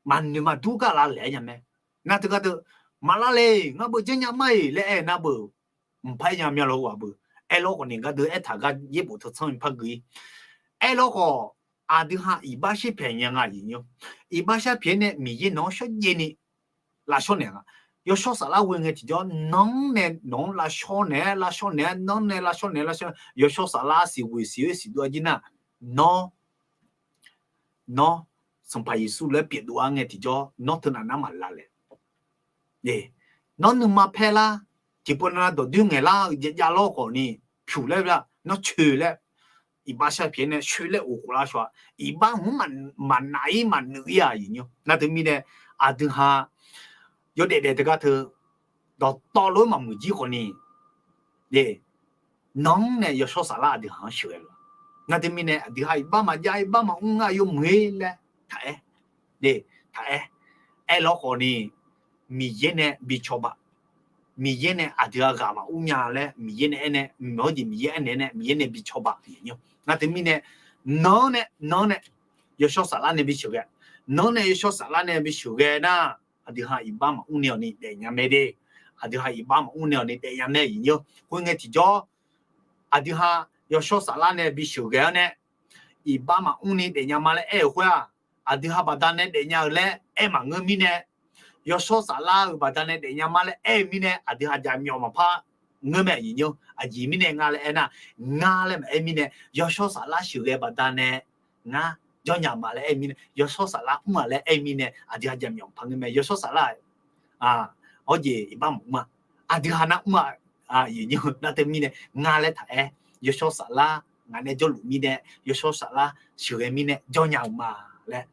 Maqnoeq maqdur gar lavlaeq-aer nya mae. Nar teugar teu, maqlar le, ngar beu janrnya ma-iq laer aer nar beu, mqpar-aer nya mya lawr-aq beu. Aerlawr khawf ni gardeuv aertaq gar yaerbof teu tsanr-ir par gui-ir. Aerlawr khawf, aqdui ha iqbax sharpaeq nya nga. Iqbax sharpaeq-aer nae Miqyaer nawq-anr shawrjaev ni lavshawr naeq nga. Yawshawr saflar ghoe ngae tiqjawr nanr nae nawq-anr lavshawr naeq-aer, lavshawr naeq-aer, nanr nae lavshawr naeq, lavshawr naeq, yawshawr saflar siqghoeq siq-oer siqdov-aer jir nar, nawr, nawr, Sanqpaq Yeqsur laer pyeufdov-a ngae tiqjawr nawr teu naf nar maqlavlaeq. Nawr nuima paer lar, tiqpov nav dawqdoer ngaeqlar-eu jav jav lawr khawf ni, pyuq laer, nawr coeq laer, iqbax sharpaeq nae coeq laer of khof lar shaw-a. Iqbax hmq maqnaf-ir maqnuiv-ir-aq. Nar teu mirnae aqdui ha yawdaef daef teugar teu, dawqtawvluf-aer maqmuiq jir khawf ni, nanr nae yawshawr saflar aqdui ha-anr sheuqghae lof-a. Nar teu mirnae aqdui ha iqbax maqjav, iqbax maqmr ngar yawmuiq-ir laer taq-aer, taq-aer, aerlawr khawf ni, Miqyaer nae bi cawba, Miqyaer nae aqdui ha ghaq maqmr nya laer Miqyaer nae aernae, mq-anr jeq Miqyaer aernaeq nae Miqyaer nae bi cawba. Nar teu mirnae, nanr nae, nanr nae yawshawr saflar nae bi sheuqghae, nanr nae yawshawr saflar nae bi sheuqghae nar, aqdui ha iqbax maqmr nae-awq ni daefnya mae de. Aqdui ha iqbax maqmr nae-awq ni daefnya mae. Khoerngae tiqjawr, aqdui ha yawshawr saflar nae bi sheuqghae-awr nae, iqbax maqmr ni daefnya ma laer aer-euq khoer-aq, aqdui ha baqdanae daefnya-eu laer aer maqngeur mirnae, yawshawr saflar-euq baqdanae daefnya ma laer aer-eu mirnae, aqdui ha jaqmyawf maqpar ngeur mae. Aqjeq mirnae nga laer aernar, ngar laer maqaer mirnae, yawshawr saflar sheuqghae baqdanae ngar jawrnya ma laer aer-eu mirnae, yawshawr saflar mr-aq laer aer-eu mirnae, aqdui ha jaqmyawf maqpar ngeur mae. Yawshawr saflar-aq, awr jeq iqbax maqmr-a, aqdui ha nar mr-aq, nar teu mirnae ngar laer taq-aer, yawshawr saflar ngaq nae jawrluf mirnae, yawshawr saflar sheuqghae mirnae jawrnya-eu ma laer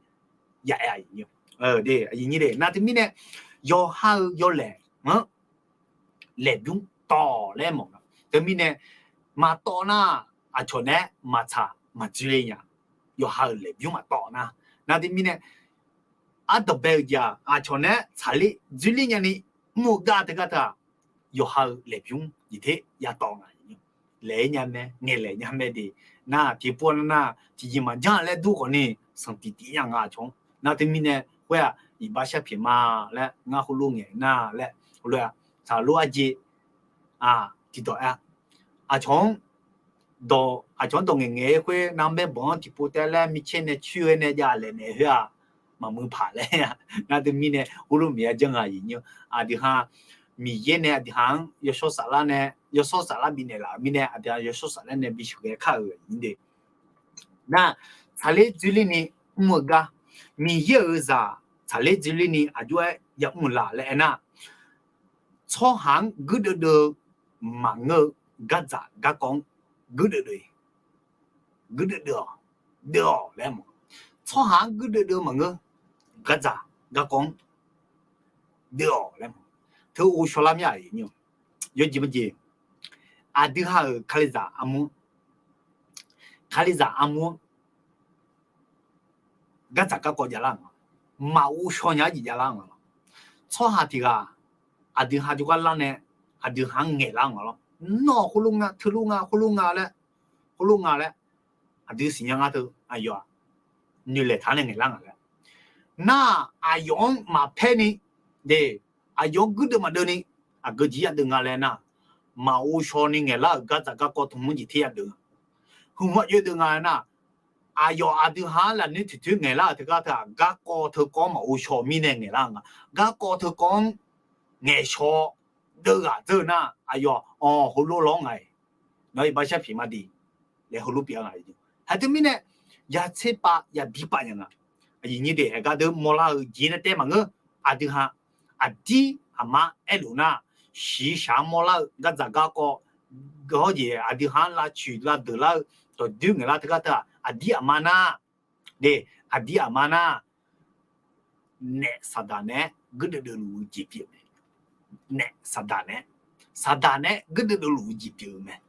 ya aer-a. Nar teu mirnae yawqha-eu yawlaeq-anr laeqbymr tawv laer mawf nga. Teu mirnae maqtawv nar, aqcawq naeq-aer maqtsaq maqdzoerle nya. Yawqha-euq laeqbymr maqtawv nar, nar teu mirnae ardanqbae-eu jeq-aq, aqcawq naeq-aer tsaqler dzoerler nyani mr-eu gar teugar teu-aq, yawqha-euq laeqbymr jeq ter yatawv nga. Laeq-aer nya mae, ngaeqlaeq nya mae de. Nar tiqpov nar, tiqjeq maqjanr laer dur khawf ni, sanqtiq tif nya nga aqcawq-anr. Nar teu mirnae khoer-aq, iqbax sharpyaeq ma laer ngar heulof ngaeq nar laer, heulof-aq, tsaqlof arjeq tiqdawq aer-a. Aqcawq-anr dawq, aqcawq-anr dawq ngaeqngaeq-aer khoer nar, maerbanq-anr tiqpov taef laer micaer nae coer-aer nae javlaeq naeq khoer-aq, maqmuiq paq laer. Nar teu mirnae heulof miqya janr nga. Aqdui ha Miqyaer nae aqdui ha-anr yawshawr saflar nae, yawshawr saflar bifnaeq laf-euq mirnae, aqdui ha yawshawr saflar nae bisheuq ghae kar-euq de. Nar tsaqler dzoerler ni mr-eu gar, Miqyaer-euq zaq tsaqler dzoerler ni aqjox-aer yamr-eu la laer aernar, tsawrhaq-anr guirdeuv deuv-eu maqngeur-eu gardzaq garkawv-anr guirdeuv deuv-ir, guirdeuv deuv-awq, deuv-awq laer mawf. Tsawrhaq-anr guirdeuv deuv-eu maqngeur, gardzaq garkawv-anr deuv-awq laer mawf. Teu ghovshaw lar mir-aq, yawjeq majeq, aqdui ha-euq kalizaq armur, kalizaq armur-anr gardzaq garkawv javlar nga, maqghov shaw nya-aer jeq javlar nga lawr. Tsawrhaq tiq ghaq aqdui ha jawrgar lar nae aqdui ha-anr ngaeqlar nga lawr. Nawr khoerlof nga, teulof nga, khoerlof nga laer, khoerlof nga laer aqdui siqnya nga teu aqyawf-aq noeqlaeq taq-aer nae ngaeqlar nga laer. Nar-aq aqyawf-anr maqpaer ni, de, aqyawf-anr guirdeuv maqdeuv ni aqgeu jeq yadeuv nga laer nar, maqghov shaw ni ngaeqlar-euq gardzaq garkawv tmq-anr jeq ter yadeuv. Hmq-anr jov deuv nga laer nar, aqyawf aqdui ha-anr lafnoer toeqtoer ngaeqlar-euq teugar teu-aq, garkawv teukawv-anr maqghov shaw mirnae ngaeqlar nga. Garkawv teukawv-anr ngaeqshaw deuv ghaq dzeur-eu nar, aqyawf-aq heulof lawr nga-iq, nawq-iq bar sharpiq ma de laer heulof pyeuf-a nga. Haeq teumirnae yatser pav yabi pav nya nga. Aqyuif nyir de, haeq gar deuq mawrlar-eu jeq nae taev maqngeur. Aqdui ha aqdir aqma aerluf nar, shiqshaq-anr mawrlar-eu gardzaq garkawv, gawr jeq aqdui ha-anr lavcoeq lavdeuq lar-eu dawqdoer ngaeqlar teugar teu-aq, aqdir aqma nar, de, aqdir aqma nar, naef saqdaq naeq-aer guirdeuv deuvluf-eu jeq pyeuf mae. Naef saqdaq naeq-aer, saqdaq naeq-aer guirdeuv deuvluf-eu jeq pyeuf-eu mae.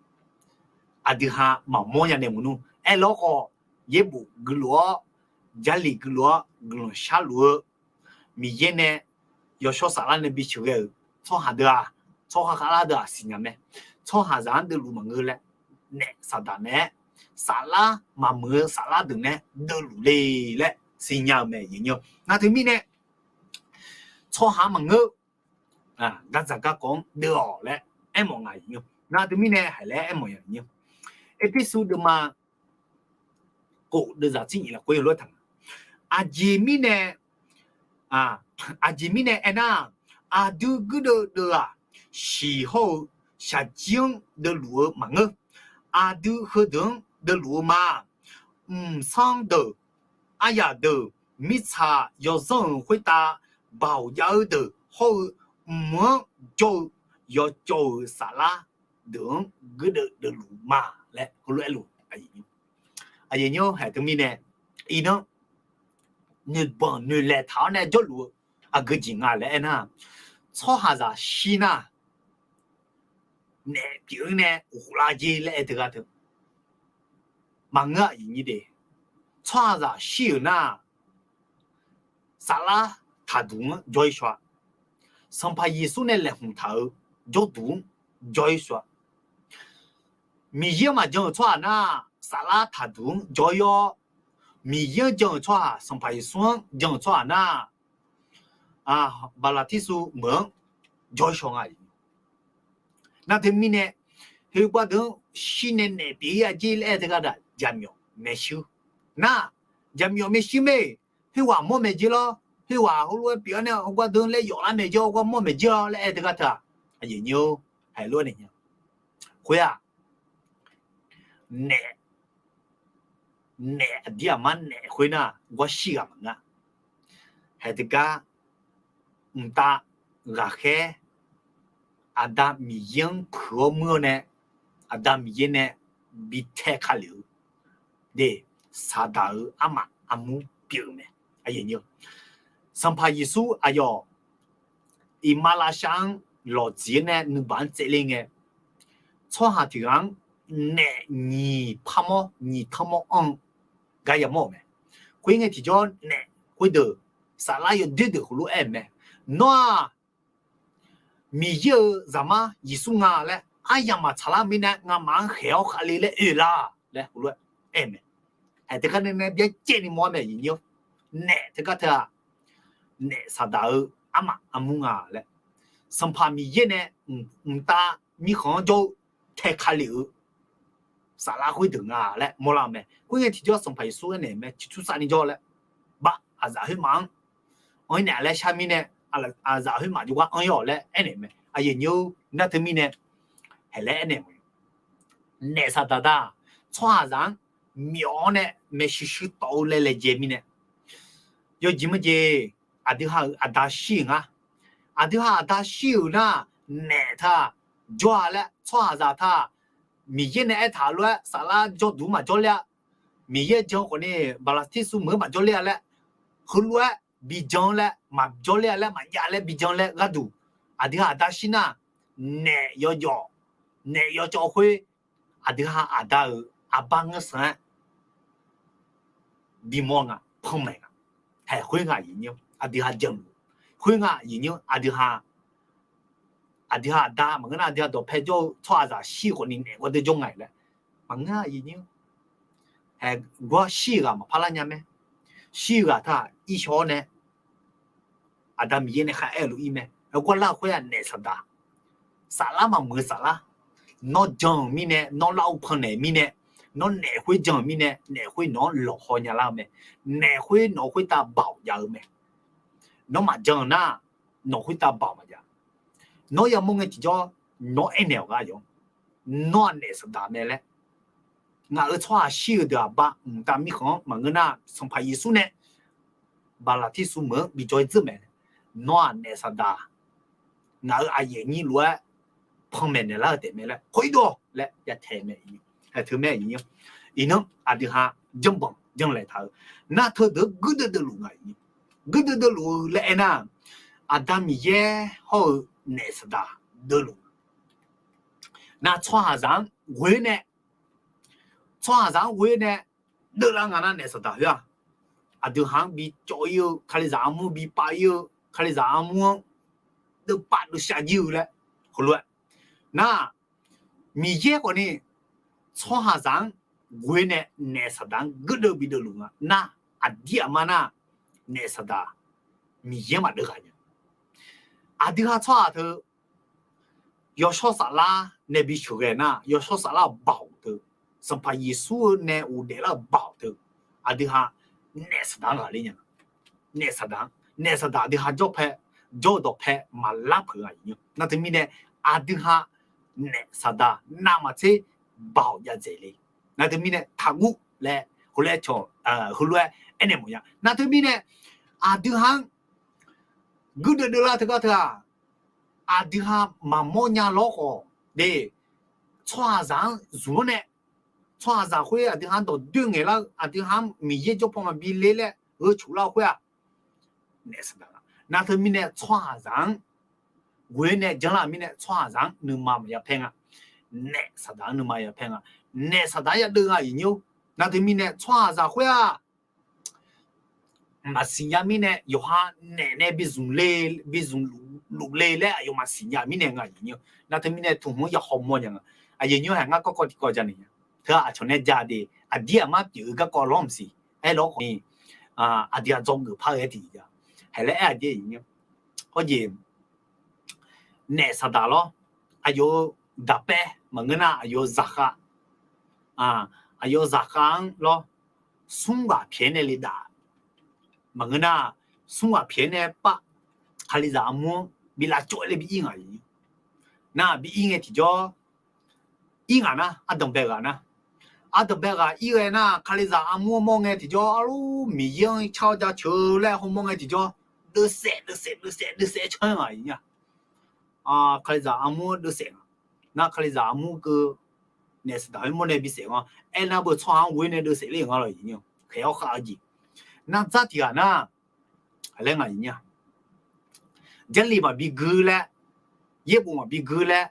Aqdui ha maqmawr nya nae maqnur. Aerlawr khawf, yaerbof guiqlof-awr, Jarlif guiqlof-awr guiqlanq sharluf-eu Miqyaer nae yawshawr saflar nae bisheuq ghae-euq tsawrhaq deuq-aq, tsawrhaq khavlar deuq-aq siqnya mae. Tsawrhaqzaq-anr deuvluf maqngeur laer, naef saqdaq naeq-aer saflar maqmuiq-eu saflar deuq nae deuvluf le laer siqnya-euq mae. Nar teumirnae tsawrhaq maqngeur, gardzaq garkawv-anr deuv-awq laer aermawf nga. Nar teumirnae haeq laer aermawf nya-eu. Erpersu deuvma kof deuvzaq tser nyif lafkhoer lof-aer taq nga. Aqjeq mirnae, aqjeq mirnae aernar, aqdui guirdeuv deuv-aq, shiq hawr-eu shaqjir-anr deuvluf-eu maqngeur. Aqdui heudeuq-anr deuvluf-eu ma. Mqsanr deuq, aryaq deuq, mirtsaq yawzanr-euq khoertav baoq jav-eu deuq hawr-eu, mq-anr jawr-eu yawcawv-euq saflar deuq-anr guirdeuv deuvluf ma laer heulof-aer luf. Aqyuif nymr haeq teumirnae, iqnan noeqbanq noeqlaeq taq-awr nae jawrluf-eu aqgeu jeq nga laer aernar, tsawrhaqzaq shir nar, naef pyeuf-anr nae uqkhof lar jer laer aer teugar teu maqngeur. Aqyuif nyir de, tsawrhaqzaq shir-euq nar, saflar taqduq-anr jawr-ir shaw-a. Sanqpaq Yeqsur nae laeqhmq taq-euq jawrduq-anr jawr-ir shaw-a. Miqyaer-anr maqjan-euq tsawrhaq nar, saflar taqduq-anr jawr-ir-awr, Miqyaer-anr jan-euq tsawrhaq, Sanqpaq Yeqsur-anr jan-euq tsawrhaq nar, baqlaqtirsuv meuq-anr jawr-ir shaw nga. Nar teumirnae, heugar deuq-anr shir nae naef pyeuf-ir-a jer laer aer teugar daq, jaqmyawf maershuir nar, jaqmyawf maershuir mae. Khoerghaq mawr maeq jer lawr. Khoerghaq heulof-aer pyeuf-awr nae heugar deuq-anr laer yawf lar maeq jer, heugar mawr maeq jer-awr laer aer teugar teu-aq, aqyuif nymr haeq lof-aer naeq nya. Khoer-aq, naef, naef aqdir aqmar naef khoer nar, gawr shir ghaq maqngeur. Haeq teugar mqtav ghaqkhaer Aqda Miqyaer-anr puiq-awr muir-awr nae, Aqda Miqyaer nae bi tae ka lef-eu de, saqdaq-euq armaf armur pyeuf-eu mae. Sanqpaq Yeqsur aqyawf iqmalavshav-anr lawqdziq-aer nae nuibaq-anr tsaevler ngae, tsawrhaq tiq ghaq-anr naef nyiq par mawr nyiq tanr mawr anr-eu gar yamawr-euq mae. Khoerngae tiqjawr naef khoerdeuq saflar yawdoer deuq heulof-aer-euq mae. Nawr-aq, Miqyaer-euq Zaqmar Yeqsur nga laer aryamq maqtsaqlar-eu mirnae, ngamaf-anr khaeq-awr khavle laer oe lar laer heulof-aer aer-eu mae. Haeq teugar nae nae byacaevni mawr-aer mae, aqyuif nymr. Naef teugar teu-aq, naef saqdaq-eu armaf armur nga laer, Sanqpaq Miqyaer nae mqtav mirkhanq-anr jawr-eu tae ka lef-eu saflar khoerdeuq nga laer mawrlar-eu mae. Khoerngae tiqjawr Sanqpaq Yeqsur aernaeq-eu mae, ciqtursavni jawr laer, bar aqzaf khoermaf-anr anr-ir naeq laer shar mirnae, aqzaf khoermaf jawrgar anr-ir-awq laer aernaeq-eu mae. Aqyuif nymr, nar teumirnae haeq laer aernaeq-eu mae. Naef saqdaq da, tsawrhaqzaq-anr myawf-awr nae maershuir shuir tawv-eu laer laejae mirnae, yawjeq mawrjeq aqdui ha-euq aqda shir-euq nga. Aqdui ha aqda shir-euq nar, naef taq jawr-a laer tsawrhaqzaq taq Miqyaer nae aertaq-eu lof-aer saflar jawrduq maqjawr ler-a. Miqyaer jan khawfni baqlaqtirsuv meuq-anr maqjawr ler-a laer, heulof-aer bijan laer maqjawr ler-a laer, maqjav laer bijan laer gharduq, aqdui ha aqda shir nar, naef yawjawf, naef yawcawv khoer, aqdui ha aqda-euq aqbar ngeur sanq-aer bimawr nga, panmaeq nga. Haeq khoer nga aqyuif nyir-awr, aqdui ha jan-eu khoer nga aqyuif nyir-awr, aqdui ha aqdui ha aqda maqngeur nar, aqdui ha dawqpae jawr-eu tsawrhaqzaq shir-eu khawf ni naef gawrdeuv jawr nga-iq laer maqngeur aqyuif nyir-awr. Haeq gawr shir-eu ghaq maqpar lar nya mae. Shir-eu ghaq teu-aq irshaw-awr nae Aqda Miqyaer nae kharaer-eu lof-ir mae. Aer gawrlar-eu khoer-aq naef saqdaq. Saflar maqmuiq-eu saflar. Nawr jan-euq mirnae, nawr lar-eu pannaeq mirnae, nawr naef khoer jan-euq mirnae, naef khoer nawq-anr lawqhaw nya lar-eu mae. Naef khoer nawq-eu khoertav baoq jav-eu mae. Nawr maqjan-euq nar, nawq khoertav baoq maqjav. Nawr yamawr ngae tiqjawr, nawr aernaeq-awq gar yawq. Nawr-aq naef saqdaq mae laer. Ngaq-euq tsawrhaq shir-eu deuq-aq ba mqtav mirkhanq-anr maqngeur nar, Sanqpaq Yeqsur nae Baqlaqtirsuv meuq-anr bi jawr-ir dzeur mae. Nawr-aq naef saqdaq, ngaq-euq aqyuif aqnyir lof-aer panmaeq naeqlar-eu taef mae laer, khoer dov-awq laer yataeq mae. Teumae iqnan aqdui ha janrbanq janrlaeq taq-eu nar, teudeuq-anr guirdeuv deuvluf nga. Guirdeuv deuvluf-eu laer aernar, Aqda Miqyaer hawr-eu naef saqdaq deuvluf. Nar tsawrhaqzaq-anr ghoe nae, tsawrhaqzaq-anr ghoe nae deuvlar nga nar, naef saqdaq khoer-aq, aqdui ha-anr bi cawv-ir-eu, Kalizaq armur bi pav-ir-eu, Kalizaq armur-anr deuvpav deuvshav jir-eu laer heulof-aer nar, Miqyaer khawf ni tsawrhaqzaq-anr ghoe nae naef saqdaq-anr guirdeuv bi deuvluf nga nar, aqdir aqmar nar, naef saqdaq Miqyaer maqdeuv ghaq nya. Aqdui ha tsawrhaq teu yawshawr saflar nae bi sheuqghae nar, yawshawr saflar baoq teu, Sanqpaq Yeqsur-eu nae ghofdaef lar-eu baoq teu, aqdui ha naef saqdaq-anr ghaqler nya. Naef saqdaq-anr, naef saqdaq aqdui ha jawr pae, jawr-eu dawqpae maqlar peuq-a. Nar teumirnae aqdui ha naef saqdaq navmaqtser baoq jav dzaeq le. Nar teumirnae taqguv laer heulof-aer cawq, heulof-aer aernaeq mawf nya. Nar teumirnae aqdui ha-anr guirdeuv deuvlar teugar teu-aq, aqdui ha maqmawr nya lawr khawf de, tsawrhaqzaq-anr zmq-anr nae, tsawrhaqzaq khoer aqdui ha-anr dawqdoer ngaeqlar-eu, aqdui ha-anr Miqyaer jawr paw maqbi le laer gheu coq lar-eu khoer-aq, naef saqdaq nga. Nar teumirnae tsawrhaqzaq-anr ghoe nae janlar-euq mirnae tsawrhaqzaq-anr nuima maqya paer nga. Naef saqdaq-anr nuima ya paer nga. Naef saqdaq-anr yadeuv nga aqyuif nyir-or. Nar teumirnae tsawrhaqzaq khoer-aq, maqsiq nya mirnae yawqha naef nae bi zmq le, bi zmq luf le laer aqyawfmaf siqnya mirnae nga aqyuif nyir-or. Nar teumirnae tuqhmq-anr ya hawmawr nya nga. Aqyuif nyir-or, haeq ngar kawrkawv tiqkawv janaeq nya. Teu-aq aqcawq nae ja de, aqdir aqmar pyeuf-eu garkawv lawr maqsiq. Aerlawr khawf ni, aqdui-aq dzawgeuf par-eu aer tiq ja. Haeq laer aer-aq jeq-ir nya. Hawjeq naef saqdaq lawr, aqyawf-eu daqpaer maqngeur nar, aqyawf-eu zaqkhav, aqyawf-eu zaqkhav-anr lawr, smr ghaq pyaeq-aer nae le daf. Maqngeur nar, smr ghaq pyaeq-aer nae pav, Kalizaq armur-anr bi lavcawv-aer le bi ir ngaq. Nar bi ir ngae tiqjawr, ir ngaq nar, ardanqbae ghaq nar, ardanqbae ghaq ir ghae nar, Kalizaq armur-anr mawr ngae tiqjawr, arlor Miqyaer-anr car-awr jaceuq-eu laer hawmawr ngae tiqjawr, deuvsaef deuvsaef deuvsaef deuvsaef canr-aer ngaq nya. Kalizaq armur-anr deuvsaef nga. Nar Kalizaq armur keuv naef saqdaq khoer mawr nae bisaef nga. Aernar beu tsawrhaq-anr ghoe nae deuvsaef ler-euq nga lawq. Khaeq-awr khav-eu jeq. Nar dzar tiq ghaq nar, laer ngaq nya. Jarlif maqbi gui laer, yaerbof maqbi gui laer,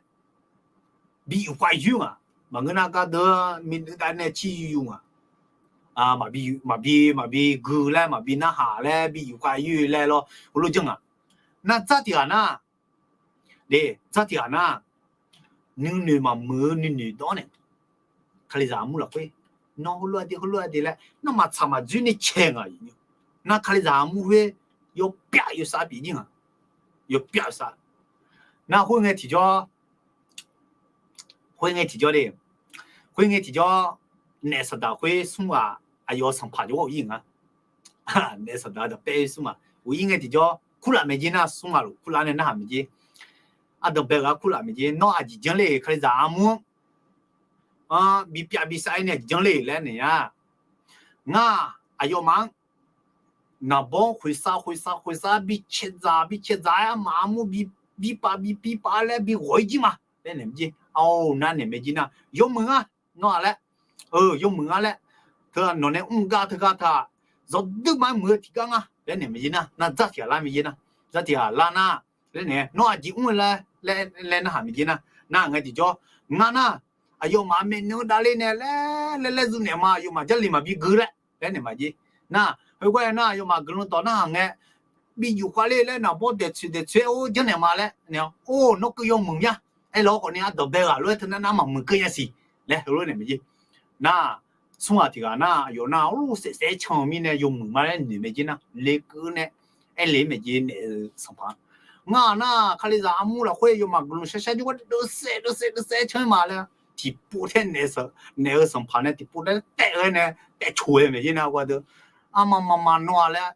bi yufkhav yoer ngaq. Maqngeur nar gardeuv miqdui dav nae cir yur yur ngaq. Maqbi, maqbi, maqbi gui laer, maqbi narhaq laer, bi yufkhav yoer laer lawr, heulof janr ngaq. Nar dzar tiq ghaq nar, de, dzar tiq ghaq nar, nuinoeq maqmuiq-eu nuinoeq dawr nae, Kalizaq armur lafkhoer, nawr heulof-aer de, heulof-aer de laer nar maqtsaq maqdzoer ni cae ngaq. Nar Kalizaq armur khoer yawpyav yawsav pyeuf jir ngaq. Yawpyav yawsav. Nar khoerngae tiqjawr, khoerngae tiqjawr de, khoerngae tiqjawr, naef saqdaq khoer smr ghaq aqyawf-eu sanqpaq jawr-awr uq ir nga. Naef saqdaq daqpaer smr ghaq uq ir ngae tiqjawr kurlaf maeq jer nar, smr ghaq luf kurlaf nae narhaq maeq jer. Ardanqbae ghaq-anr kurlaf maeq jer. Nawr aqjeq janr ler-eq, Kalizaq armur-anr bipyav bisav-ir nae aqjeq janr ler-eq laer naeq-a. Ngar aqyawfmaf-anr naqbawr khoeqsav khoeqsav khoeqsav bicaevdzaq bicaevdzaq-aer armaf armur bipav bipipav laer bighawq-ir jir ma laer naeq maeq jer. Aq, nar naeq maeq jer nar, yawmuiq ngar nawr-aq laer, yawmuiq ngar laer, teu nawq nae mr gar teugar taq, zawqdui ma-aer muiq-eu tiqgar nga laer naeq maeq jer nar, nar dzar tiq ghaq lar maeq jer nar, dzar tiq ghaq lar nar, laer naeq nawr aqjeq mr-eu laer, laer narhaq maeq jer nar, nar ngae tiqjawr, ngar nar, aqyawfmaf maeqnan-eu davler nae laer laer laer zuf naeq ma, aqyawfmaf Jarlif maqbi gui laer laer naeq maeq jer nar, Khoergar-aer nar, aqyawfmaf guiqlanq dawq narhaq ngae, bi yuf khav ler laer naqbawr daeqtsoeq daeqtsoeq-aer or janrnaeq ma laer, or nawr keuv yawmuiq mya. Aerlawq khawf ni aqdawq bae ghaq lof-aer teunav nar maqmuiq keuv nya siq laer heulof naeq maeq jer. Nar, smr ghaq tiq ghaq nar, aqyawf nar, or saef saef-aer can-eu mirnae yawmuiq ma laer noeq maeq jer nar, lekeuv nae aer le maeq jer naeq-eu sanqpaq. Ngar nar, Kalizaq armur lafkhoer yawmaf guiqlanq shar shar jawrgar deuvsaef deuvsaef deuvsaef-aer can-aer ma laer, tiqpov taer naeq-eu sanqpaq nae tiqpov taer taef-aer nae taef coq-aer maeq jer nar, gardeuv armaf maqmaq nawr-a laer,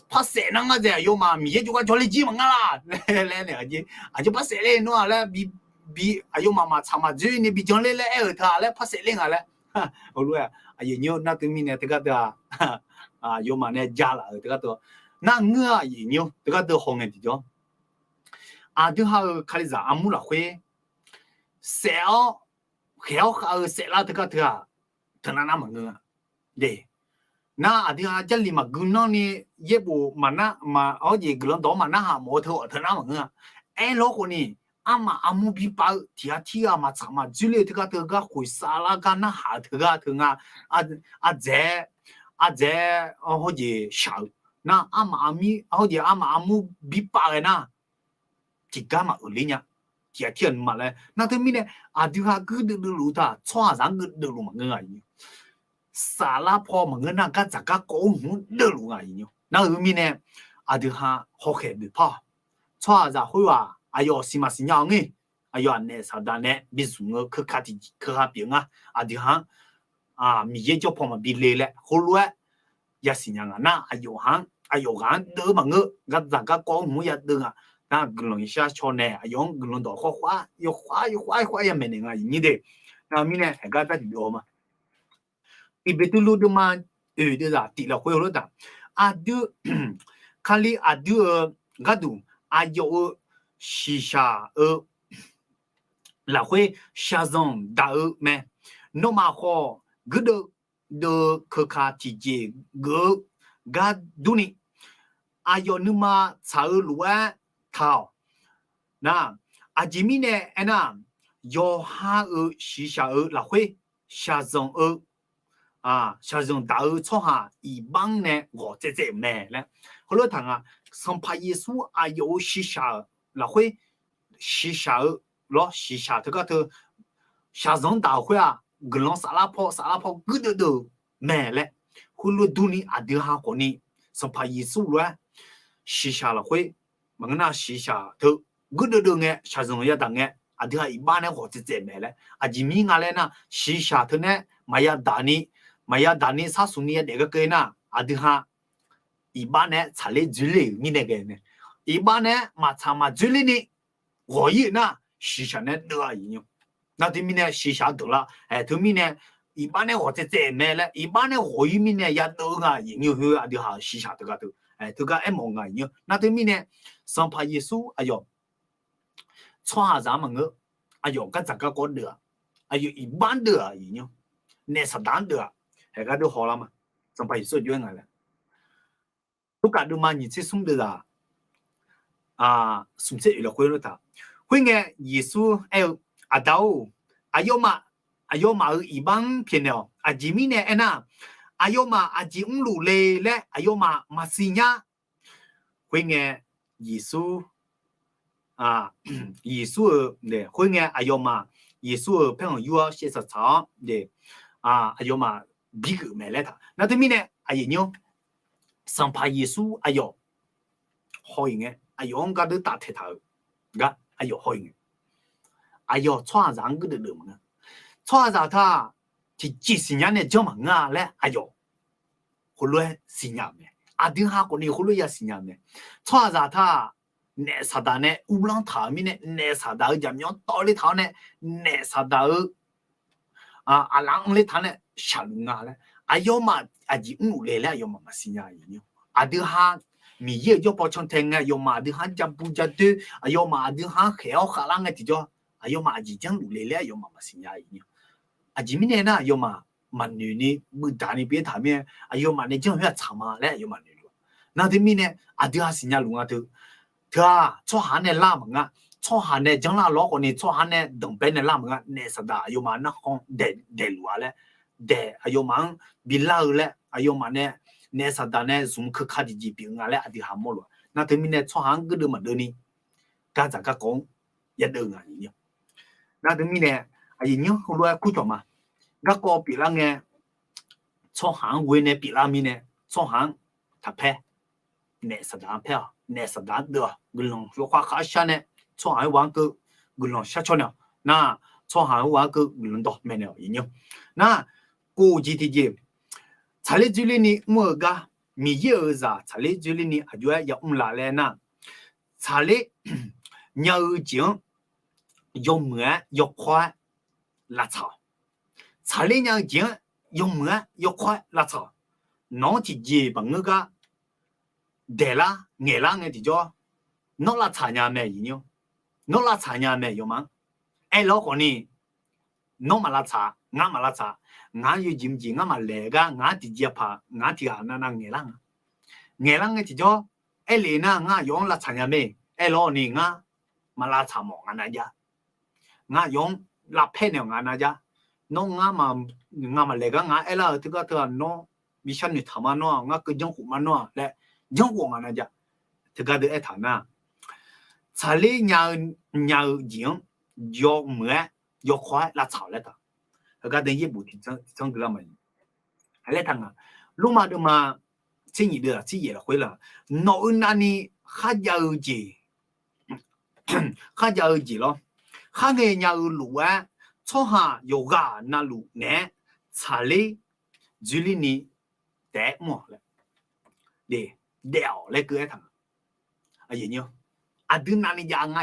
par saef nar ngar dzaeq aqyawfmaf Miqyaer jawrgar jawrler jir maqngeur la laer naeq-a jer. Aqjeq par saef ler nawr-a laer, bi aqyawfmaf maqtsaq maqdzoer ni bi janler laer aer-euq teu-a laer par saef ler nga laer. Heulof-aer aqyuif aqnyir-or, nar teumirnae teugar deuq-aq, aqyawfmaf nae jalaf-euq teugar deuq nar ngeur-a aqyuif aqnyir-or, teugar deuq hawngae tiqjawr aqdui ha-euq Kalizaq armur lafkhoer saef-awr khaeq-awr khav-eu saeflar teugar teu-aq, teunav nar maqngeur-a. Nar aqdui ha Jarlif maqgui nanrni yaerbof maqnar, hawr jeq guiqlanq dawq-anr maqnarhaq mawf-eu teu ghawf teunav maqngeur-a. Aerlawr khawf ni, armaf armur bipav-eu tiq ghaq tir ghaq maqtsaq maqdzoer ler-eu teugar teu gar khoeqsav lar gar narhaq-eu teugar teu nga. Ardzaeq, ardzaeq hawr jeq shaq-eu nar, armaf armir hawr jeq armaf armur bipav ghae nar, tiqgar maqeuq ler nya. Tiq ghaq tir ghaq nuima laer nar teumirnae, aqdui ha guirdeuv deuv luf-eu taq tsawrhaqzaq-anr guirdeuv luf maqngeur-a. Saflar paw maqngeur nar, gardzaq garkawv-anr hmq-anr deuv luf nga. Nar-eu mirnae, aqdui ha hawkhaeq boeqpar-awq. Tsawrhaqzaq khoerghaq aqyawf siqmaq siqnya-awr ngir, aqyawf-aq naef saqdaq nae bizmq-eu keuka tiqjeq keuha pyeuf nga. Aqdui ha-anr Miqyaer jawr paw maqbi le laer heulof-aer yasiq nya nga nar, aqyawf ha-anr, aqyawf ghaq-anr deuv-eu maqngeur, gardzaq garkawv-anr hmq-anr yadeuv nga. Nar guiqlanq shar caw nae aqyawf-anr guiqlanq dawq khawr khar yawkhav yawkhav yawkhav yamaeq naeq nga aqyuif aqnyir de. Nar mirnae haeqgar dartiq dov-awr ma. Tiqbeqtuvluv deuvma oeq deuvzaq tiq lafkhoer heulof taq, aqdui, Kali aqdui-euq gharduq aqyawf-euq shiqshaq-eu lafkhoer shaqzanq daq-eu mae. Nawmaf khawf guirdeuv deuv-eu keuka tiqjeq geuf-eu gar durni, aqyawf nuima tsaq-eu lof-aer taq-awq. Nar, aqjeq mirnae aernar, yawqha-euq shiqshaq-eu lafkhoer shaqzanq-eu shaqzanq daq-eu tsawrhaq iqbax-anr nae ghawq tsaev tsaev-euq mae laer heulof taq nga. Sanqpaq Yeqsur aqyawf-euq shiqshaq-euq lafkhoer shiqshaq-eu lawr, shiqshaq teugar teu shaqzanq-anr daq-euq khoer-aq, guiqlanq saflar paw saflar paw guirdeuv deuv-eu mae laer heulof durni aqdui ha khawfni Sanqpaq Yeqsur lof-aer shiqshaq lafkhoer maqngeur nar shiqshaq teu guirdeuv deuv ngae shaqzanq yadaq ngae, aqdui ha iqbax nae ghawq tsaev tsaev mae laer aqjeq mir nga laer nar, shiqshaq teu nae maqya daq ni, maqya daq ni sar smq ni yadaef garkeuv nar, aqdui ha iqbax nae tsaqler dzoerler-euq mirnae ghae mae. Iqbax nae maqtsaq maqdzoerler ni ghawq-ir-euq nar, shiqshaq nae deuv-a aqyuif aqnyir. Nar teumirnae shiqshaq deuq lar, teumirnae iqbax nae ghawq tsaev tsaev mae laer iqbax nae ghawq-ir mirnae yadeuv-eu nga aqyuif aqnyir. Heu aqdui ha-euq shiqshaq teugar teu, teugar aermawf nga aqyuif aqnyir. Nar teumirnae Sanqpaq Yeqsur aqyawf tsawrhaqzaq-anr maqngeur, aqyawf gardzaq garkawv deuv-aq, aqyawf iqbax-anr deuv-aq aqyuif aqnyir, naef saqdaq-anr deuv-aq, haeqgar deuv hawlar ma. Sanqpaq Yeqsur aqjox-aer nga laer Lurkaf deuvma nyiq tser smr deuvzaq smq tser oeq lafkhoer lor taq. Khoerngae Yeqsur aer-eu, Aqda-or, aqyawfmaf, aqyawfmaf-euq iqbax-anr pyaeqnaeq-awq. Aqjeq mirnae aernar, aqyawfmaf aqjeq mrluf le laer aqyawfmaf maqsiq nya. Khoerngae Yeqsur, Yeqsur-euq, khoerngae aqyawfmaf Yeqsur-euq paerkhanq yur-awr shaevsaq tsaq-awr, aqyawfmaf bigeuf mae laer taq. Nar teumirnae aqyuif aqnyir, Sanqpaq Yeqsur aqyawf haw-iq ngae, aqyawf-anr gardeur taf taeqtaq-euq gar aqyawf haw-iq ngae, aqyawf tsawrhaqzaq-anr guirdeuv deuv maqngeur. Tsawrhaqzaq taq tiqjeq siqnya nae janr maqngeur-a laer aqyawf khoerlof-aer siqnya-euq mae. Aqdui ha khawfni khoerlof ya siqnya-euq mae. Tsawrhaqzaq taq naef saqdaq nae uvlanr taq-euq mirnae, naef saqdaq-euq jaqmyawf tawvler taq-awr nae, naef saqdaq-euq aqlaf anrler taq-awr nae shaqluf nga laer, aqyawfmaf aqjeq mrluf le laer aqyawfmaf maqsiq nya-a. Aqdui ha Miqyaer-euq jawr paw cantae ngae, aqyawfmaf aqdui ha-anr ja bu ja doer, aqyawfmaf aqdui ha-anr khaeq-awr khavlar ngae tiqjawr, aqyawfmaf aqjeq janrluf le laer aqyawfmaf maqsiq nya-a. Aqjeq mirnae nar, aqyawfmaf maqnoeq ni buidaq ni pyeuf taq mirnae, aqyawfmaf nae janr-eu khoer-aq tsaq ma laer aqyawfmaf noeq luf-a. Nar teumirnae aqdui ha siqnya luf nga teu, teu-aq tsawrhaq-anr nae lar maqnga. Tsawrhaq nae janrlar lawr khawfni tsawrhaq nae danqbae nae lar maqnga. Naef saqdaq aqyawfmaf narkhan daeq daeqluf-a laer, daeq aqyawfmaf-anr bilar-eu laer, aqyawfmaf nae naef saqdaq nae zmq keuka tiqjeq pyeuf nga laer aqdui ha mawrlof-a. Nar teumirnae tsawrhaq-anr geudeuvmaqdeuv ni gardzaq garkawv-anr yadeuv nga. Nar teumirnae aqyuif nymr heulof-aer kurcawq ma. Garkawv pyeuflar ngae, tsawrhaq-anr ghoe nae pyeuflar mirnae, tsawrhaq-anr taqpaer. Naef saqdaq-anr paer-awq, naef saqdaq-anr deuv-awq, guiqlanq yawkhav khavshar nae tsawrhaq-euq wa-anr keuv guiqlanq shar caw naeq-awq. Nar tsawrhaq-euq wa-anr keuv guiqlanq dawq maeqnaeq-awq. Nar kof jeq tiqjeq, tsaqler dzoerler ni mr-eu gar, Miqyaer-euq zaq tsaqler dzoerler ni aqjox-aer yamr la laer nar, tsaqler nya-eu jeq-anr yawmuiq-aer yawkawr-aer lavtsaq-awq. Tsaqler nya-eu jeq-anr yawmuiq-aer yawkawr-aer lavtsaq-awq. Nawq-anr tiqjeq maqngeur gar daeqlar ngaeqlar ngae tiqjawr, nawr lavtsaq nya mae. Nawr lavtsaq nya mae yawma-anr. Aerlawr khawfni, nawr maqlavtsaq, ngar maqlavtsaq, ngaq-anr yawjeq mqjeq ngar maqlaeq gar, ngaq-anr tiqjeq paq, ngaq-anr tiqghaq navnav ngaeqlar nga. Ngaeqlar ngae tiqjawr, aerlef nar ngar aqyawf-anr lavtsaq nya mae. Aerlawr ni ngar maqlavtsaq mawf ngaq nav jav. Ngar aqyawf-anr lavpaer naeq-awq ngaq nav jav. Nawr ngar, ngaq maqlaeq gar ngaq-anr aerlar-euq teugar teu-aq nawr bi sharnoeq taq ma nawr-aq, ngar keuv janrkhof ma nawr-aq laer janrkhof ngaq nav jav. Teugar deuq aertaq nar, tsaqler nya-eu, nya-eu jeq-anr yawmuiq-aer yawkawr-aer lavtsaq-awq laer taq. Heugar deuq yaerbof tiqtsanr gui lar ma. Laer taq nga. Lormav deuvma tser nyiq deuv-aq tser yaef lafkhoer la, nawq-eu navni kharjav-eu jeq, kharjav-eu jeq lawr, khar ngae nya-eu lof-aer tsawrhaq yawqghaq navluf naeq-aer tsaqler dzoerler ni taef-aer mr-awq laer, daef-awq laer keuv aertaq nga. Aqdui navni jav nga.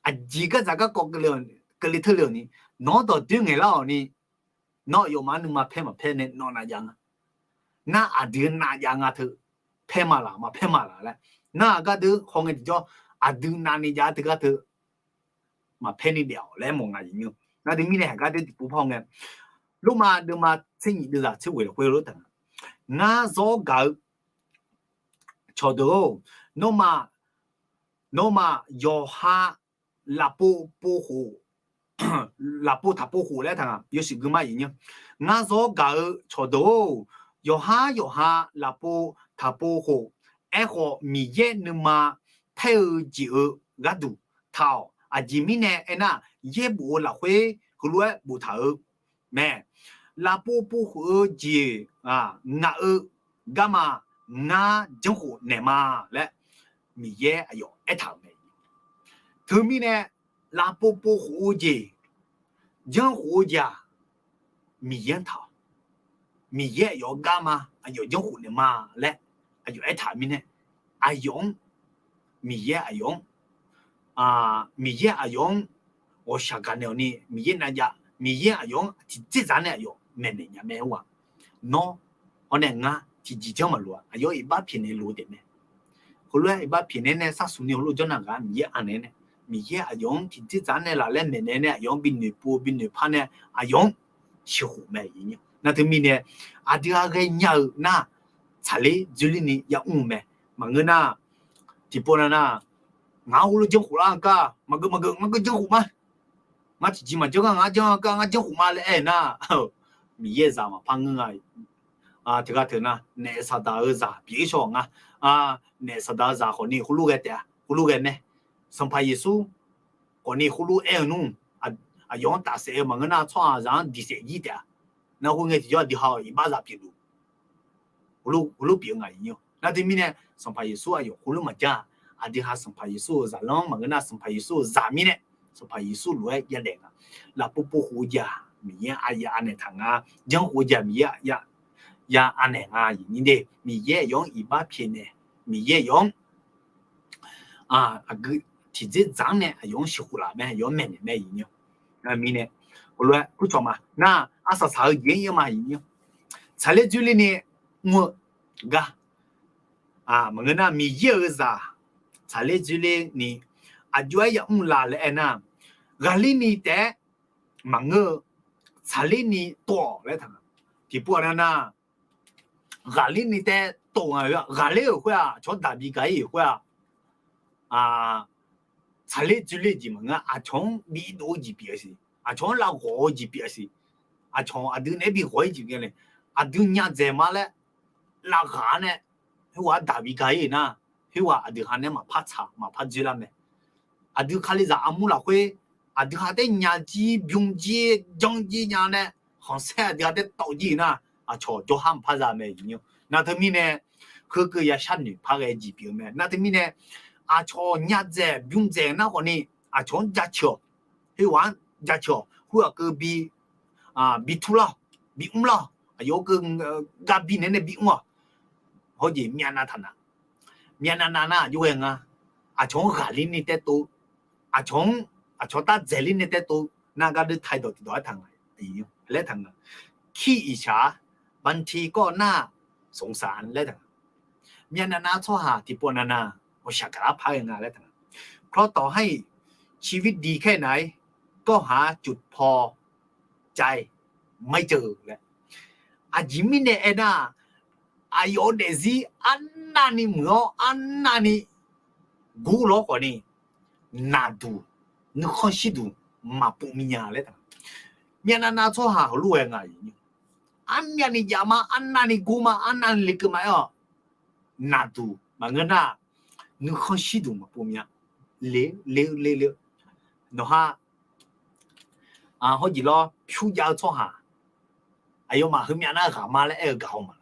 Aqjeq gardzaq garkawv keuvle teuv le-awq ni, nawq-anr dawqdoer ngaeqlar-awq ni, nawr aqyawfmaf-anr nuima paer maqpaer nae nawq nav jav nga. Nar aqdui nav jav nga teu, paer ma laq maqpaer ma laq laer, nar aqgar deuq hawngae tiqjawr aqdui navni jav-aer teugar teu maqpaer ni daef-awq laer mawf nga. Nar teumirnae haqgar deuq tiqpov par ngae, Lormav deuvma tser nyiq deuv zaq tser ghoeq lafkhoer lof taq nga. Ngar zawr gaq-eu cawqdeuq-or, nawmaf, nawmaf yawqha lafpov pov khof, lafpov taqpov khof laer taq nga. Yawshuif gui ma. Ngar zawr gaq-eu cawqdeuq-or, yawqhar yawqha lafpov taqpov khof, aerkhawf Miqyaer nuima paer-eu jeq-euq gharduq taq-awq. Aqjeq mirnae aernar, yaerbof-eu lafkhoer heulof-aer boftaq-euq mae. Lafpov pov khof-eu jeq-aq, ngaq-euq garma ngar janrkhof naeqma laer Miqyaer aqyawf aertaq-euq mae. Teumirnae lafpov pov khof-eu jeq, janrkhof-eu jeq-aq, Miqyaer-anr taq-awq. Miqyaer aqyawf-eu garma aqyawf janrkhof naeqma laer aqyawf aertaq mirnae, aqyawf-anr, Miqyaer aqyawf-anr, Miqyaer aqyawf-anr ghawqshaq gaqnaeq-awq ni Miqyaer navjav, Miqyaer aqyawf-anr tiqdzerdzaq nae aqyawf maeqnaeq nya mae-awr-aq, nawr hawr nae ngar tiqjeq janr maqloq-a. Aqyawf iqbax pyaeqnaeq loq-eu taef mae. Heulof-aer iqbax pyaeqnaeq nae sharsuq ni heulof janr nar gaq Miqyaer anaeq nae, Miqyaer aqyawf-anr tiqdzerdzaq nae laf laer maeqnaeq nae aqyawf-anr bi noeqpov bi noeqpar nae aqyawf-anr sheuqkhof mae. Nar teumirnae aqdui-a ghaenya-eu nar, tsaqler dzoerler ni yamr-eu mae. Maqngeur nar, tiqpov nav nar, ngaq-anr heulof janrkhof lar-eu gar maqgeuf maqgeuf ngar geur janrkhof ma. Ngar tiqjeq maqjanr gar ngar janr gar ngar janrkhof ma laer aer-eu nar, Miqyaer-euq zaq maqpar ngeur nga. Teugar teu nar, naef saqdaq-eu zaq pyeuf-ir shaw nga. Naef saqdaq-eu zaq khawfni heulof ghae taef-a, heulof ghae mae. Sanqpaq Yeqsur khawfni heulof aer-eu nmr, aqyawf-anr tafsaef-eu maqngeur nar tsawrhaqzaq-anr diqsaef jir taef-a. Nar khoerngae tiqjawr aqdui ha-awq iqbaxzaq pyeufluf heulof pyeuf-eu nga. Nar teumirnae Sanqpaq Yeqsur aqyawf heulof maqjar-a. Aqdui ha Sanqpaq Yeqsur-euq zaqlanr maqngeur nar Sanqpaq Yeqsur-euq zaq mirnae Sanqpaq Yeqsur lof-aer yadaef nga. Lafpov pov khof-eu jeq-aq Miqyaer aqyawf anaeq taq nga. Janrkhof-eu jeq-aq Miqyaer ya anaeq nga. Aqnyir de Miqyaer aqyawf-anr iqbax pyaeqnaeq, Miqyaer aqyawf-anr aqgeu tiqdzerdzaq-anr nae aqyawf-anr sheuqkhof laf mae, aqyawf-anr maeqnaeq mae. Aqnyir mirnae heulof-aer kurcawq ma nar, arsaq saq-eu jeq-anr ir-eu ma. Aqnyir tsaqler dzoerler ni mr-eu gar maqngeur nar Miqyaer-euq zaq tsaqler dzoerler ni aqjox-aer yamr la laer aernar, ghaqler ni taef-aer maqngeur-eu tsaqler ni tov-awq laer taq nga. Tiqpov aqdui nar, ghaqler ni taef-aer tov nga. Ghaqler-euq khoer-aq aqcawq-anr daqbi gaq-ir-euq khoer-aq, tsaqler dzoerler jeq maqngeur, aqcawq-anr bidov-eu jeq pyeuf-a siq, aqcawq-anr lavghawq-eu jeq pyeuf-a siq, aqcawq aqdui naeq-aer bighawq-ir jeq pyeuf-a le, aqdui nya dzaeq ma laer lavghaq-anr nae, khoerghaq-anr daq bi ga-ir nar, khoerghaq aqdui ha nae maqpar tsaq maqpar dzoerlar mae. Aqdui Kalizaq armur lafkhoer, aqdui ha taer nyajir bymjir janrjir nya nae, khanqsaer aqdui ha taer tawv jir-eu nar, aqcawq jawrhar maqpar za mae. Nar teumirnae, khoerkeuv yashar noeq par ghae jeq pyeuf-eu mae. Nar teumirnae, aqcawq nyadzaeq bymdzaeq nar khawfni, aqcawq-anr jaceuq-awq. Khoerghaq-anr jaceuq-awq. Khoerghaq keuv bi, bi turlar-awq, bi mrlar-awq. Aqyawf-eu keuv gar bi naeq-aer nae bi mr-awq. Hawjeq myavnav taq naq. Myavnav nav nar aqjox ghae nga. Aqcawq-anr ghaqler ni taer tov, aqcawq-anr, aqcawq-anr tardzaeqler ni taer tov nar, gardeuv tai dawq tiqdawq-aer taq nga laer taq nga. ขี้อิจฉา บางทีก็น่าสงสาร laer taq nga. Myavnav nav tsawrhaq tiqpov navnav, ghawqshaq gaqlar par ghae nga laer taq nga. เพราะต่อให้ชีวิตดีแค่ไหน ก็หาจุดพอใจไม่เจอ laer. Aqjeq mirnae aernar, aqyawf-euq daefzir arnavni muiq-awr arnavni gur lawr khawfni, naqduq, nuikhanr shirduq maqpov minya laer taq. Myavnav nav tsawrhaq heulof ghae nga. Armyavni jav ma, arnavni gur ma, arnavni lekeuv ma aer-awq. Naqduq maqngeur nar, nuikhanr shirduq maqpov minya. Le, le, le, le. Nawqha, hawjeq lawr pyur jav-eu tsawrhaq, aqyawfmaf heumyav nar ghaqma laer aer-eu gaq-awr ma,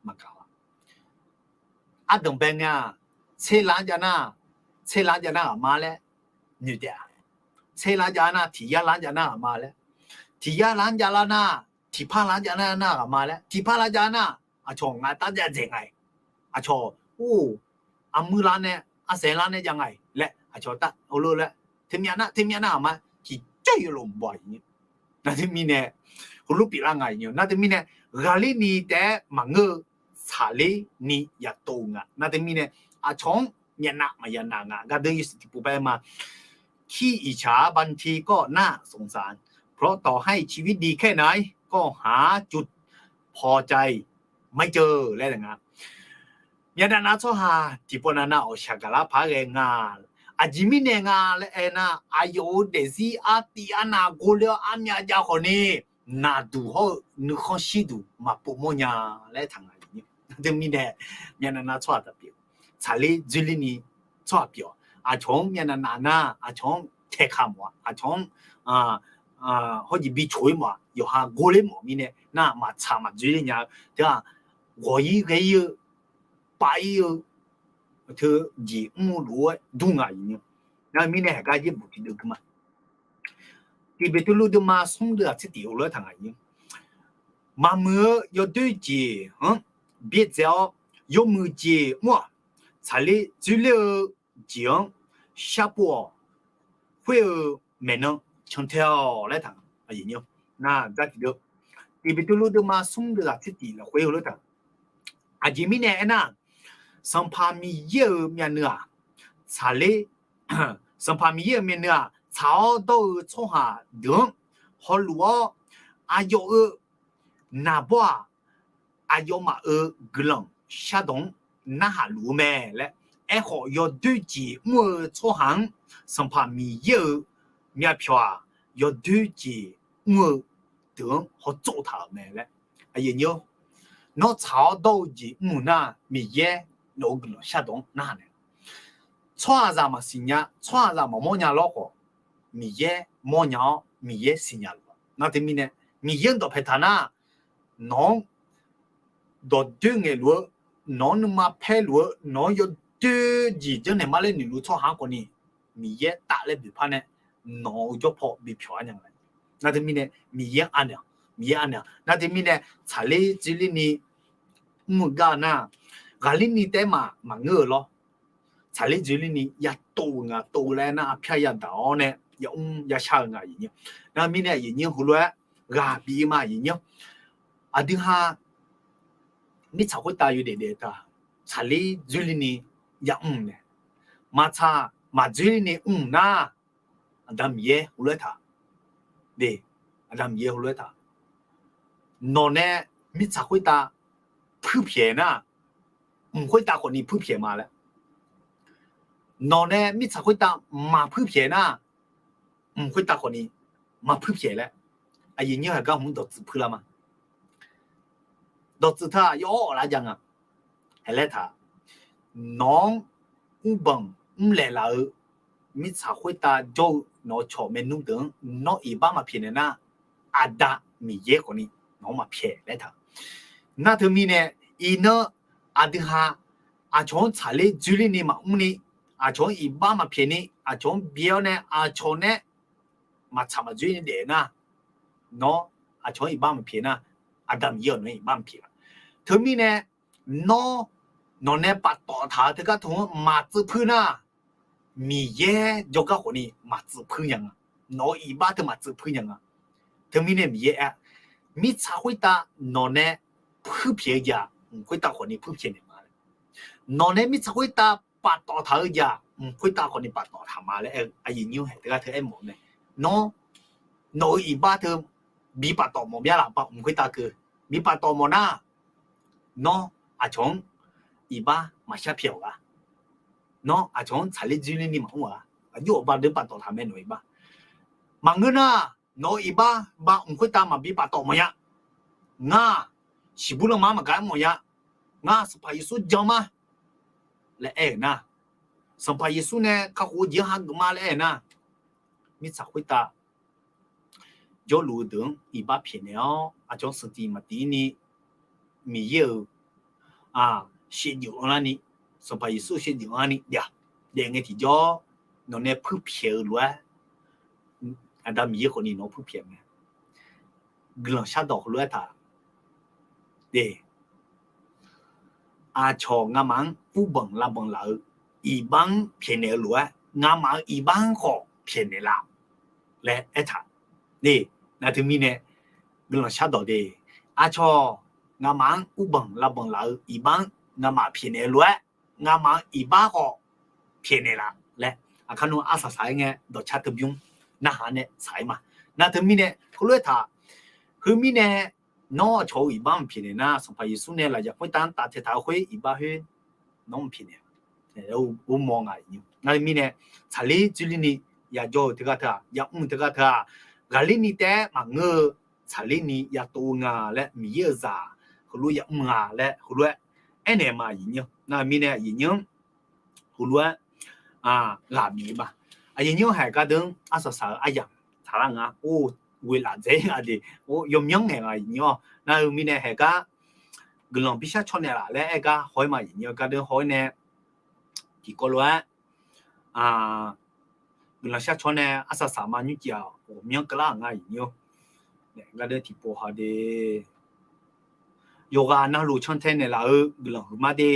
maqgaq-a. Ardanqbae ngae-aq, tserlanr jav nar, tserlanr jav nar ghaqma laer noeq taef-a. Tserlanr jav nar, tiq yarlanr jav nar ghaqma laer, tiq yarlanr jav lar nar, tiqpar lanr jav nar ghaqma laer, tiqpar lanr jav nar, aqcawq ngaq tar jav dzaeq nga-iq, aqcawq, or, armuir lanr nae, arsaev lanr nae jav nga-iq laer aqcawq tar heulof laer, teumyav nar teumyav nar ghaqma, tiqjawr yawlof mq baw-a. Nar teumirnae, heulof pyeuflar nga-iq. Nar teumirnae, ghaqler ni taef-aer maqngeur-eu tsaqler ni yatov-eu nga. Nar teumirnae, aqcawq-anr myavnav maqya nav nga. Gardeuv yawshuif tiqpov par aer ma. ขี้อิจฉา บางทีก็น่าสงสาร เพราะต่อให้ชีวิตดีแค่ไหน ก็หาจุดพอใจไม่เจอ laer nga. Myavnav nav tsawrhaq tiqpov navnav ghawqshaq gaqlar par ghae nga. Aqjeq mirnae nga laer aernar, aqyawf-euq daefzir artiv arnav gor ler-awr armyav jav khawfni, naqduq hawr-eu nuikhanr shirduq maqpov mawrnya laer taq nga. Teumirnae, myavnav nav tsawrhaq taq pyeuf, tsaqler dzoerler ni tsawrhaq pyeuf-awq. Aqcawq-anr myavnav nav nar, aqcawq-anr taeqkaq mawf-a, aqcawq-anr hawjeq bi coq-ir mawf-a, yawqha gor ler mawf mirnae nar, maqtsaq maqdzoerler nya-eu teu-aq, ghawq-ir ghae-ir-eu, pav-ir-eu teu jeq mr-eu lof-aer dur nga-iq. Nar mirnae heugar yaerbof tiqdeuv gui ma. Tiqbeqtuvluv deuvma smr deuvzaq tser tiq heulof-aer taq nga-iq. Maqmuiq-eu yawdoer jeq-anr byaerdzae-awr, yawmuiq jeq mr-awq. Tsaqler dzoerler-eu jeq-anr sharpov-awq. Khoer-eu maeqnan cantae-awq laer taq. Nar gar tiqdeuv, Tiqbeqtuvluv deuvma smr deuvzaq tser tiq lafkhoer heulof-aer taq. Aqjeq mirnae aernar, Sanqpaq Miqyaer-euq myavnuiv-aq, tsaqler, Sanqpaq Miqyaer-euq myavnuiv-aq, tsaq-awr dawr-eu tsawrhaq deuq-anr hawluf-awr, aqyawf-euq naqbawr-aq, aqyawfmaf-euq guiqlanq shardawq-anr narhaq luf-eu mae laer. Aerkhawf, yawdoer jeq mr-eu tsawrhaq-anr Sanqpaq Miqyaer-euq myavpyawq-aq, yawdoer jeq mr-eu deuq-anr hawtsov taq-euq mae laer. Nawr tsaq-awr dawr-eu jeq mr-euq nar, Miqyaer nawq-euq guiqlanq shardawq-anr narhaq naeq. Tsawrhaqzaq maqsiq nya, tsawrhaqzaq maqmawr nya lawr khawf, Miqyaer mawrnya-awr Miqyaer siqnya luf-a. Nar teumirnae, Miqyaer-anr dawqpae taq nar, nawq-anr dawqdoer ngaeqluf-eu, nawq-anr nuima paerluf-eu, nawq-anr yawdoer jeq janrnaeq ma laer noeqluf tsawrhaq-anr khawfni, Miqyaer taf laer boeqpar nae nawq-euq jawrpaw bipyawq-ar nya nga. Nar teumirnae, Miqyaer anaeq-awq, Miqyaer anaeq-awq. Nar teumirnae, tsaqler dzoerler ni mr-eu gar nar, ghaqler ni taef-aer maqngeur-euq lawr. Tsaqler dzoerler ni yatov-eu nga, tov-eu laer nar, arpyar yadaq-awr nae yamr yashar-eu nga. Nar mirnae, aqyuif nyir heulof-aer ghaq bif-eu ma, aqyuif nyir. Aqdui ha mirtsaq khoertav yawdaef daef taq, tsaqler dzoerler ni yamr nae, maqtsaq maqdzoerler ni mr nar, Aqda Miqyaer heulof-aer taq. Aqda Miqyaer heulof-aer taq. Nawq nae mirtsaq khoertav puirpyaeq nar, mq khoertav khawfni puirpyaeq ma laer. Nawq nae mirtsaq khoertav maqpuirpyaeq nar, mq khoertav khawfni maqpuirpyaeq laer. Aqyuif nyir heugar hmq dawqtsuif puirlar ma. Dawqtsuif taq yawawr awqlar jav nga. Haeq laer taq, nawq-anr mrbanq mrlaeq laf-eu mirtsaq khoertav jawr-eu nawq-eu cawq maernmr deuq-anr nawr iqbax maqpyaeq naeq nar, Aqda Miqyaer khawfni nawq-anr maqpyaeq laer taq. Nar teumirnae, iqnan aqdui ha aqcawq-anr tsaqler dzoerler ni maqmr ni, aqcawq-anr iqbax maqpyaeq ni, aqcawq-anr byae-awr nae aqcawq nae maqtsaq maqdzoer ni daef nar, nawr aqcawq-anr iqbax maqpyaeq nar, Aqda Miqyaer-awq nawq-anr iqbax maqpyaeq-a. Teumirnae, nawr nawq nae paftawf taq-eu teugar teu-anr maqtsuif puir nar, Miqyaer jawrgar khawfni maqtsuif puir nya nga. Nawq-eu iqbax teu maqtsuif puir nya nga. Teumirnae Miqyaer aer, mirtsaq khoertav nawq nae puirpyaeq-eu jeq-aq, mq khoertav khawfni puirpyaeq naeq ma. Nawq nae mirtsaq khoertav paftawf taq-eu jeq-aq, mq khoertav khawfni paftawf taq ma laer aer-eu aqyuif nyir haeq teugar teu aermawf-eu mae. Nawr nawq-eu iqbax teu bi paftawf mawf mya laf, mq khoertav keuv bi paftawf mawf nar, nawr aqcawq-anr iqbax maqshar pyaeq-awq ga. Nawr aqcawq-anr tsaqler dzoerler ni maqmr-a. Aqjox-awq ba deuq paftawf taq mae nawq-eu iqbax. Maqngeur nar, nawq-eu iqbax ba mq khoertav maqbi paftawf mawf nya. Ngar siqbur lanma maqgaq-aer mawf nya. Ngar Sanqpaq Yeqsur jan ma laer aer-euq nar, Sanqpaq Yeqsur nae kakhof-eu jeq-anr hageuf ma laer aer-euq nar, mirtsaq khoertav jawrluf-eu deuq-anr iqbax pyaeqnaeq-awr aqcawq-anr sanqtif maqtif ni, Miqyaer-euq shaevdzeuf anrlar ni, Sanqpaq Yeqsur shaevdzeuf anrlar ni daef, daef ngae tiqjawr nawq nae puirpyaeq-eu lof-aer, Aqda Miqyaer khawfni nawq-anr puirpyaeq mae. Guiqlanq shardawq heulof-aer taq, de, aqcawq ngamaf-anr urbanq lavbanq laf-eu iqbax-anr pyaeqnaeq-eu lof-aer, ngamaf-euq iqbax-anr khawf pyaeqnaeq laf laer aertaq. De, nar teumirnae guiqlanq shardawq de, aqcawq ngamaf-anr urbanq lavbanq laf-eu iqbax-anr ngamaf pyaeqnaeq-eu lof-aer, ngamaf-euq iqbax khawf pyaeqnaeq laf laer, aqkar nmr arsaq saq-aer ngae dawqcar teubymr narhaq nae saq-aer ma. Nar teumirnae heulof-aer taq, heumirnae nawr aqcawq-eu iqbax maqpyaeqnaeq nar, Sanqpaq Yeqsur nae lafyaq khoertav-anr taftaeq taq-eu khoer iqbax khoer nawr maqpyaeqnaeq. Ur mawr nga. Nar teumirnae tsaqler dzoerler ni yajawr-eu teugar teu-aq, yamr-eu teugar teu-aq, ghaqler ni taef-aer maqngeur-eu tsaqler ni yatov-eu nga laer Miqyaer-euq zaq heulof yamr nga laer heulof-aer aernaeq ma aqyuif nyir. Nar mirnae aqyuif nyir heulof-aer ghaq bif ma. Aqyuif nyir haeq gardeuv-anr arsaq saq-eu aryamq taqlar nga. Or, ghoe laf dzae nga de. Or, yawmyanr ngaeq nga aqyuif nyir-awr. Nar-eu mirnae haeq gar guiqlanq bishar caw naeq laf laer aer gar haw-aer ma aqyuif nyir-eu gardeuv haw-aer nae tiqkawv lof-aer guiqlanq shar caw nae arsaq saq ma nymrcif-aq ghawqmyanr keuvlar-euq nga aqyuif nyir-or. Gardeuv tiqpov haw de. Yawqghaq navluf cantae naeqlaf-eu guiqlanq huiqma de.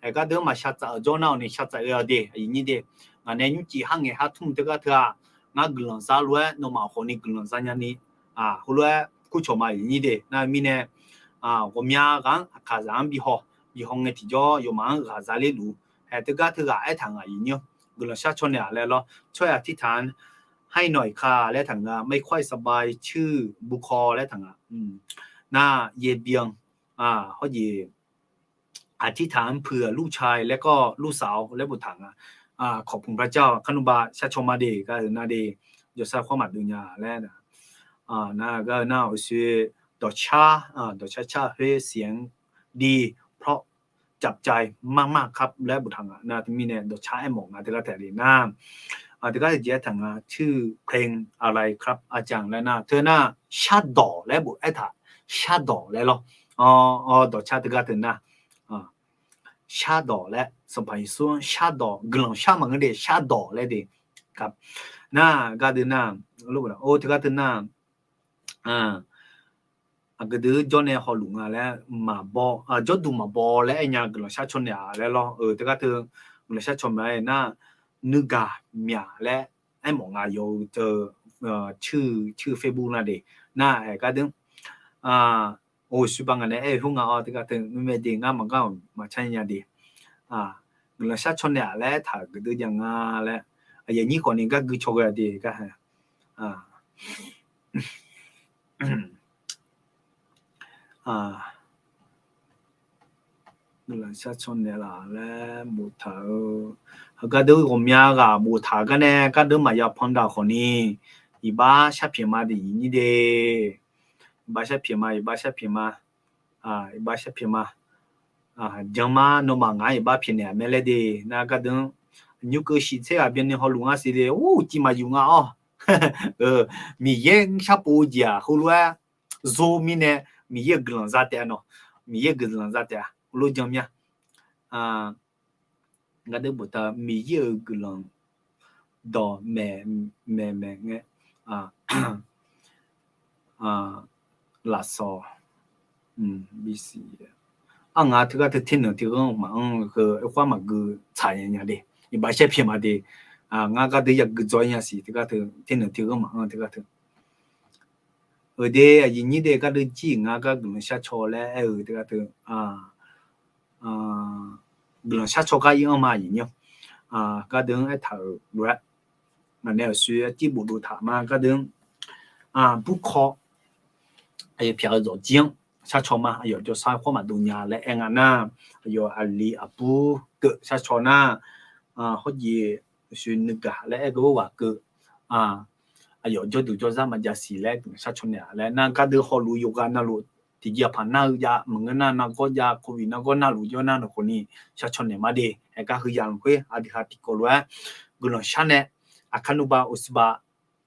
Haeq gardeuv maqshar tsaf-euq jawr nar-awq ni shar tsaf ghae-awq de aqyuif nyir de. Ngaq nae nymrcif har ngaeq har tmr teugar teu-aq, ngar guiqlanq za lof-aer nawmaf khawf ni guiqlanq za nya ni, heulof-aer kurcawq ma aqyuif nyir de. Nar mirnae ghawqmya ghaq-anr aqkaqzaq-anr bihaw, bihaw ngae tiqjawr yawmaf-anr ghaq za ler luf. Haeq teugar teughaq aertaq nga aqyuif nyir-or. Guiqlanq shar caw naeq-aq laer lawr. Tsawrhaq tiqtaq-anr ให้หน่อยค่ะ laer taq nga, ไม่ค่อยสบาย ชื่อบุคคล laer taq nga. Nar เยเบียง hawjeq อธิษฐานเผื่อลูกชาย แล้วก็ลูกสาว laer boftaq nga. ขอบคุณพระเจ้า kharnmr ba shar caw ma de, gaq-eu nar de, jawrshar khawr maqdui nya laer. Nar gaq-eu nar uqshoe dawqcar, dawqcar car ให้เสียงดี เพราะจับใจมากๆครับ laer boftaq nga. Nar teumirnae dawqcar aermawf nga teugar taef le nar, teugar jeq aertaq nga ชื่อเพลงอะไรครับอาจารย์ laer nar, teu nar shardawq laer bof aertaq, shardawq laer lawr. Dawqcar teugar teu nar shardawq laer, Sanqpaq Yeqsur-anr shardawq, guiqlanq shar maqngeur de, shardawq laer de. Nar gardeuv nar, or teugar teu nar, aqgeu deuq jawr nae hawluf nga laer, maqbaw, jawrduq maqbaw laer aer nya guiqlanq shar caw naeq-aq laer lawr. Teugar teu guiqlanq shar caw naeq-aer nar, nuigaq myaq laer aermawf nga yawf-eu teu, ชื่อ ชื่อ Facebook nar de. Nar haeq gardeuv, or shuiba ngaq nae aer-eu hawr nga-awr teugar teu nuimae de ngar maqgar-awq maqcar nya de. Guiqlanq shar caw naeq-aq laer aertaq-euq geu deuv jav nga laer, aqyuif nyir khawf ni gar gui caw ghae de gar ha. Guiqlanq shar caw naeq laf laer boftaq-eu, heugar deuv ghawqmya ghaq boftaq gar nae gar deuv maqya pan daq khawf ni, iqbax shar pyaeq ma de aqyuif nyir de. Iqbax shar pyaeq ma, iqbax shar pyaeq ma, iqbax shar pyaeq ma. Janma, nawmaf ngaq-anr iqbax pyaeqnaeq-aq mae laer de. Nar gardeuv-anr, nymr keuv shif tser ghaq byanni hawluf ngar siq de, uqcif maqyuf nga-awr. Miqyaer sharpov-eu jeq-aq heulof-aer zor mirnae, Miqyaer-euq guiqlanq za taef-a nawq. Miqyaer-euq guiqlanq za taef-a heulof jan mir-a. Gardeuv boftaq Miqyaer-euq guiqlanq dawq maeq maeq maeq ngae, lafsawq, bisiq, arnga teugar teu ternanq tiqghanr maqanr-eu, aerkhawf maqgeu tsaq nya nya de. Iqbax shaer pyaeq ma de. Ngar gardeuv yagui dzaw-ir nya siq teugar teu ternanq tiqghanr maqanr teugar teu. Euq de, aqyuif nyir de gardeuv jir ngar gar guiqlanq shar caw laer aer-eu teugar teu guiqlanq shar caw gar ir-anr ma aqyuif nyir. Gardeuv-anr aertaq-euq lof-aer, ngaq nae aqsur arcir bofdov taq ma gardeuv-anr, burkaw, aqyawf pyaq-eu zawqjir-anr shar caw ma, aqyawf jawrshar khawr maqdov nya laer aer nga nar, aqyawf aqli aqbur keuv shar caw nar, hawrjeq aqsur nuigaq laer aer-eu ghaq keuv, aqyawf jawrduq jawrzar maqjav siq laer guiqlanq shar caw naeq-a laer nar gardeuv hawluf yawqghaq navluf tiqjeq aqpaq nar-eu jav maqngeur nar nargawr jav, covid nargawr navluf jawr nar nawq khawf ni shar caw naeq ma de. Haeq gar heu yamq khoer aqdui ha tiqkawv lof-aer guiqlanq shar nae, aqkar nuiba uqsiba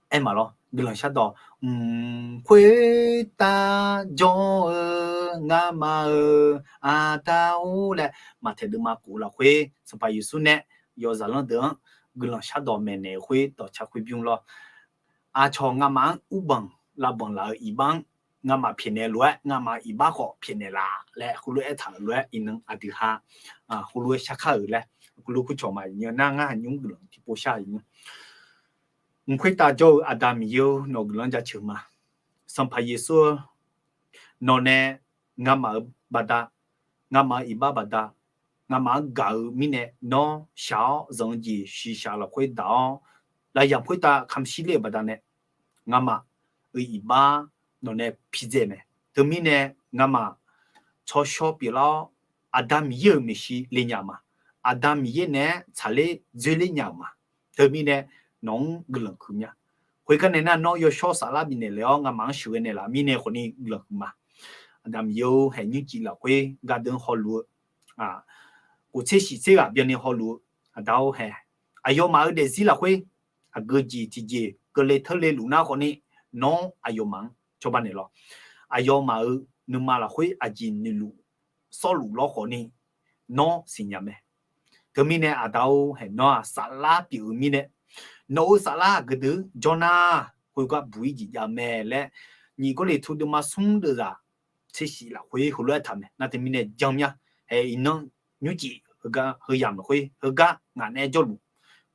aer maqlawr guiqlanq shardawq, mq, khoertav jawr-eu ngamaf-euq Aqda-or laer Maqtaeq deuvma kof lafkhoer Sanqpaq Yeqsur nae yawzaqlanr deuq-anr guiqlanq shardawq maeqnaeq-eu khoer dawqca khoer bymr lawr. Aqcawq ngamaf-anr urbanq lavbanq laf-eu iqbax-anr ngamaf pyaeqnaeq lof-aer ngamaf iqbax khawf pyaeqnaeq laf laer heulof-aer aertaq-euq lof-aer iqnan aqdui ha heulof-aer shar kar-euq laer heulof kur cawq ma aqyuif nyir nar ngar aqnymr guiqlanq tiqpov shar aqyuif nyir. Mq, khoertav jawr-eu Aqda Miqyaer-or, nawq-eu guiqlanq-anr jaceuq ma. Sanqpaq Yeqsur-or, nawq nae ngamaf-euq baqda, ngamaf-euq iqbax baqda, ngamaf-anr gaq-eu mirnae nawr shaq-awr zanq-eu jeq shiqshaq lafkhoer daq-awr, lavyamq khoertav kamq shir ler-euq baqdanae, ngamaf-euq iqbax nawq nae pidzae mae. Teumirnae ngamaf tsawrshawr pyeuflar-awr, Aqda Miqyaer-euq maeqshi le nya-euq ma. Aqda Miqyaer naeq-aer tsaqler dzoerler nya-euq ma. Teumirnae nawq-anr guiqlanq huiq mya. Khoergar nae nar nawr yawshawr saflar bifnaeq lef-awr ngamaf-anr sheuqghae naeqlaf mirnae khawfni guiqlanq huiq ma. Aqda Miqyaer-or, haeq nymrcif lafkhoer gardeuv hawluf-eu, kof tser shif tser ghaq byanni hawluf-eu, Aqda-or haeq, aqyawfmaf-euq daefzir lafkhoer aqgeu jeq tiqjeq keuvle teurle luf nar khawfni, nawr aqyawfmaf-anr cawba naeqlawr. Aqyawfmaf-euq nuima lafkhoer aqjeq noeqluf sawrluf lawr khawfni, nawr siqnya mae. Teumirnae Aqda-or haeq, nawr-aq saflar pyeuf-eu mirnae, nawq-euq saflar aqgeu deuq jawr nar, khoergar buq-ir jeq jav mae laer, nyiq Gawrliqtu deuvma smr deuvzaq tser shif lafkhoer heulof-aer taq mae. Nar teumirnae janmya, haeq iqnan nymrcif heugar heuyamq lafkhoer heugar ngaq nae jawrluf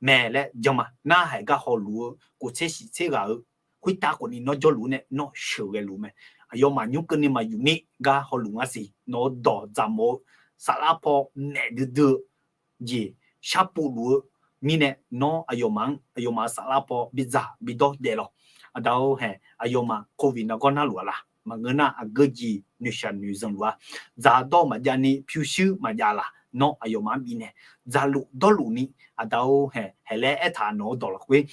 mae laer janma. Nar haeq gar hawluf-eu kof tser shif tser ghaq-eu khoertav khawfni nawr jawrluf nae nawr sheuqghae luf mae. Aqyawfmaf nymr keuvni maqyuf ni gar hawluf nga siq. Nawq-eu dawq dzaqmawf-eu saflar paw naef duidui-eu jeq sharpov luf-eu mirnae, nawr aqyawfmaf-anr aqyawfmaf-euq saflar paw bidzaq bidawr daef lawq. Aqda-or haeq, aqyawfmaf covid nargawr narluf-a laq? Maqngeur nar aqgeu jeq noeqshaq noeqzanq luf-a. Dzaqdawr maqjav ni pyurshuir maqjav laq? Nawr aqyawfmaf-anr bifnaeq dzaqluf dawrluf ni, Aqda-or haeq, haeq laer aertaq nawq-eu dawq lafkhoer,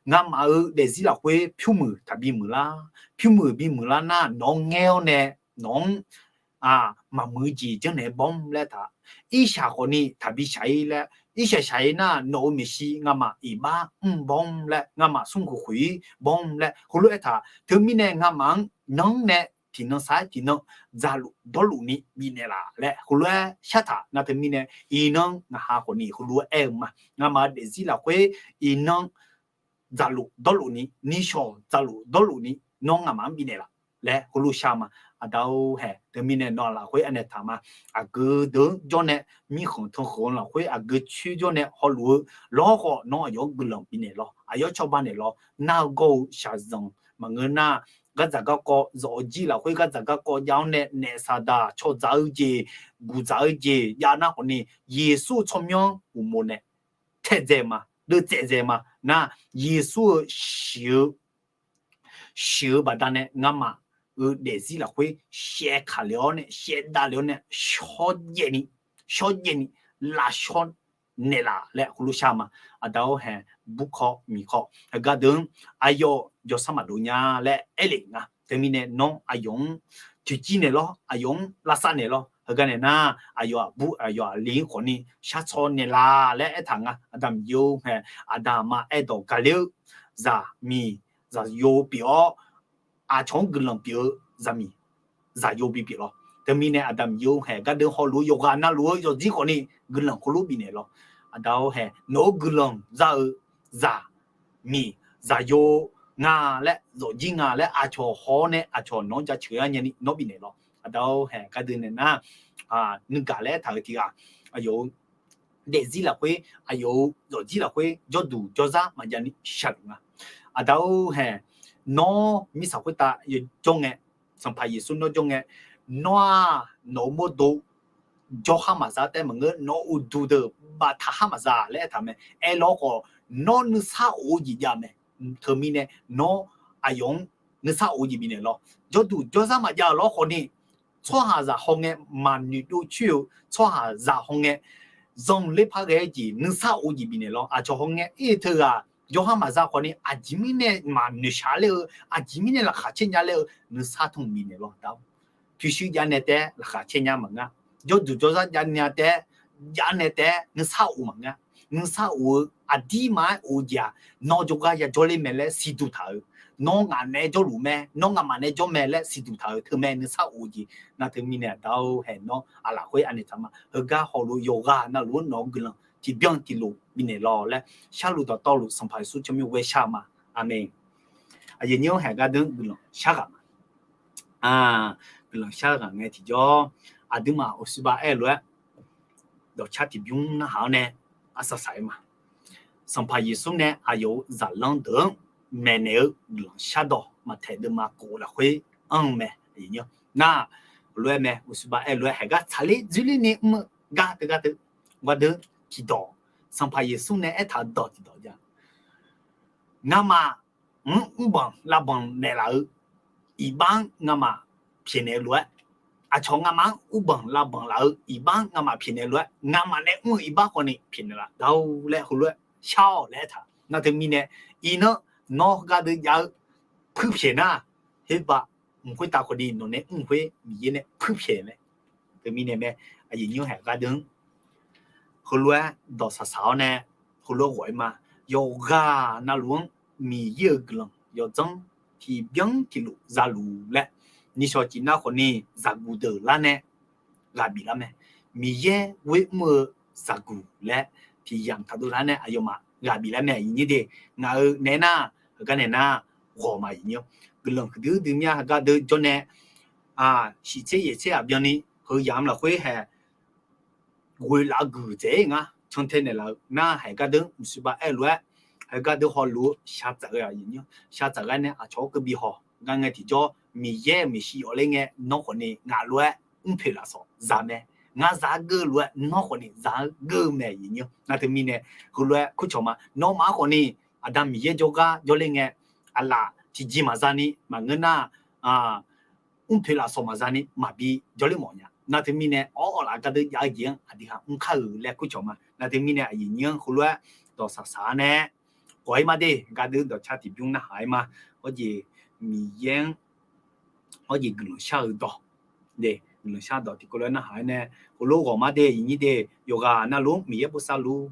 ngamaf-euq daefzir lafkhoer pyurmuiq taqbi muiqlar. Pyurmuiq bimuiqlar nar nawq-anr ngaer-awr nae nawq-anr maqmuiq-eu jeq janrnaeq-aer bawr-mr laer taq, irshaq khawfni taqbi shaq-ir laer, irshaq shaq-ir nar nawq-euq maeqshi ngamaf iqbax mr bawr-mr laer, ngamaf smrkhoeq khoeq-ir bawr-mr laer heulof-aer taq. Teumirnae ngamaf-anr nanr nae tiqnan sar-aer tiqnan dzaqluf dawrluf ni bifnaeq laf laer heulof-aer shartaq. Nar teumirnae iqnan ngaq ha khawfni heulof-aer aer-eu ma. Ngamaf-euq daefzir lafkhoer iqnan dzaqluf dawrluf ni, nishawq dzaqluf dawrluf ni nawr ngamaf-anr bifnaeq laf laer heulof shar ma. Aqda-or haeq, teumirnae nawq lafkhoer anaeq taq ma. Aqgeu deuq-anr jawr nae, mirkhanq tanqkhanq lafkhoer aqgeu coer jawr nae hawluf-eu lawr khawf nawr aqyawf-anr guiqlanq bifnaeq lawr, aqyawf-anr cawba naeq lawr. Nar-eu gawr-eu shaqzanq maqngeur nar, gardzaq garkawv zawf-eu jir lafkhoer gardzaq garkawv jav-awr nae naef saqdaq cawdzaq-eu jeq, guqdzaq-eu jeq jav nar khawfni, Yeqsur-eu tsawrmyanr uqmov nae taedzae ma, deuvtsaev dzae ma. Nar Yeqsur-eu shiq-eu shiq-eu baqdanae ngamaf-euq daefzir lafkhoer shaevkaq lef-awr nae shaevdav lef-awr nae shawrjaev ni, shawrjaev ni lafshawr naeqlaf laer heulof shar ma. Aqda-or haeq, burkawv miqkawv heugar deuq-anr aqyawf jawrsar maqdov nya laer aer lef nga. Teumirnae nawr aqyawf-anr toeqciv naeq lawr, aqyawf-anr lavsav naeq lawr. Heugar naeq nar, aqyawf aqbur aqyawf aqli-anr khawfni sharcaw naeqlaf laer aertaq nga. Aqda Miqyaer-or hae, aqda aqma aerdawq gaqler-eu zaqmiq zaqyo pyeuf-awr, aqcawq-anr guiqlanq pyeuf-eu zaqmiq zaqyo bipyeuf lawr. Teumirnae Aqda Miqyaer-or hae, gardeuv hawluf-eu yawqghaq navluf-eu yawqjir khawfni guiqlanq khoerlof bifnaeq lawr. Aqda-or hae, nawq-eu guiqlanq za-eu zaqmiq zaqyo nga laer, zawqjir nga laer aqcawq haw-awr nae aqcawq nawq-anr jaceuq-a nyani nawr bifnaeq lawr. Aqda-or hae, gardeuv naeq nar, nuigaq laer aertaq-euq tiq ghaq, aqyawf-euq daefzir lafkhoer, aqyawf-euq zawqjir lafkhoer jawrduq jawrzar maqjav ni shaqluf nga. Aqda-or hae, nawr mirtsaq khoertav yawjawr ngae, Sanqpaq Yeqsur nawr jawr ngae, nawr-aq nawq-eu mawrdo jawrhar maqza taef maqngeur, nawq-eu uqduq deuq baftaq har maqza laer aertaq mae. Aerlawr khawf, nawr nuisar of-eu jeq jav mae. Teumirnae nawr aqyawf-anr nuisar of-eu jeq bifnaeq lawr. Jawrduq jawrzar maqjav-euq lawr khawfni, tsawrhaqzaq hawngae maqnoeqdov coer-eu tsawrhaqzaq hawngae, zanqler par ghae-eu jeq nuisar of-eu jeq bifnaeq lawr. Aqcawq hawngae ir teughaq jawrhar maqza khawfni, aqjeq mirnae maqnoeq shaq ler-eu, aqjeq mirnae laqkhaq caer nya ler-eu nuisar tmq bifnaeq lawr. Aqda-or, pyurshuir jav nae taef-aer laqkhaq caer nya maqnga. Jawrduq jawrzar jav nya taef-aer, jav nae taef-aer nuisar of maqnga. Nuisar of-eu aqdirma-aer of-eu jeq-aq, nawr jawrgar yajawr ler mae laer siqduq taq-euq, nawr ngaq naeq-aer jawrluf mae, nawr nga'maf naeq-aer jawr mae laer siqduq taq-euq teumae nuisar of-eu jeq. Nar teumirnae Aqda-or hae, nawr aqlaf khoer anaeq taq ma. Heugar hawluf-eu yawqghaq navluf-anr nawq-eu guiqlanq tiqbyan tiqlof bifnaeq lawr laer, sharluf dawqtawvluf Sanqpaq Yeqsur tsawrmyanr ghoer shar ma. Aqmeq. Aqyuif nyir-anr hae gardeuv guiqlanq sharghaq ma. Guiqlanq sharghaq ngae tiqjawr, aqduimaf uqsirbav aer-eu lof-aer dawqcar tiqbymr narhaq-awr nae arsaq saq-aer ma. Sanqpaq Yeqsur nae aqyawf-euq zaqlanr deuq-anr maeqnaeq-eu guiqlanq shardawq maqtaeq deuvma khof lafkhoer anr-eu mae. Nar, lof-aer mae, uqsirbav aer-eu lof-aer haegar tsaqler dzoerler ni mr-eu gar teugar teu, gardeuv tiqdawq, Sanqpaq Yeqsur nae aertaq-eu dawq tiqdawq ja. Ngamaf mr-anr mrbanq lavbanq naeqlaf-eu iqbax-anr ngamaf pyaeqnaeq-eu lof-aer, aqcawq ngamaf-anr mrbanq lavbanq laf-eu iqbax-anr ngamaf pyaeqnaeq-eu lof-aer, ngamaf nae mr-eu iqbax khawfni pyaeqnaeq laf dar-or laer heulof-aer shar-awq laer aertaq. Nar teumirnae, iqnan nawr gardeuv jav-eu puirpyaeq nar, herbav mq khoertav khawfni nawq nae mr khoer Miqyaer nae puirpyaeq mae. Teumirnae mae, aqyuif nyir-anr hae gardeuv-anr heulof-aer dawq saqsaq-awr nae heulof-aer ghawq-ir ma. Yawqghaq navluf-anr Miqyaer-euq guiqlanq yawdzanr tiqbyan tiqlof zaluf laer, nishawq cif nar khawfni zaqguq deuq lar nae ghaq bif lar mae. Miqyaer ghoer mr-eu zaqguq laer tiq yamq taq dov lar nae aqyawfmaf ghaq bif lar mae. Aqyuif nyir de, ngaq-euq nae nar, heugar nae nar ghawq ma. Aqyuif nyir-anr guiqlanq huiqdui dui mya heugar deuv jawr nae, shiftser yaeftser aqbyan ni heu yamq lafkhoer hae ghoeqlaf-eu guiqdzaeq-ir ngar cantae naeqlaf-eu nar, haegar deuv mqsiqbav aer-eu lof-aer, haegar deuv hawluf-eu shaqtsaf ghae, shaqtsaf ghae nae aqcawq-anr keuv bi haw gar ngae tiqjawr, Miqyaer-euq maeqshi yawf ler ngae nawr khawfni ngaq lof-aer mrpoeq lafsawq za mae. Ngar za-ar geur-eu lof-aer nawr khawfni za-ar geur-eu mae. Aqyuif nyir-anr nar teumirnae heulof-aer kurcawq ma. Nawmaf-anr khawfni Aqda Miqyaer jawrgar jawrler ngae, aqlaf tiqjeq maqza ni maqngeur nar, mrpoeq lafsawq maqza ni maqbi jawrler mawf nya. Nar teumirnae awr awqlaf gar deuv jav-eu jeq-anr aqdui ha mr kar-euq laer kurcawq ma. Nar teumirnae aqyuif nyir-anr heulof-aer dawq saqsaq-ar nae ghawq-ir ma de, gar deuv dawqcar tiqbymr narhaq-aer ma. Hawr jeq Miqyaer-anr hawr jeq guiqlanq shar-eu dawq, guiqlanq shar dawq tiqkawv lof-aer narhaq-aer nae heulof ghawq ma de. Aqyuif nyir de, yawqghaq navluf-anr Miqyaer bosav luf